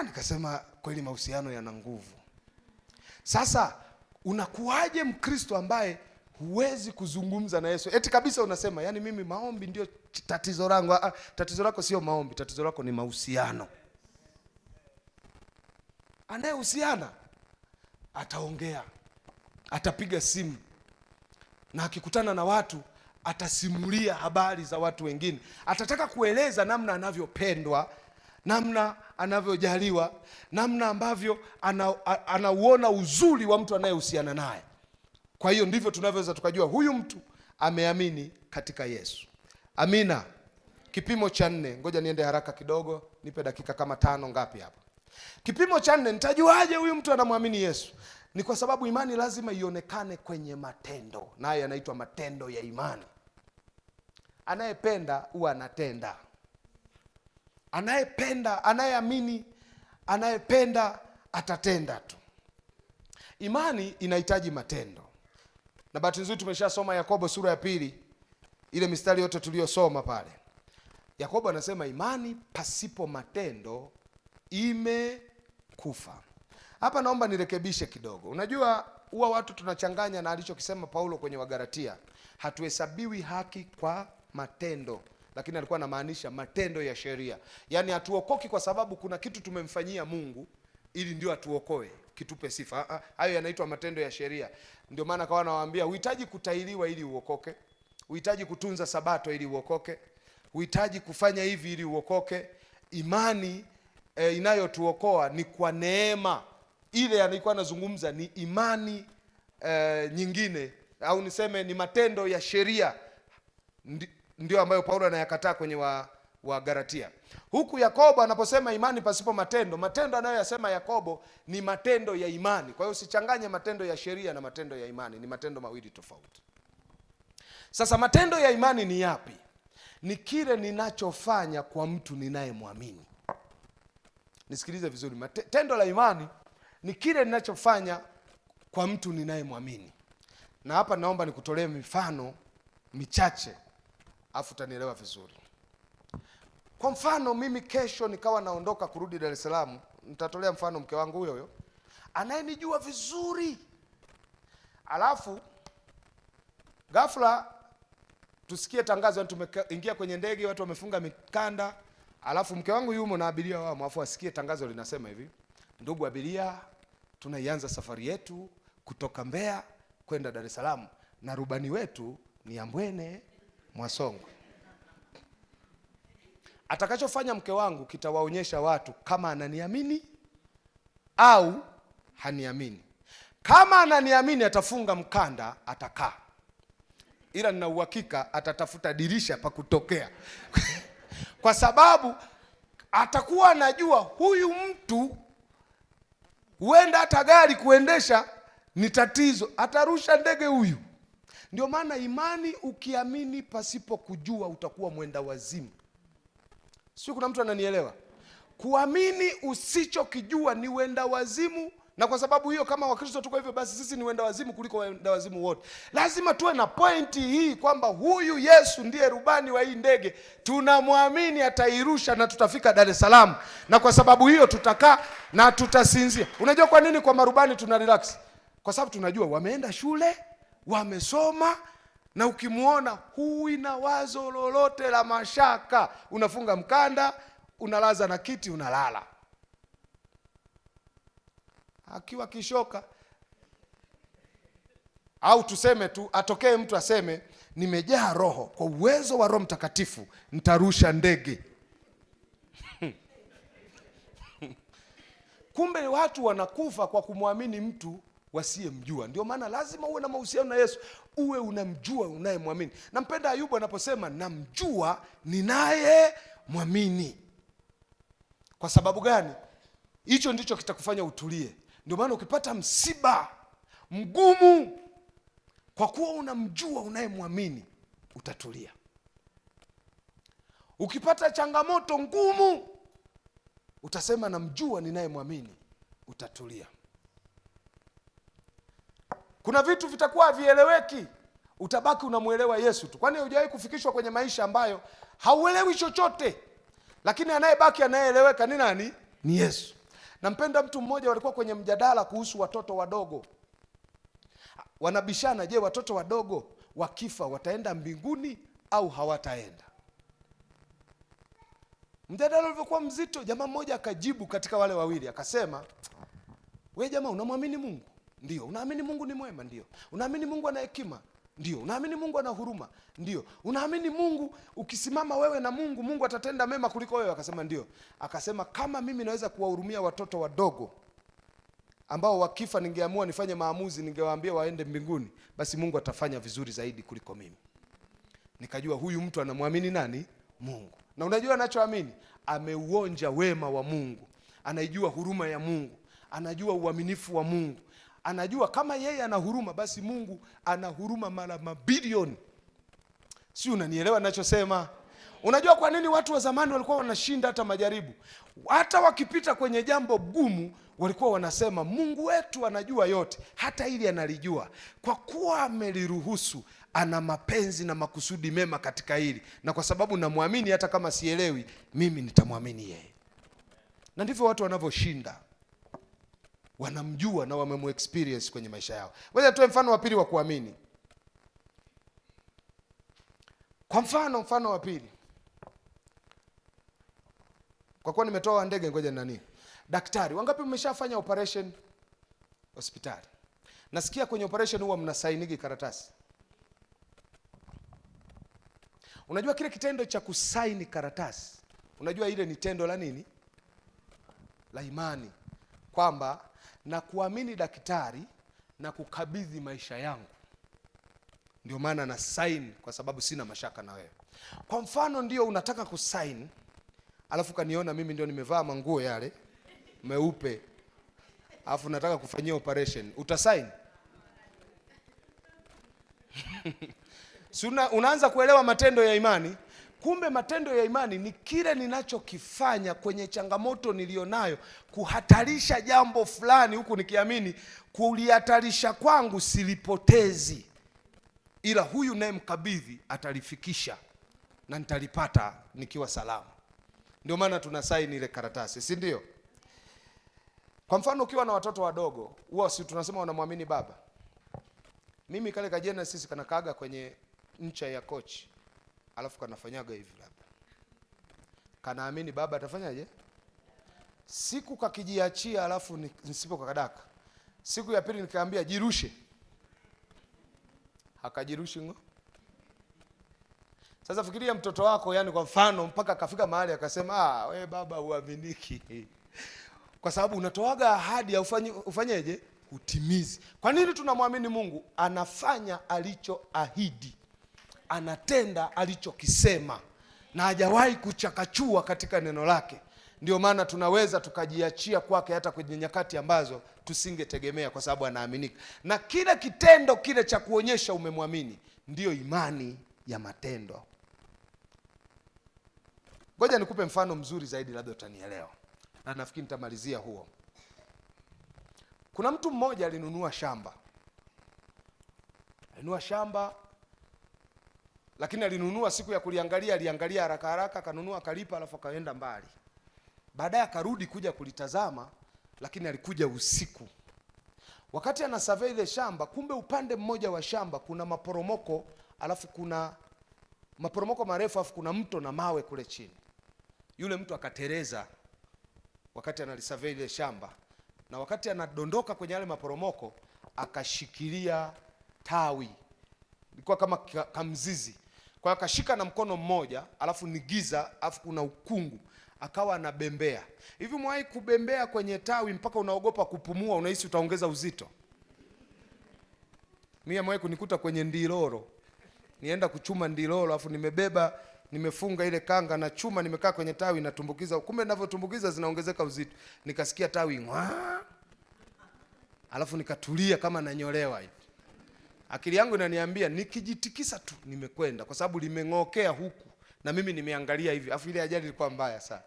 Nikasema kweli mahusiano yana nguvu. Sasa unakuwaje Mkristo ambaye huwezi kuzungumza na Yesu? Eti kabisa unasema, yani mimi maombi ndio tatizo langu. Tatizo lako sio maombi, tatizo lako ni mahusiano. Anayehusiana ataongea, atapiga simu, na akikutana na watu atasimulia habari za watu wengine. Atataka kueleza namna anavyopendwa, namna anavyojaliwa, namna ambavyo anauona uzuri wa mtu anayehusiana naye. Kwa hiyo ndivyo tunavyoweza tukajua huyu mtu ameamini katika Yesu. Amina. Kipimo cha 4, ngoja niende haraka kidogo, nipe dakika kama 5 ngapi hapa. Kipimo cha 4, nitajuaje huyu mtu anamwamini Yesu? Ni kwa sababu imani lazima ionekane kwenye matendo. Naye yanaitwa matendo ya imani. Anayependa huwa anatenda. Anayependa, anayeamini, anayependa atatenda tu. Imani inahitaji matendo. Na bahati nzuri tumeshasoma Yakobo sura ya 2, ile mistari yote tuliyosoma pale. Yakobo anasema imani pasipo matendo imekufa. Hapa naomba nirekebishe kidogo. Unajua huwa watu tunachanganya na alichokisema Paulo kwenye Wagalatia, hatuhesabiwi haki kwa matendo, lakini alikuwa anamaanisha matendo ya sheria. Yaani hatuokoki kwa sababu kuna kitu tumemfanyia Mungu ili ndio atuokoe, kitupe sifa. Hayo yanaitwa matendo ya sheria. Ndio maana kawa nawaambia huhitaji kutahiriwa ili uokoke, huhitaji kutunza sabato ili uokoke, huhitaji kufanya hivi ili uokoke. Imani inayotuokoa ni kwa neema. Ile alikuwa anazungumza ni imani nyingine, au niseme ni matendo ya sheria, ndio ambayo Paulo anayakataa kwenye wa Galatia. Huku Yakobo anaposema imani pasipo matendo, matendo anayoyasema Yakobo ni matendo ya imani. Kwa hiyo usichanganye matendo ya sheria na matendo ya imani, ni matendo mawili tofauti. Sasa matendo ya imani ni yapi? Ni kile ninachofanya kwa mtu ninayemwamini. Nisikilize vizuri, tendo la imani ni kile ninachofanya kwa mtu ninayemwamini. Na hapa naomba nikutolee mifano michache afu utanielewa vizuri. Kwa mfano mimi kesho nikawa naondoka kurudi Dar es Salaam, nitatolea mfano mke wangu huyo huyo anayenijua vizuri. Alafu ghafla tusikie tangazo, tumeingia kwenye ndege, watu wamefunga mikanda, alafu mke wangu yumo na abiria wao, alafu asikie tangazo linasema hivi: ndugu abiria, tunaianza safari yetu kutoka Mbeya kwenda Dar es Salaam na rubani wetu ni Ambwene Mwasongwe. Atakachofanya mke wangu kitawaonyesha watu kama ananiamini au haniamini. Kama ananiamini atafunga mkanda, atakaa. Ila nina uhakika atatafuta dirisha pa kutokea. Kwa sababu atakuwa anajua huyu mtu huenda hata gari kuendesha ni tatizo, atarusha ndege huyu. Ndio maana imani ukiamini pasipo kujua utakuwa mwenda wazimu. Sio kuna mtu ananielewa? Kuamini usichokijua ni wenda wazimu. Na kwa sababu hiyo kama Wakristo tuko hivyo, basi sisi ni wenda wazimu kuliko wenda wazimu wote. Lazima tuwe na pointi hii kwamba huyu Yesu ndiye rubani wa hii ndege, tunamwamini atairusha na tutafika Dar es Salaam. Na kwa sababu hiyo tutakaa na tutasinzia. Unajua kwa nini kwa marubani tuna relax? Kwa sababu tunajua wameenda shule, wamesoma, na ukimuona huwi na wazo lolote la mashaka. Unafunga mkanda, unalaza na kiti, unalala. Akiwa kishoka, au tuseme tu atokee mtu aseme nimejaa roho, kwa uwezo wa Roho Mtakatifu nitarusha ndege. Kumbe watu wanakufa kwa kumwamini mtu wasiyemjua. Ndio maana lazima uwe na mahusiano na Yesu, uwe unamjua unayemwamini. Nampenda Ayubu anaposema namjua ninaye mwamini. Kwa sababu gani? Hicho ndicho kitakufanya utulie. Ndio maana ukipata msiba mgumu, kwa kuwa unamjua unayemwamini, utatulia. Ukipata changamoto ngumu, utasema namjua ninayemwamini, utatulia. Kuna vitu vitakuwa havieleweki, utabaki unamuelewa Yesu tu. Kwani hujawahi kufikishwa kwenye maisha ambayo hauelewi chochote, lakini anayebaki anayeeleweka ni nani? Ni Yesu. Nampenda mtu mmoja, walikuwa kwenye mjadala kuhusu watoto wadogo. Wanabishana, je, watoto wadogo wakifa wataenda mbinguni au hawataenda? Mjadala ulivyokuwa mzito, jamaa mmoja akajibu katika wale wawili, akasema, we jamaa, unamwamini Mungu? Ndio. Unaamini Mungu ni mwema? Ndio. Unaamini Mungu ana hekima? Ndio. Unaamini Mungu ana huruma? Ndio. Unaamini Mungu ukisimama wewe na Mungu, Mungu atatenda mema kuliko wewe? Akasema ndio. Akasema kama mimi naweza kuwahurumia watoto wadogo ambao wakifa ningeamua nifanye maamuzi, ningewaambia waende mbinguni, basi Mungu atafanya vizuri zaidi kuliko mimi. Nikajua huyu mtu anamwamini nani? Mungu. Na unajua anachoamini? Ameuonja wema wa Mungu, anaijua huruma ya Mungu, anajua uaminifu wa Mungu. Anajua kama yeye ana huruma, basi Mungu ana huruma mara mabilioni. Si unanielewa ninachosema? Unajua kwa nini watu wa zamani walikuwa wanashinda hata majaribu? Hata wakipita kwenye jambo gumu, walikuwa wanasema Mungu wetu anajua yote, hata ili analijua. Kwa kuwa ameliruhusu, ana mapenzi na makusudi mema katika hili, na kwa sababu namwamini hata kama sielewi, mimi nitamwamini yeye. Na ndivyo watu wanavyoshinda, wanamjua na wamemu-experience kwenye maisha yao. Ngoja tuwe mfano wa pili wa kuamini. Kwa mfano wa pili, kwa kuwa nimetoa ndege, ngoja nani, daktari. Wangapi mmeshafanya operation hospitali? Nasikia kwenye operation huwa mnasainigi karatasi. Unajua kile kitendo cha kusaini karatasi, unajua ile ni tendo la nini? La imani, kwamba na kuamini daktari na kukabidhi maisha yangu. Ndio maana na sign, kwa sababu sina mashaka na wewe. Kwa mfano ndio unataka kusign, alafu kaniona mimi ndio nimevaa manguo yale meupe, alafu nataka kufanyia operation, utasign? Si unaanza kuelewa matendo ya imani. Kumbe matendo ya imani ni kile ninachokifanya kwenye changamoto nilionayo, kuhatarisha jambo fulani huku nikiamini kulihatarisha kwangu silipotezi, ila huyu naye mkabidhi atalifikisha na nitalipata nikiwa salama. Ndio maana tuna sign ile karatasi, si ndio? Kwa mfano ukiwa na watoto wadogo, huwa si tunasema wanamwamini baba. Mimi kale kajana sisi kanakaaga kwenye ncha ya kochi, alafu kanafanyaga hivi labda. Kanaamini baba atafanyaje? Siku kakijiachia alafu nisipo kakadaka. Siku ya pili nikaambia jirushe. Hakajirushi ngo. Sasa fikiria mtoto wako, yani kwa mfano mpaka akafika mahali akasema, "Ah, we baba huaminiki." Kwa sababu unatoaga ahadi ufanyeje? Utimizi. Kwa nini tunamwamini Mungu? Anafanya alichoahidi, anatenda alichokisema, na hajawahi kuchakachua katika neno lake. Ndio maana tunaweza tukajiachia kwake hata kwenye nyakati ambazo tusingetegemea, kwa sababu anaaminika. Na kila kitendo kile cha kuonyesha umemwamini ndio imani ya matendo. Ngoja nikupe mfano mzuri zaidi, labda utanielewa, na nafikiri nitamalizia huo. Kuna mtu mmoja alinunua shamba. Alinunua shamba, lakini alinunua siku ya kuliangalia, aliangalia haraka haraka, akanunua, akalipa, alafu akaenda mbali. Baadaye akarudi kuja kulitazama, lakini alikuja usiku. Wakati ana survey ile shamba, kumbe upande mmoja wa shamba kuna maporomoko, alafu kuna maporomoko marefu, alafu kuna mto na mawe kule chini. Yule mtu akatereza wakati analisurvey ile shamba, na wakati anadondoka kwenye yale maporomoko akashikilia tawi, ilikuwa kama kamzizi. Kwa hiyo akashika na mkono mmoja, alafu ni giza, alafu kuna ukungu, akawa anabembea. Hivi mwahi kubembea kwenye tawi mpaka unaogopa kupumua, unahisi utaongeza uzito? Mimi mwahi kunikuta kwenye ndiloro, nienda kuchuma ndiloro, alafu nimebeba, nimefunga ile kanga na chuma, nimekaa kwenye tawi natumbukiza, kumbe ninavyotumbukiza zinaongezeka uzito. Nikasikia tawi ngwa, alafu nikatulia kama nanyolewa hivi. Akili yangu inaniambia nikijitikisa tu nimekwenda, kwa sababu limeng'okea huku na mimi nimeangalia hivi, afu ile ajali ilikuwa mbaya sana.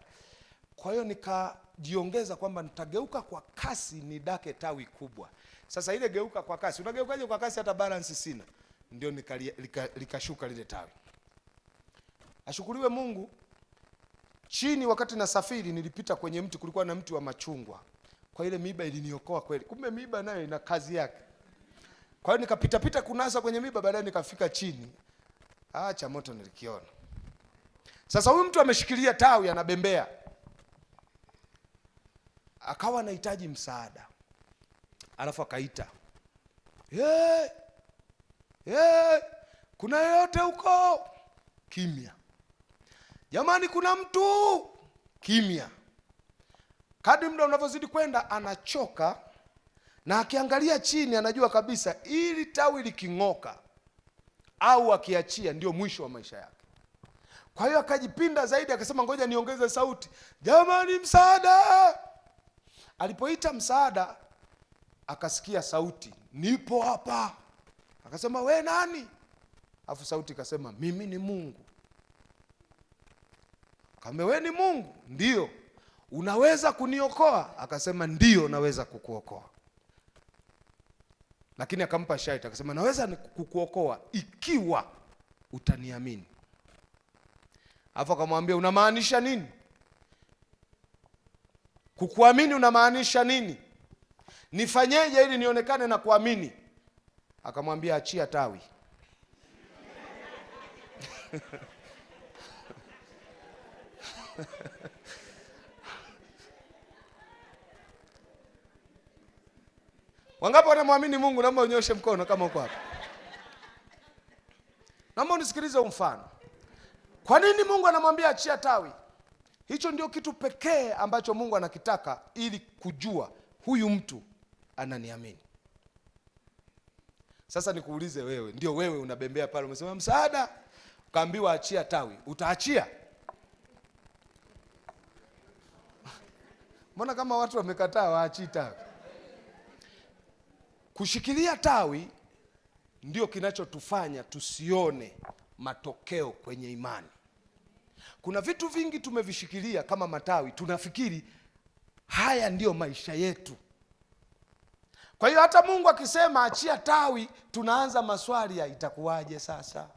Kwa hiyo nikajiongeza kwamba nitageuka kwa kasi nidake tawi kubwa. Sasa ile geuka kwa kasi, unageukaje kwa kasi hata balance sina? Ndio likashuka lile tawi. Ashukuriwe Mungu. Chini wakati nasafiri nilipita kwenye mti, kulikuwa na mti wa machungwa. Kwa ile miiba iliniokoa kweli. Kumbe miiba nayo ina kazi yake. Kwa hiyo nikapita pita kunasa kwenye miiba, baadaye nikafika chini. Ah, cha moto nilikiona. Sasa huyu mtu ameshikilia tawi anabembea. Akawa anahitaji msaada. Alafu akaita, "Hey! Hey! Kuna yeyote huko?" Kimya. "Jamani, kuna mtu?" Kimya. Kadri muda unavyozidi kwenda anachoka, na akiangalia chini anajua kabisa ili tawi liking'oka au akiachia ndio mwisho wa maisha yake. Kwa hiyo akajipinda zaidi, akasema ngoja niongeze sauti, "Jamani, msaada!" Alipoita msaada akasikia sauti, "Nipo hapa." Akasema, "We nani?" Afu sauti ikasema, "Mimi ni Mungu." Akamwambia, "We ni Mungu?" "Ndio." "Unaweza kuniokoa?" Akasema, "Ndio, naweza kukuokoa." Lakini akampa sharti, akasema naweza kukuokoa ikiwa utaniamini. Alafu akamwambia unamaanisha nini? Kukuamini unamaanisha nini? Nifanyeje ili nionekane na kuamini? Akamwambia achia tawi. Wangapi wanamwamini Mungu? Naomba unyoshe mkono kama uko hapa. Naomba unisikilize mfano. Kwa nini Mungu anamwambia achia tawi? Hicho ndio kitu pekee ambacho Mungu anakitaka ili kujua huyu mtu ananiamini. Sasa nikuulize wewe, ndio wewe unabembea pale umesema msaada, ukaambiwa achia tawi, utaachia? Mbona kama watu wamekataa waachii tawi? Kushikilia tawi ndio kinachotufanya tusione matokeo kwenye imani. Kuna vitu vingi tumevishikilia kama matawi, tunafikiri haya ndio maisha yetu. Kwa hiyo hata Mungu akisema achia tawi, tunaanza maswali ya itakuwaje sasa?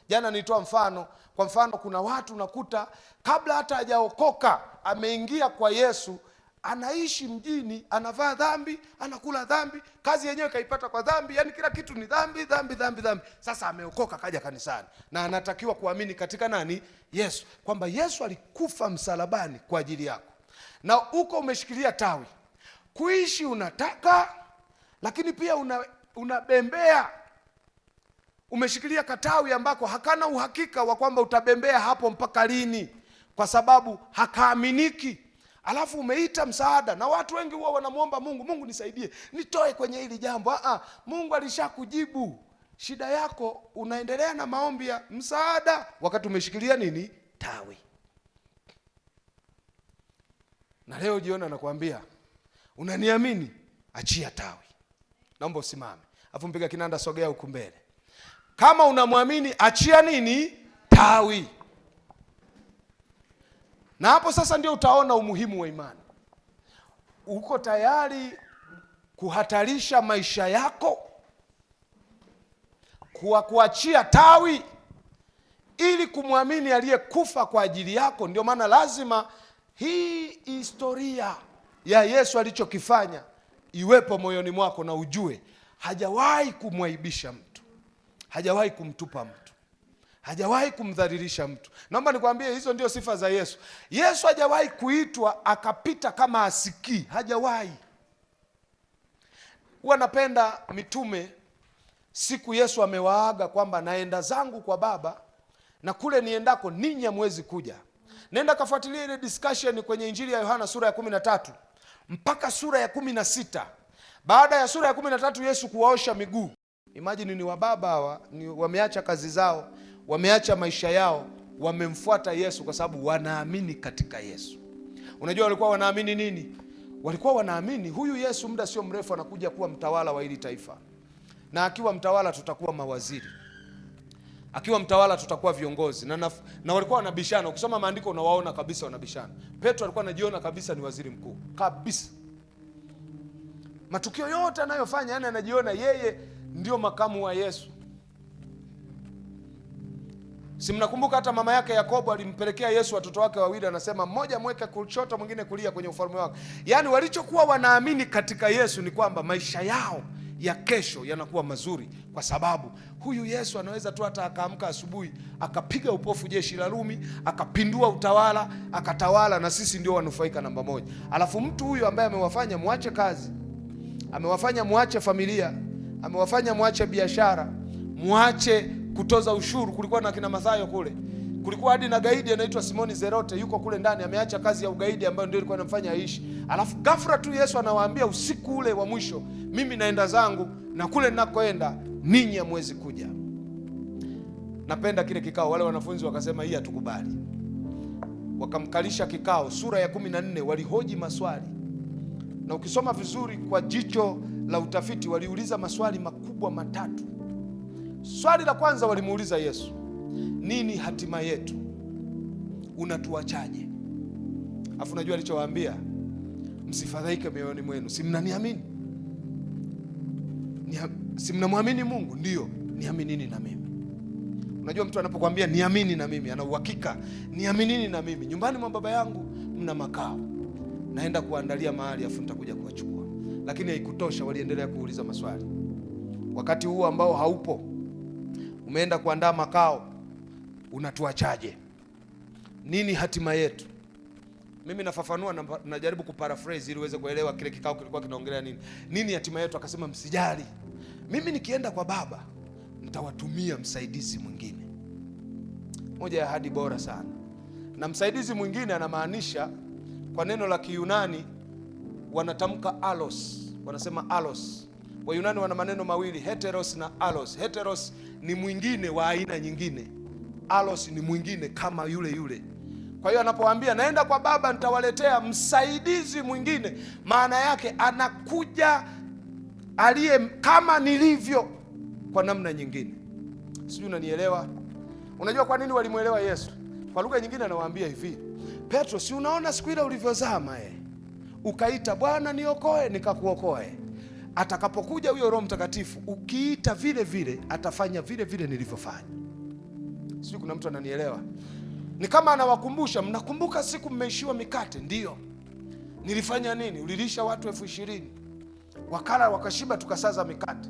Jana nilitoa mfano. Kwa mfano kuna watu unakuta kabla hata hajaokoka ameingia kwa Yesu, anaishi mjini, anavaa dhambi, anakula dhambi, kazi yenyewe kaipata kwa dhambi, yani kila kitu ni dhambi, dhambi, dhambi, dhambi. Sasa ameokoka kaja kanisani na anatakiwa kuamini katika nani? Yesu, kwamba Yesu alikufa msalabani kwa ajili yako. Na uko umeshikilia tawi. Kuishi unataka, lakini pia unabembea. Umeshikilia katawi ambako hakana uhakika wa kwamba utabembea hapo mpaka lini, kwa sababu hakaaminiki. Alafu umeita msaada, na watu wengi huwa wanamuomba Mungu, Mungu nisaidie, nitoe kwenye hili jambo. Mungu alishakujibu shida yako, unaendelea na maombi ya msaada wakati umeshikilia nini? Tawi. Na leo jiona nakwambia, unaniamini? Achia tawi. Naomba usimame. Alafu mpiga kinanda, sogea huku mbele. Kama unamwamini, achia nini? Tawi. Na hapo sasa ndio utaona umuhimu wa imani. Uko tayari kuhatarisha maisha yako kwa kuachia tawi ili kumwamini aliyekufa kwa ajili yako? Ndio maana lazima hii historia ya Yesu alichokifanya iwepo moyoni mwako, na ujue hajawahi kumwaibisha mtu, hajawahi kumtupa mtu, hajawahi kumdhalilisha mtu. Naomba nikwambie hizo ndio sifa za Yesu. Yesu hajawahi kuitwa akapita kama asikii, hajawahi. Huwa napenda mitume siku Yesu amewaaga kwamba naenda zangu kwa Baba na kule niendako ninyi hamwezi kuja. Nenda kafuatilia ile discussion kwenye Injili ya Yohana sura ya 13 mpaka sura ya 16. Baada ya sura ya 13 Yesu kuwaosha miguu. Imagine ni wababa hawa, ni wameacha kazi zao, wameacha maisha yao, wamemfuata Yesu kwa sababu wanaamini katika Yesu. Unajua walikuwa wanaamini nini? Walikuwa wanaamini huyu Yesu muda sio mrefu anakuja kuwa mtawala wa hili taifa. Na akiwa mtawala tutakuwa mawaziri. Akiwa mtawala tutakuwa viongozi. Na walikuwa wanabishana. Ukisoma maandiko unawaona kabisa wanabishana. Petro alikuwa anajiona kabisa ni waziri mkuu. Kabisa. Matukio yote anayofanya, yani anajiona yeye ndio makamu wa Yesu. Si mnakumbuka hata mama yake Yakobo alimpelekea Yesu watoto wake wawili, anasema mmoja mweke kushoto mwingine kulia kwenye ufalme wake. Yaani walichokuwa wanaamini katika Yesu ni kwamba maisha yao ya kesho yanakuwa mazuri, kwa sababu huyu Yesu anaweza tu hata akaamka asubuhi akapiga upofu jeshi la Rumi, akapindua utawala, akatawala, na sisi ndio wanufaika namba moja. Alafu mtu huyu ambaye amewafanya muache kazi, amewafanya muache familia, amewafanya muache biashara, muache kutoza ushuru. Kulikuwa na kina Mathayo kule, kulikuwa hadi na gaidi anaitwa Simoni Zerote yuko kule ndani, ameacha kazi ya ugaidi ambayo ndio ilikuwa inamfanya aishi. Alafu ghafla tu Yesu anawaambia usiku ule wa mwisho, mimi naenda zangu na kule ninakoenda ninyi hamwezi kuja. Napenda kile kikao, wale wanafunzi wakasema hii hatukubali. Wakamkalisha kikao. Sura ya 14 walihoji maswali, na ukisoma vizuri kwa jicho la utafiti waliuliza maswali makubwa matatu. Swali la kwanza walimuuliza Yesu, nini hatima yetu? Unatuachaje? Afu unajua alichowaambia? Msifadhaike mioyoni mwenu, si mnaniamini? Si mnamwamini Mungu? Ndio, niaminini na mimi. Unajua mtu anapokuambia niamini na mimi, ana uhakika, niaminini na mimi. Nyumbani mwa Baba yangu mna makao, naenda kuandalia mahali afu nitakuja kuwachukua. Lakini haikutosha, waliendelea kuuliza maswali. Wakati huu ambao haupo, umeenda kuandaa makao, unatuachaje? Nini hatima yetu? Mimi nafafanua na najaribu kuparaphrase ili uweze kuelewa kile kikao kilikuwa kinaongelea nini. Nini hatima yetu? Akasema msijali, mimi nikienda kwa Baba nitawatumia msaidizi mwingine. Moja ya ahadi bora sana. Na msaidizi mwingine anamaanisha, kwa neno la Kiyunani wanatamka alos, wanasema alos. Wayunani wana maneno mawili, heteros na alos. Heteros ni mwingine wa aina nyingine, alos ni mwingine kama yule yule. Kwa hiyo anapoambia naenda kwa Baba nitawaletea msaidizi mwingine, maana yake anakuja aliye kama nilivyo kwa namna nyingine. Sijui unanielewa? Unajua kwa nini walimuelewa Yesu? Kwa lugha nyingine anawaambia hivi, Petro, si unaona siku ile ulivyozama ukaita Bwana niokoe, nikakuokoe. Atakapokuja huyo Roho Mtakatifu, ukiita vile vile atafanya vile vile nilivyofanya. Sijui kuna mtu ananielewa? Ni kama anawakumbusha, mnakumbuka siku mmeishiwa mikate? Ndio. Nilifanya nini? Ulilisha watu 20,000. Wakala wakashiba, tukasaza mikate.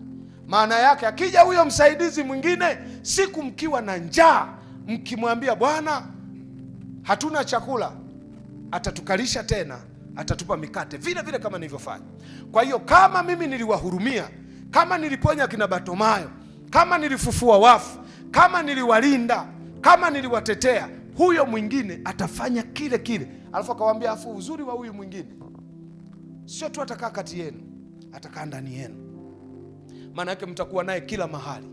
Maana yake akija huyo msaidizi mwingine, siku mkiwa na njaa, mkimwambia Bwana hatuna chakula, atatukalisha tena, atatupa mikate vile vile kama nilivyofanya. Kwa hiyo kama mimi niliwahurumia, kama niliponya kina Bartimayo, kama nilifufua wafu, kama niliwalinda, kama niliwatetea, huyo mwingine atafanya kile kile. Alafu akawaambia, afu uzuri wa huyu mwingine sio tu atakaa kati yenu, atakaa ndani yenu. Maana yake mtakuwa naye kila mahali,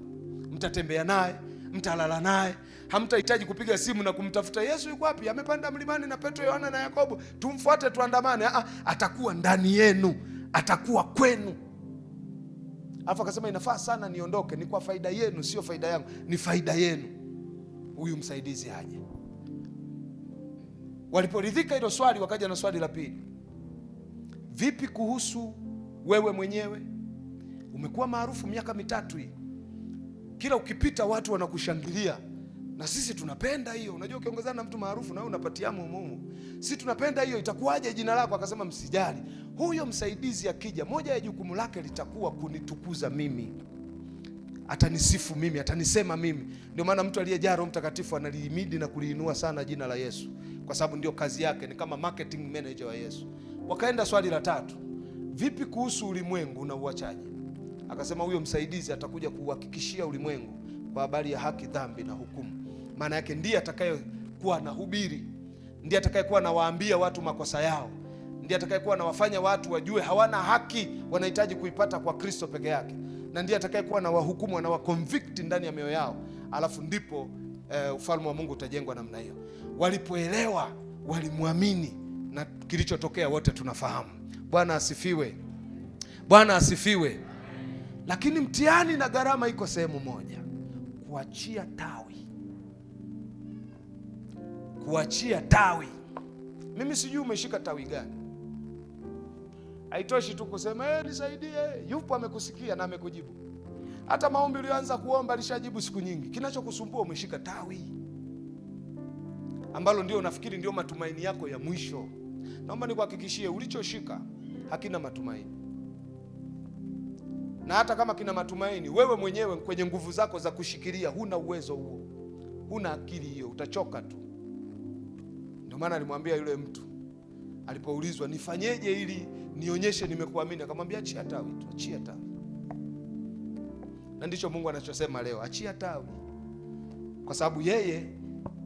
mtatembea naye, mtalala naye, hamtahitaji kupiga simu na kumtafuta Yesu yuko wapi, amepanda mlimani na Petro, Yohana na Yakobo, tumfuate tuandamane. Atakuwa ndani yenu, atakuwa kwenu. Alafu akasema inafaa sana niondoke, ni kwa faida yenu, sio faida yangu, ni faida yenu, huyu msaidizi aje. Waliporidhika hilo swali, wakaja na swali la pili. Vipi kuhusu wewe mwenyewe? Umekuwa maarufu miaka 3 hii, kila ukipita watu wanakushangilia, na sisi tunapenda hiyo. Unajua ukiongozana na mtu maarufu na wewe unapatia mumu, sisi tunapenda hiyo, itakuwaje jina lako? Akasema msijali, huyo msaidizi akija, moja ya jukumu lake litakuwa kunitukuza mimi, atanisifu mimi, atanisema mimi. Ndio maana mtu aliyejaa Roho Mtakatifu analihimidi na kuliinua sana jina la Yesu, kwa sababu ndio kazi yake, ni kama marketing manager wa Yesu. Wakaenda swali la tatu, vipi kuhusu ulimwengu na uachaje? Akasema huyo msaidizi atakuja kuhakikishia ulimwengu kwa habari ya haki, dhambi na hukumu. Maana yake ndiye atakayekuwa anahubiri, ndiye atakayekuwa anawaambia watu makosa yao, ndiye atakayekuwa anawafanya watu wajue hawana haki, wanahitaji kuipata kwa Kristo peke yake, na ndiye atakayekuwa anawahukumu, anawaconvict ndani ya mioyo yao. Alafu ndipo ufalme wa Mungu utajengwa namna hiyo. Walipoelewa walimwamini, na kilichotokea wote tunafahamu. Bwana asifiwe. Bwana asifiwe. Lakini mtihani na gharama iko sehemu moja, kuachia tawi. Kuachia tawi. Mimi sijui umeshika tawi gani. Haitoshi tu kusema nisaidie. Yupo amekusikia na amekujibu. Hata maombi uliyoanza kuomba alishajibu siku nyingi. Kinachokusumbua umeshika tawi ambalo ndio unafikiri ndio matumaini yako ya mwisho. Naomba nikuhakikishie, ulichoshika hakina matumaini. Na hata kama kina matumaini, wewe mwenyewe kwenye nguvu zako za kushikilia huna uwezo huo, huna akili hiyo, utachoka tu. Ndio maana alimwambia yule mtu alipoulizwa, nifanyeje ili nionyeshe nimekuamini? Akamwambia achia tawi tu, achia tawi. Na ndicho Mungu anachosema leo, achia tawi. Kwa sababu yeye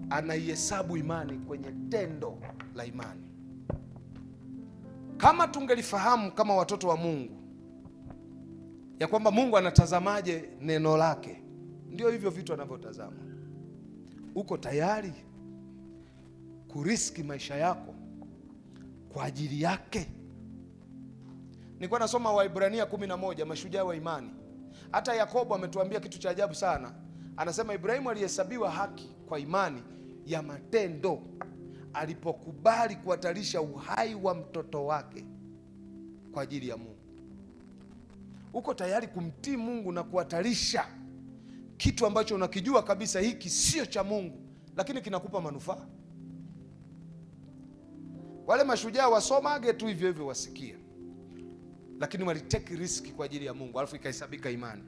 anaihesabu imani kwenye tendo la imani. Kama tungelifahamu kama watoto wa Mungu ya kwamba Mungu anatazamaje neno lake, ndio hivyo vitu anavyotazama. Uko tayari kuriski maisha yako kwa ajili yake? Nilikuwa nasoma Waebrania 11, mashujaa wa imani. Hata Yakobo ametuambia kitu cha ajabu sana. Anasema Ibrahimu alihesabiwa haki kwa imani ya matendo alipokubali kuhatarisha uhai wa mtoto wake kwa ajili ya Mungu. Uko tayari kumtii Mungu na kuhatarisha kitu ambacho unakijua kabisa hiki sio cha Mungu, lakini kinakupa manufaa? Wale mashujaa wasomage tu hivyo hivyo wasikie, lakini walitake riski kwa ajili ya Mungu, alafu ikahesabika imani.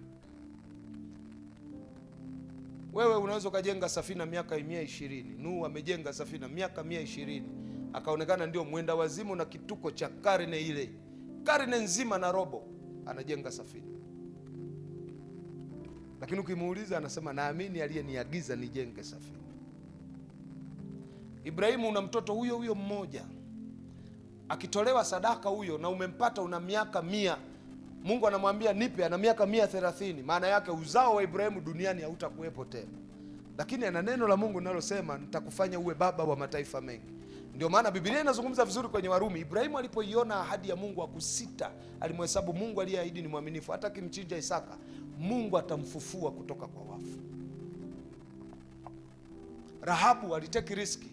Wewe unaweza ukajenga safina miaka 120. Nuhu amejenga safina miaka 120, akaonekana ndio mwenda wazimu na kituko cha karne ile. Karne nzima na robo anajenga safina, lakini ukimuuliza anasema naamini aliyeniagiza nijenge safina. Ibrahimu una mtoto huyo huyo mmoja, akitolewa sadaka huyo na umempata una miaka 100, Mungu anamwambia nipe, ana miaka 130. Maana yake uzao wa Ibrahimu duniani hautakuwepo tena, lakini ana neno la Mungu linalosema nitakufanya uwe baba wa mataifa mengi. Ndio maana Biblia inazungumza vizuri kwenye Warumi, Ibrahimu alipoiona ahadi ya Mungu hakusita, alimhesabu Mungu aliyeahidi ni mwaminifu, hata kimchinja Isaka Mungu atamfufua kutoka kwa wafu. Rahabu aliteki riski.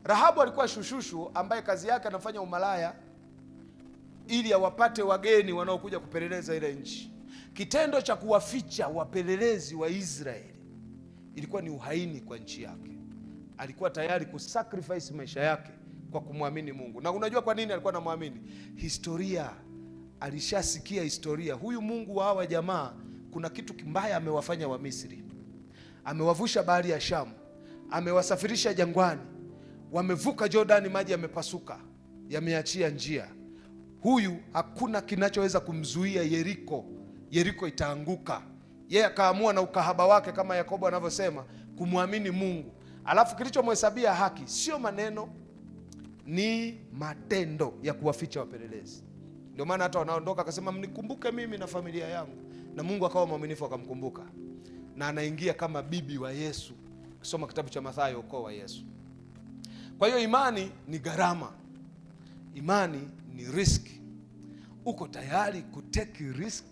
Rahabu alikuwa shushushu ambaye kazi yake anafanya umalaya ili awapate wageni wanaokuja kupeleleza ile nchi. Kitendo cha kuwaficha wapelelezi wa Israeli ilikuwa ni uhaini kwa nchi yake. Alikuwa tayari kusacrifice maisha yake kwa kumwamini Mungu. Na unajua kwa nini alikuwa anamwamini? Historia, alishasikia historia. Huyu Mungu wa hawa jamaa kuna kitu kibaya amewafanya wa Misri. Amewavusha bahari ya Shamu, amewasafirisha jangwani, wamevuka Jordani, maji yamepasuka, yameachia njia. Huyu hakuna kinachoweza kumzuia Yeriko. Yeriko itaanguka. Yeye akaamua na ukahaba wake kama Yakobo anavyosema kumwamini Mungu. Alafu kilichomhesabia haki sio maneno, ni matendo ya kuwaficha wapelelezi. Ndio maana hata wanaondoka akasema mnikumbuke mimi na familia yangu, na Mungu akawa mwaminifu akamkumbuka. Na anaingia kama bibi wa Yesu. Kisoma kitabu cha Mathayo, ukoo wa Yesu. Kwa hiyo imani ni gharama. Imani ni risk. Uko tayari kuteki risk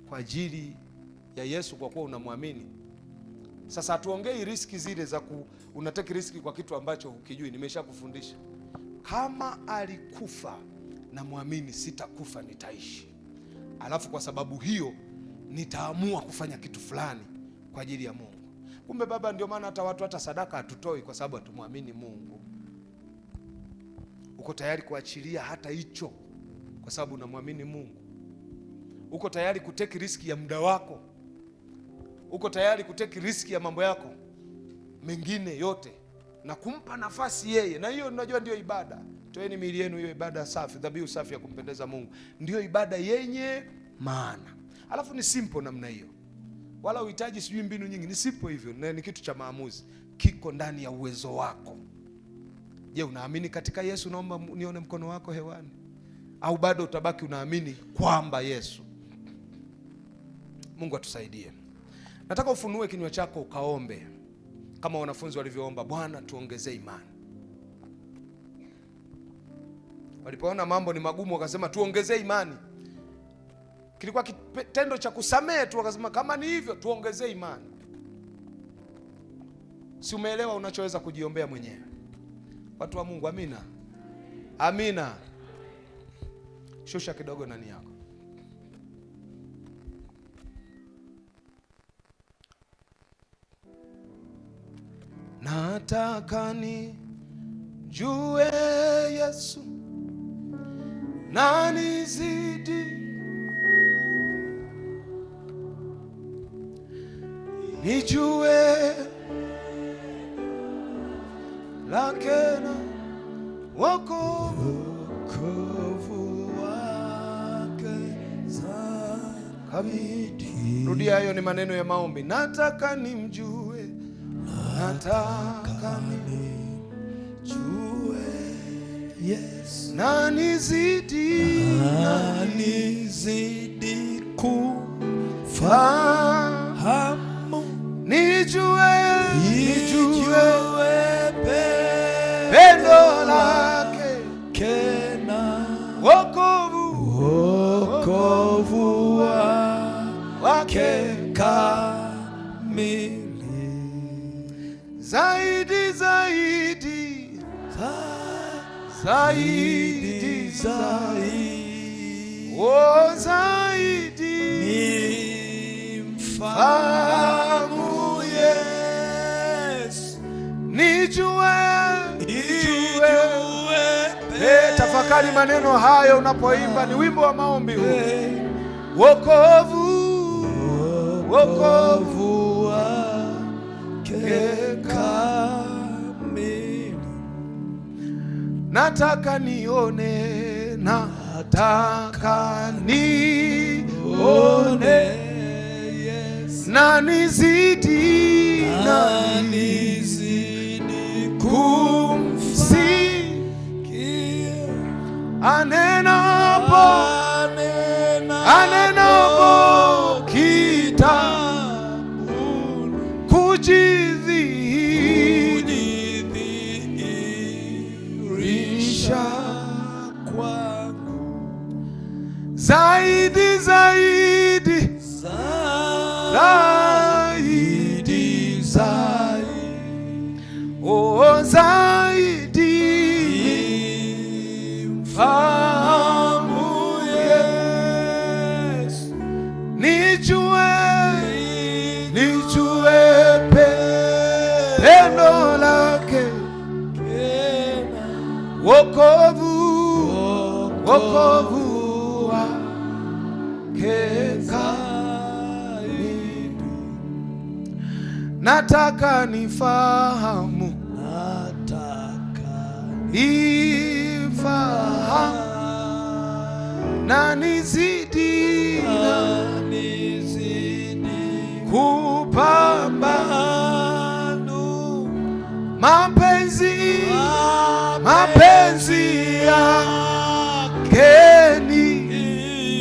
kwa ajili ya Yesu kwa kuwa unamwamini? Sasa hatuongei riski zile za unateki riski kwa kitu ambacho hukijui. Nimeshakufundisha. Kama alikufa na muamini, sitakufa nitaishi. Alafu kwa sababu hiyo nitaamua kufanya kitu fulani kwa ajili ya Mungu. Kumbe baba, ndio maana hata watu hata sadaka hatutoi kwa sababu hatumwamini Mungu. Uko tayari kuachilia hata hicho kwa sababu unamwamini Mungu? Uko tayari kuteki riski ya muda wako? Uko tayari kuteki riski ya mambo yako mengine yote na kumpa nafasi yeye? Na hiyo unajua ndio ibada. Toeni miili yenu hiyo ibada safi, dhabihu safi ya kumpendeza Mungu. Ndio ibada yenye maana. Alafu ni simple namna hiyo. Wala uhitaji sijui mbinu nyingi, ni simple hivyo. Na ni kitu cha maamuzi. Kiko ndani ya uwezo wako. Je, unaamini katika Yesu? Naomba nione mkono wako hewani. Au bado utabaki unaamini kwamba Yesu? Mungu atusaidie. Nataka ufunue kinywa chako ukaombe kama wanafunzi walivyoomba, Bwana tuongezee imani. Walipoona mambo ni magumu wakasema tuongezee imani. Kilikuwa kitendo cha kusamehe tu, wakasema kama ni hivyo tuongezee imani. Si umeelewa unachoweza kujiombea mwenyewe? Watu wa Mungu, amina. Amina. Shusha kidogo ndani yako. Nataka nijue Yesu na nizidi nijue lake na wokovu wake zaidi. Rudia, hayo ni maneno ya maombi. Nataka nimjue, nataka nimjue Yesu na nizidi, na nizidi kufahamu, nijue, nijue pendo lake na wokovu wake kamili. Zaidi, zaidi, zaidi, zaidi. Oh, zaidi Nimfahamu Yesu, nijue, nijue. nijue. Tafakari maneno hayo unapoimba, ni wimbo wa maombi huu. Wokovu, wokovu wokovu wake kamili, nataka nione, nataka nione one Yesu, na nizidi, na na nizidi kumsi kumfikia anenapo, anenapo anenapo kitabuni, kujidhihirisha kujidhihirisha kwangu zaidi, zaidi, zaidi, zaidi, oh, zaidi nimfahamu Yesu, nijue, nijue pendo lake, wokovu, wokovu wake zaidi, nataka nifahamu, nataka nifahamu na nizidi na nizidi kupamba kupambanu mapenzi, mapenzi yake ni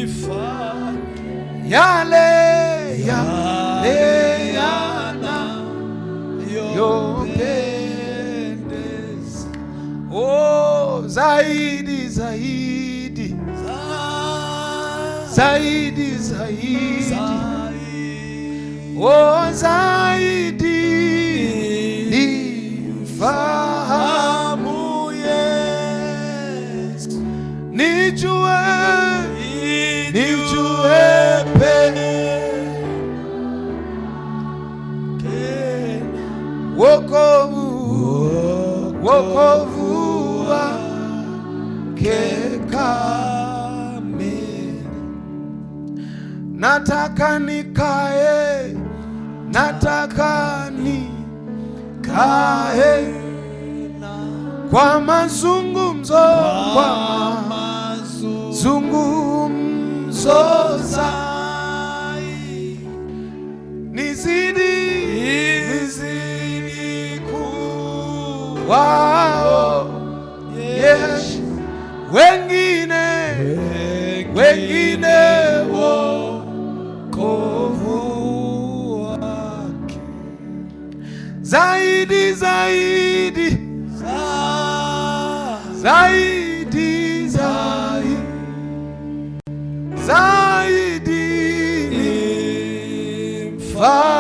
ifanye yale yale yanayopendeza, oh, zaidi, zaidi, zaidi, zaidi, oh, zaidi nifahamu, fahamu Yesu, nijue, nijue peke wokovu, wokovu wake kamili, nataka nikae, nataka nikae kwa mazungumzo, kwa mazungumzo zaidi, nizidi, nizidi wao kuonyesha wengine, wengine wokovu wake, zaidi, zaidi, zaidi, zaidi, zaidi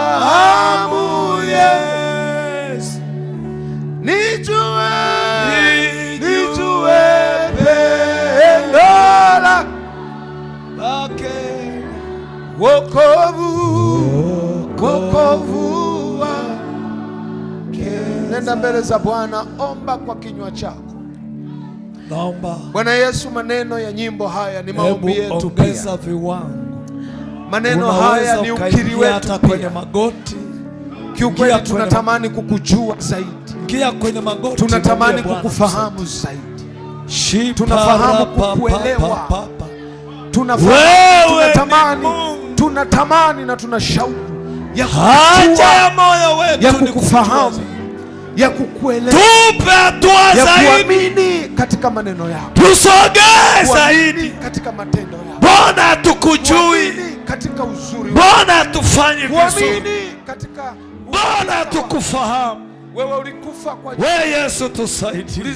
nimfahamu Yesu, nijue, nijue pendo lake, wokovu, wokovu wake. Nenda mbele za Bwana, omba kwa kinywa chako. Naomba Bwana Yesu, maneno ya nyimbo haya ni maombi hebu yetu pia. ongeza viwango. Maneno haya Unaweza ni ukiri ukaingia wetu hata kwenye pia. magoti, Kiukweli ingia kwenye tunatamani kukujua zaidi, ingia kwenye magoti, tunatamani mwambie Bwana, kukufahamu zaidi, Shipa tunafahamu ra pa kukuelewa. pa pa pa. Tunafahamu, Wewe ni tunatamani, Mungu. tunatamani na tuna shauku ya Haja kukujua, ya moyo wetu ya ni kukufahamu, kukujua. ya kukuelewa, Tupe hatua ya zaidi, kuamini katika maneno yako, tusogee kuamini zaidi. katika matendo yako, Mbona hatukujui? kuamini katika uzuri wako, Mbona hatufanyi vizuri? kuamini katika Mbona hatukufahamu? wewe ulikufa kwa ajili We Yesu tusaidie.